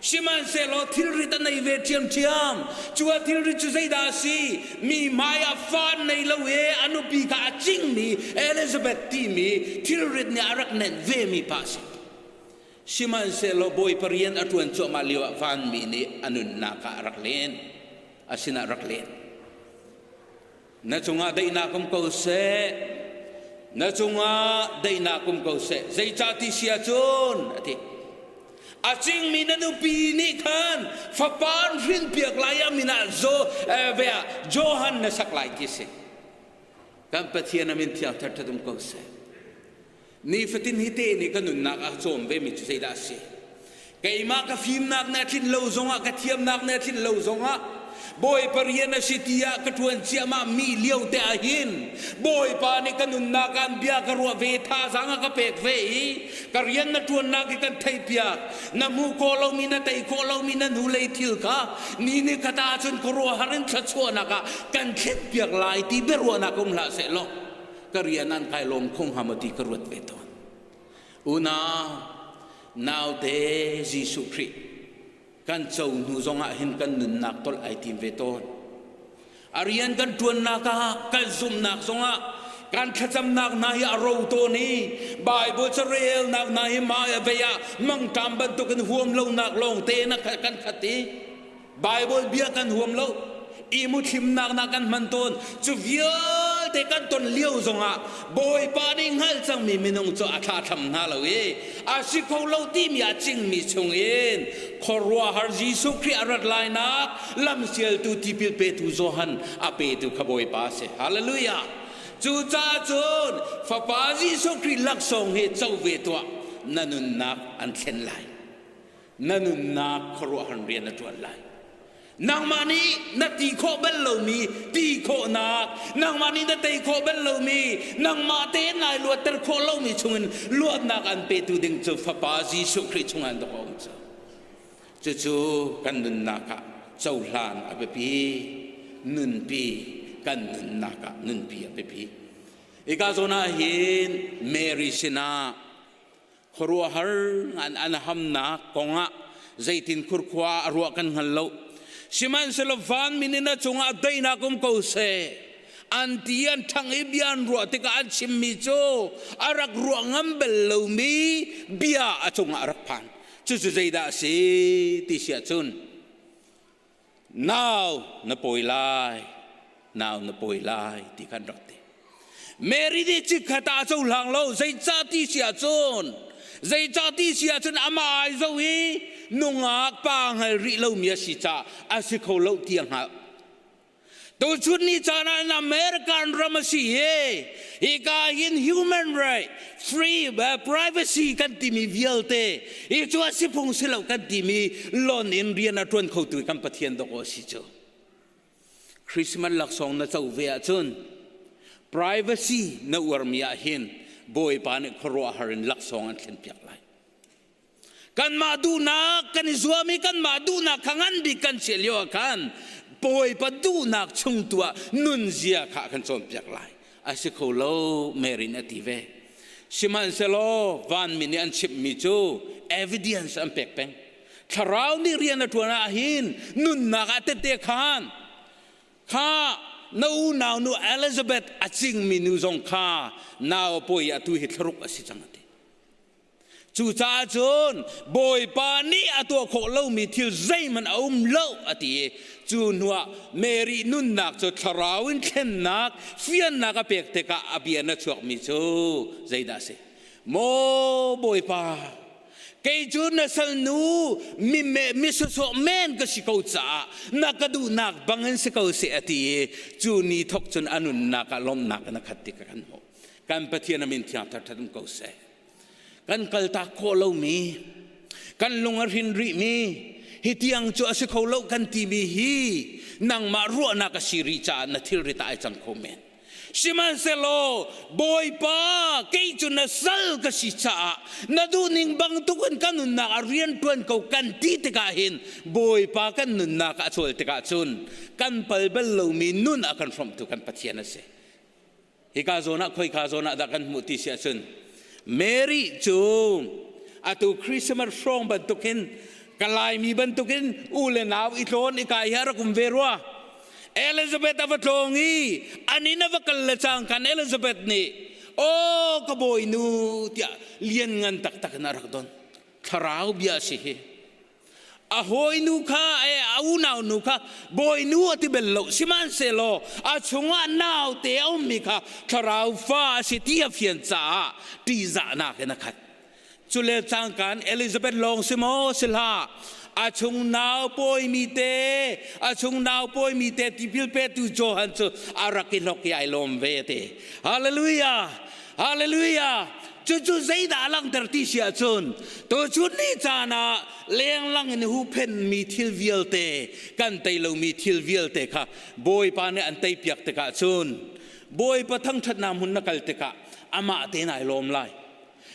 Sihmanhsehlaw thilrit a nei ve ṭhiamṭhiam. Cu a thilrit cu zeidah a si? Mi hmai ah fa an nei lo i a nupi kha a cingmi Elizabeth timi thilrit nih a rak nenh vemi pa a si. Sihmanhsehlaw Bawipa rian a ṭuan cuahmah lioah vanmi nih a nunnak ah a rak len. A sinah a rak len. Na cungah daihnak um ko seh. Na cungah daihnak um ko seh. Zeicah ti si ahcun, a ti. A cingmi na nupi nih khan fapa an hrinpiak lai a min ah Jo, eh, ve ah Johan na sak lai ti si. Kan Pathian a min thiang ṭhat um ko seh. Nifatin hi te nih ka nunnak a cawm vemi cu zeidah a si? Keimah ka fimnak nih a tlinh lo zongah, ka thiamnak nih a tlinh lo zongah, Bawipa rian a si tiah ka ṭuan ciahmah mi lio te ah hin Bawipa nih ka nunnak ah bia ka ruah ve, thazaang a ka pek ve i ka rian na ṭuannak hi kan theihpiak. Na hmuh khawh lomi, na tei khawh lomi na hnulei thil kha ni ni khat ahcun khuaruahhar in thluachuahnak ah kan thlenpiak lai ti biaruahnak um hlah seh law ka rian an kai lawm kho hnga maw ti ka ruat ve tawn. Unau, naute Jesuh Khrih kan co hnu zongah hin kan nunnak tolh ai tim ve tawn. A rian kan ṭuannak ah, kan zumhnak zongah, kan thlacamnak hna hi a ro tawn i Bible carelnak hna hi mah vei ah mangṭam bantukin huam lonak lawng te in kan khat i Bible bia kan huam lo i muthlimnak na kan hman tawn cu vialte kan ton lio zongah Bawipa nih hngalh cangmi minung cu a thlathlam hna lo i a si kho lo timi a cingmi chungin khuaruahhar Jesuh Khrih a rat lainak lamsialtu tipil petu Johan a petu kha Bawipa a si. Hallelujah! Cucaah cun Fapa Jesuh Khrih laksawng hi co ve tuah na nunnak an thlen lai. Na nunnak khuaruahhar rian a ṭuan lai. Nangmah nih na ti khawh bal lomi ti khawhnak, nangmah nih na tei khawh bal lomi, nangmah tein nai luatter khawh lomi chungin luatnak an petu ding cu Fapa Jesuh Khrih chungah an um cu. Cucu kan nunnak ah cohlan a biapi, nunpi kan nunnak ah nunpi a biapi. Hika zawn ah hin Mary sinah khuaruahhar an an hamnak kongah zeitin khurkhua a ruah kan hngal lo. Sihmanhsehlaw vanmi nih na cungah daihnak um ko seh. An ti an ṭhang i bia an ruah tikah an chimmi cu a rak ruah ngam bal lomi bia a cungah a rak phan. Cucu zeidah a si ti si ahcun nau na pawi lai nau na pawi lai ti khan rak ti Mary nih chikkhat ah a cohlang lo zeicah ti si ahcun zeicah ti si ahcun amah ai zo i nungak pa hngal rih lomi a si caah a si kho lo ti a hngalh Tuchun ni caan ah American ram a si i hika hin human right, free privacy kan timi vialte hi cu a si phung si lo kan timi lon in rian a ṭuan khotu kan Pathian dawk a si cu. Christmas laksawng na co ve ahcun privacy na uarmi ah hin Bawipa nih khuaruahhar in laksawng an thlenpiak lai. Kanmah duhnak kan i zuam i kanmah duhnak kha ngan bik kan chiah lio ah khan Bawipa duhnak chung tu ah nunzia kha a kan cawnpiak lai. A si kho lo Mary nih a ti ve. Sihmanhsehlaw vanmi nih an chimhmi cu evidence an pek peng. Thlarau nih rian a ṭuan ah hin nunnak ah tette khan kha na unau nu Elizabeth a cingmi nu zong kha nau pawi atu hi thlaruk a si cang a ti. Cucaah cun Bawipa nih a tuah khawh lomi thil zeihmanh a um lo a ti i cu hnuah Mary nunnak cu thlarau in thlennak fiannak a pek tikah a bia na chuakmi cu zeidah a si? Maw Bawipa, kei cu na salnu mi mi sawsawh men ka si ko caah na ka duhnak bangin si ko seh a ti i cu ni thawk cun a nunnak ah lawmhnak in a khat ti ka kan hmuh. Kan Pathian a min thiang thar um ko seh. Kan kaltak khawh lomi, kan lung a hrin rihmi, hi tiang cu a si kho lo kan timi hi nangmah ruahnak a si rih caah na thilrit ah ai cang kho men. Sihmanhsehlaw Bawipa kei cu na sal ka si caah na duhning bantukin ka nunnak ah rian ṭuan ko kan ti tikah hin Bawipa kan nunnak ah a cawl tikah cun kan pal bal lomi nun a kan hrawmhtu kan Pathian a si. Hika zawn ah khoika zawn ah dah kan hmuh ti si ahcun Mary cu atu Christmas hrawng bantukin ka Laimi bantukin u le nau i tlawn i kai hi a rak um ve rua. Elizabeth a va tlawng i an inn a va kal le cang khan Elizabeth nih aw ka bawinu tiah lianngan taktak in a rak don. Thlarau bia a si hi. A hawinu kha e a unau nu kha bawinu a ti bel lo sihmanhsehlaw a chungah naute a ummi kha thlarau fa a si ti a fian caah ṭihzahnak in a khat. Cule cangkaan Elizabeth lawng si maw si hlah a chung nau pawimi te a chung nau pawimi te tipil petu Johan cu a rak i hlok i ai lawm ve te. Hallelujah! Hallelujah! Cucu zeidah a langhter ti si ahcun tuchun ni caan ah lenglang in huhphenmi thil vialte kan tei lomi thil vialte kha Bawipa nih an teipiak tikah cun Bawipa thangṭhatnak hmun na kal tikah amah tein ai lawm lai.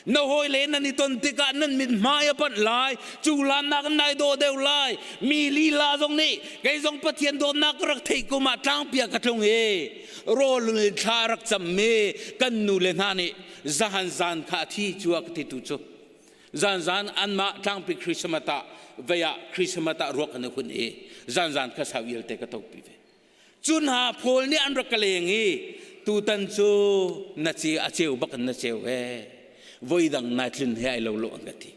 Na hawile nan i ton tikah nan mithmai a panh lai, cu lannak nai dawh deuh lai. Mi lila zong nih kei zong Pathian dawtnak ka rak theih kum ah tlangpia ka tlung i rawl in thla rak cammi kan nu le hna nih zahan zan kha a thi cu a ka titu cu zan zan anmah tlangpi Christmas ah vei ah Christmas ah ruak an i hun i zan zan kha sau ialte ka topi ve cu hna pawl nih an rak ka leng i tutan cu na ce a ceu bak in na ceu he voi dang nai tlun he ai lo lo an ka ti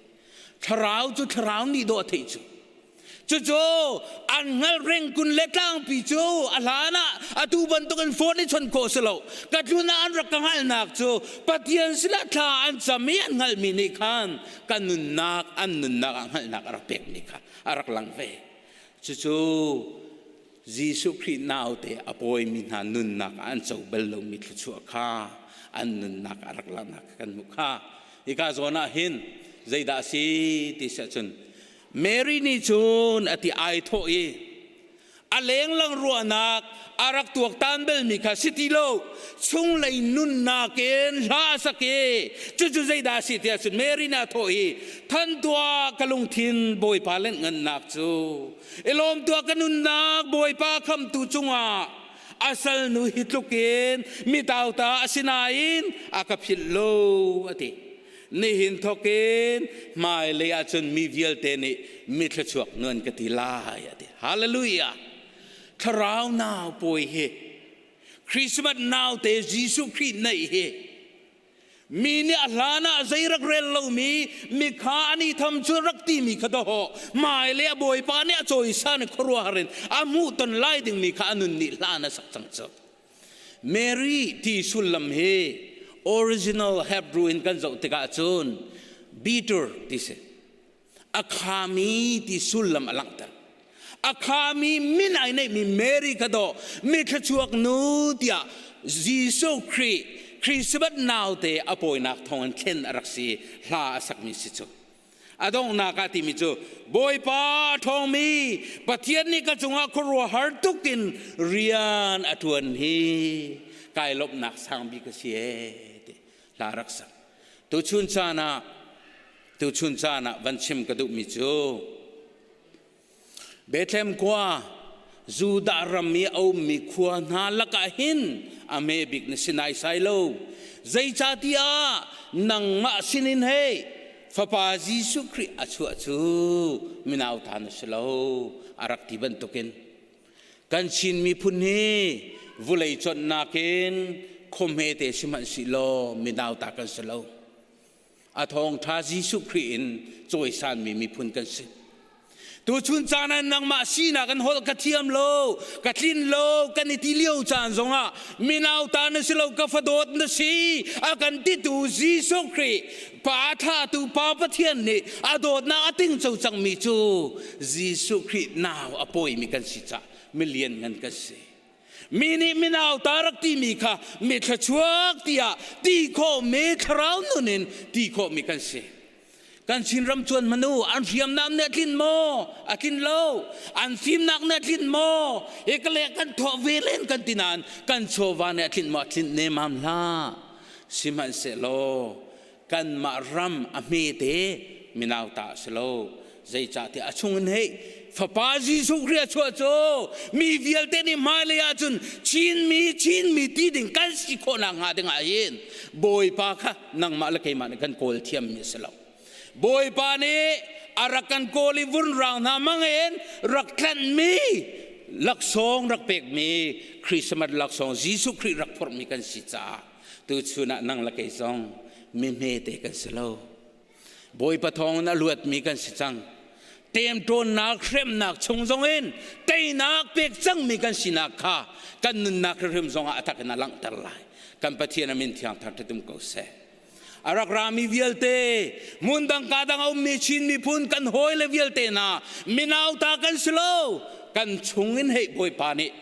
thlarau cu thlarau nih dawh a theih cu Cucu an hngalh rengkun le tlangpi cu a hlan ah atu bantukin phone i chawnh khawh si lo. Ka tlun ah an rak ka hngalhnak cu Pathian sinah thla an cam i an hngalhmi nih khan ka nunnak an nunnak ah hngalhnak a rak pekmi kha a rak lang ve. Cucu Jesuh Khrih naute a pawimi hna nunnak ah an co bal lomi thluachuah kha an nunnak ah rak langhnak kan hmuh kha. Hika zawn ah hin zeidah a si ti si ahcun Mary nih cun a ti ai thawh i. A lenglang ruahnak a rak tuaktan belmi kha si ti lo. Chunglei nunnak in hla a sak i cucu zeidah a si tiah cun Mary nih a thawh i than tuah ka lungthin Bawipa lenhngannak cu i lawm tuah ka nunnak Bawipa khamtu cungah a salnu hi tluk in mi tauta a si nain a ka philh lo a ti. Nihin thawkin hmailei ahcun mi vialte nih mi thluachuak nu an ka ti lai a ti. Hallelujah! Thlarau nau pawi hi Christmas naute Jesuh Khrih neih hi mi nih a hlan ah zei rak rel lomi mi kha an i tham cu rak timi kha dawhawh hmailei a bawipa nih a cawisan i khuaruahhar in a hmuh ton lai dingmi kha a nun nih hlan a sak cang cu. Mary ti sullam hi original Hebrew in kan zoh tikah cun bitter ti si. A khami ti sullam a langhter. A khami min ai neihmi Mary kha dawh mi thluachuak nu tiah Jesuh Khrih Christmas naute a pawinak thawng in thlen a rak si hla a sakmi si cu. A donghnak ah timi cu Bawipa a ṭhawngmi Pathian nih ka cungah khuaruahhar tuk in rian a ṭuan hi kai lawmhnak sang bik a si ee ti hla rak sak. Tuchun caan ah tuchun caan ah van chim ka duhmi cu Bethlehem khua Judah ram i a ummi khua hna lakah hin a hme bik na si naisai lo. Zeicahtiah nangmah sinin hei Fapa Jesuh Khrih a chuah cu minauta na si lo a rak ti bantukin kan Chin miphun hi vulei cawnnak in khuahmete sihmanhsehlaw minauta kan si lo. A thawngṭha Jesuh Khrih in cawisanmi miphun kan si. Tuchun caan ah nangmah sinak in holh ka thiam lo, ka tlin lo, kan i ti lio caan zongah minauta na si lo, ka fadawt na si, a kan titu Jesuh Khrih, Pa thlahtu Pa Pathian nih a dawtnak a tingco cangmi cu Jesuh Khrih nau a pawimi kan si caah milian ngan kan si. Mi nih minauta rak timi kha mi thluachuak tiah ti khawhmi thlarau nun in ti khawhmi kan si. Kan Chinram cuan manu an hriamnam nih a tlin maw? A tlin lo. An fimnak nih a tlin maw? Hi ka le kan thawh ve len kan ti nain kan chawva nih a tlin maw? A tlin nemam hlah. Sihmanhsehlaw kanmah ram a hmete minauta a si lo zeicahtiah a chung in hei fapa Jesuh Khrih a chuah cu mi vialte nih hmailei ahcun Chinmi Chinmi ti ding kan si khawhnak hnga ding ah hin Bawipa kha nangmah le keimah nih kan kawl thiammi a si lo Bawipa nih a rak kan kawl i vunrang hna mangin rak tlanhmi laksawng rak pekmi Christmas laksawng Jesuh Khrih rak phorhmi kan si caah Tuchun ah nang le kei zong mi hmete kan si lo. Bawipa thawng in a luatmi kan si cang. Temṭawnnak hremnak chung zongin teinak pek cangmi kan sinak kha kan nunnak hrimhrim zongah a tak in a langhter lai. Kan Pathian a min thiang thar ṭhatum ko seh. A rak rami vialte, hmun dang ka dang a ummi Chin miphun kan hawile vialte hna, minauta kan si lo. Kan chung in hei Bawipa nih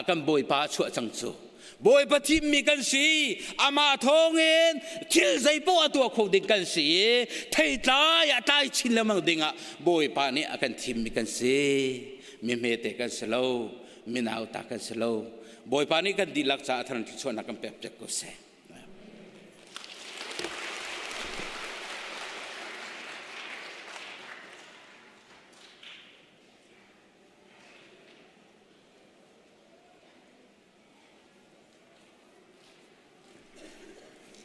kan Bawipa a chuah cang cu. Bawipa thimmi kan si amah thawngin thil zeipoh a tuah kho ding kan si i theitlai a tlai chin lengmang dingah Bawipa nih a kan thimmi kan si mi hmete kan si lo minauta kan si lo Bawipa nih kan dihlak caah tharan thluachuahnak kan pek piak ko seh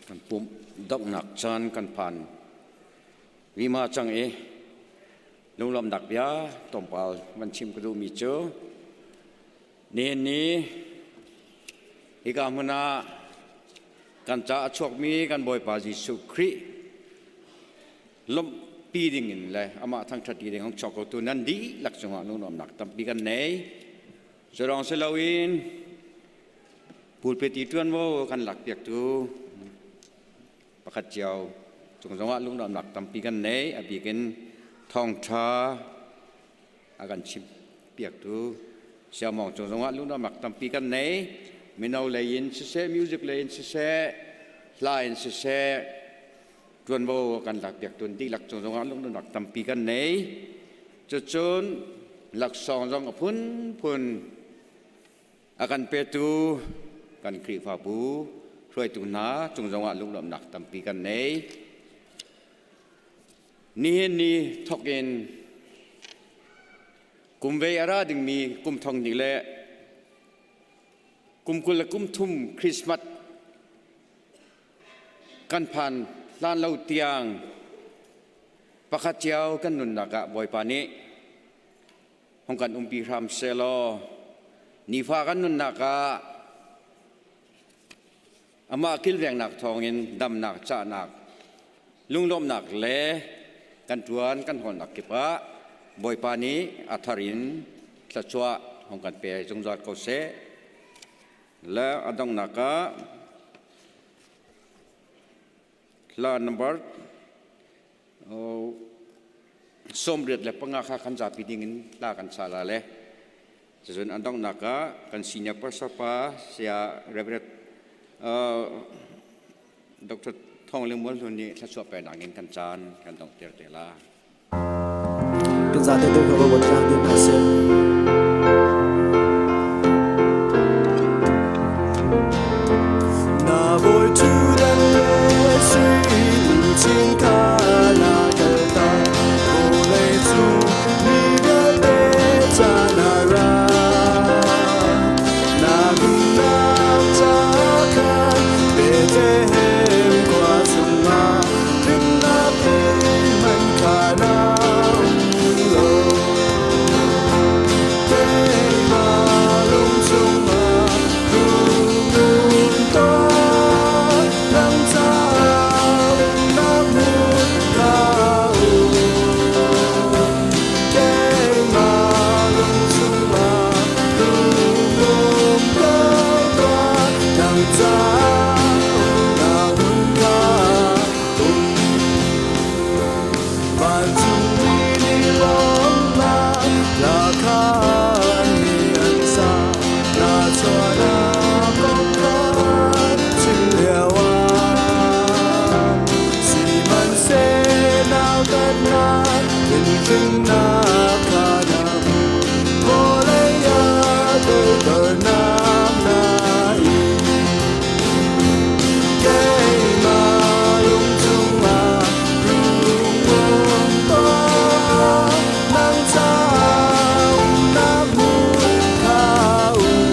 Kan pumh donghnak caan kan phan vima cang i lunglawmhnak bia tlawmpal van chim ka duhmi cu nihin ni hika hmun ah kan ca a chuakmi kan Bawipa Jesuh Khrih lawmhpi ding in le amah thangṭhat ding hong chuak kotu nan dihlak cungah lunglawmhnak tampi kan nei. Cu si loin pulpit i ṭuanvo kan lakpiaktu pakhat cio cung zongah lunglawmhnak tampi kan nei. A bik in thawngṭha a kan chimpiaktu Siamawng cung zongah lunglawmhnak tampi kan nei. Mino lei in siseh, music lei in siseh, hla in siseh, ṭuanvo kan lakpiaktu dihlak cung zongah lunglawmhnak tampi kan nei. Cucun. Laksawng zong a phunphun a kan petu kan Khrihfabu hruaitu hna cung zongah lunglawmhnak tampi kan nei. Nihin ni thawk in kum vei a ra dingmi kum thong hnih le kum 20 le kum thum Christmas kan phan hlan lo tiang pakhat cio kan nunnak ah Bawipa nih hong kan umpi hram sehlaw nifa kan nunnak ah amah kilvengnak thawngin damnak cahnak lunglawmhnak le kan ṭuan kan hawlnak kip ah Bawipa nih a thar in thluachuah hong kan pe zungzal ko seh. Le a donghnak ah hla number 85 kha kan zapi ding in hla kan sa la le. Cun an donghnak ah kan senior pastor pa saya Reverend Dr. Thawng Ling Mual Hlun nih thluachuah penak in kan caan kan donghter te la. Kan zate te ko bon tlang din hna seh. Na bawi thu dan le sui luchin kha na kalta vawlei cung mi vialte ca na ra. Na nunnak ca khan Bethlehem khua chungah hlimnak man kha na um lo. Keimah lung chungah rung tuah, nang caah umnak hmun ka um. Keimah lung chungah rung tuah, nang caah umnak hmun ka um. Vancungmi nih lawmhnak hla khan mi an sa, na chuahnak kong kha chim lio ah. Sihmanhseh nautatnak in hlimnak kha na hmuh, vawlei ah toidornak na in. Keimah lung chungah rung um tuah, nang caah umnak hmun kha um.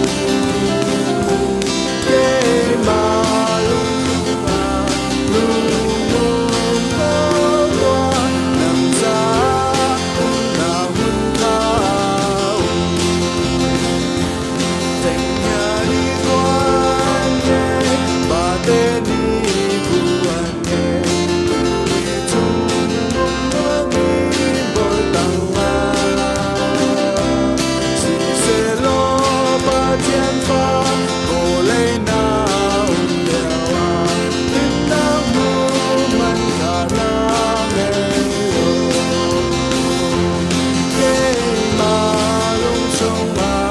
Keimah lung chungah rung um tuah, nang caah umnak hmun kha um. Keimah lung chungah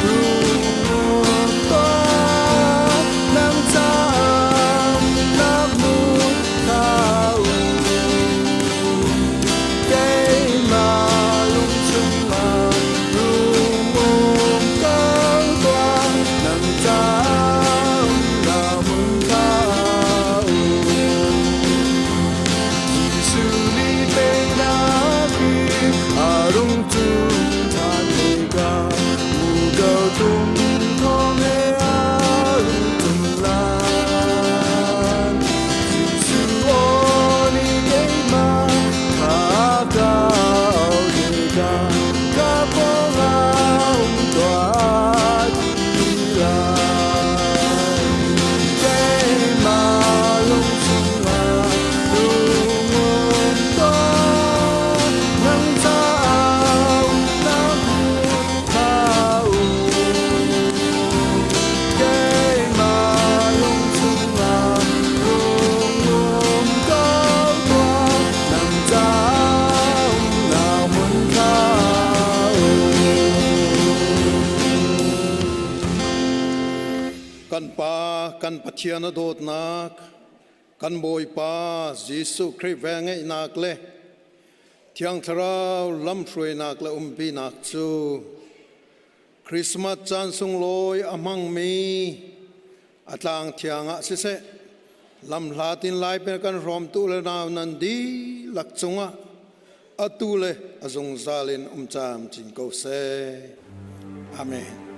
rung tuah, nang caah nak hmun kha um. Keimah lung chungah rung um ko tuah, nang caah nak hmun kha um. Jesuh nih teinak hi a rung ṭum ṭhan tikah muko tum thawng he a rung ṭum lan. Jesuh aw nih keimah kha a ka auh tikah ka pawngah um tuah ti lai. Keimah lung chungah rung um tuah, nang caah umnak hmun kha um. Keimah lung chungah rung um ko tuah, nang caah umnak hmun kha um. Kan Pa, kan Pathian a dawtnak, kan Bawipa Jesuh Khrih velngeihnak le Thiang Thlarau lamhruainak le umpinak cu Christmas caan sunglawi a hmangmi a tlang thiang ah siseh, lamhlat in lai kan hrawmtu le nau nan dihlak cungah atu le a zungzal in um camcin ko seh. Amen.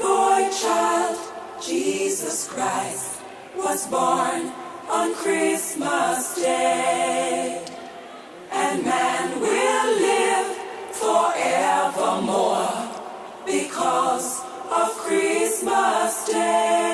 Boy child, Jesus Christ was born on Christmas Day. And man will live forevermore because of Christmas Day.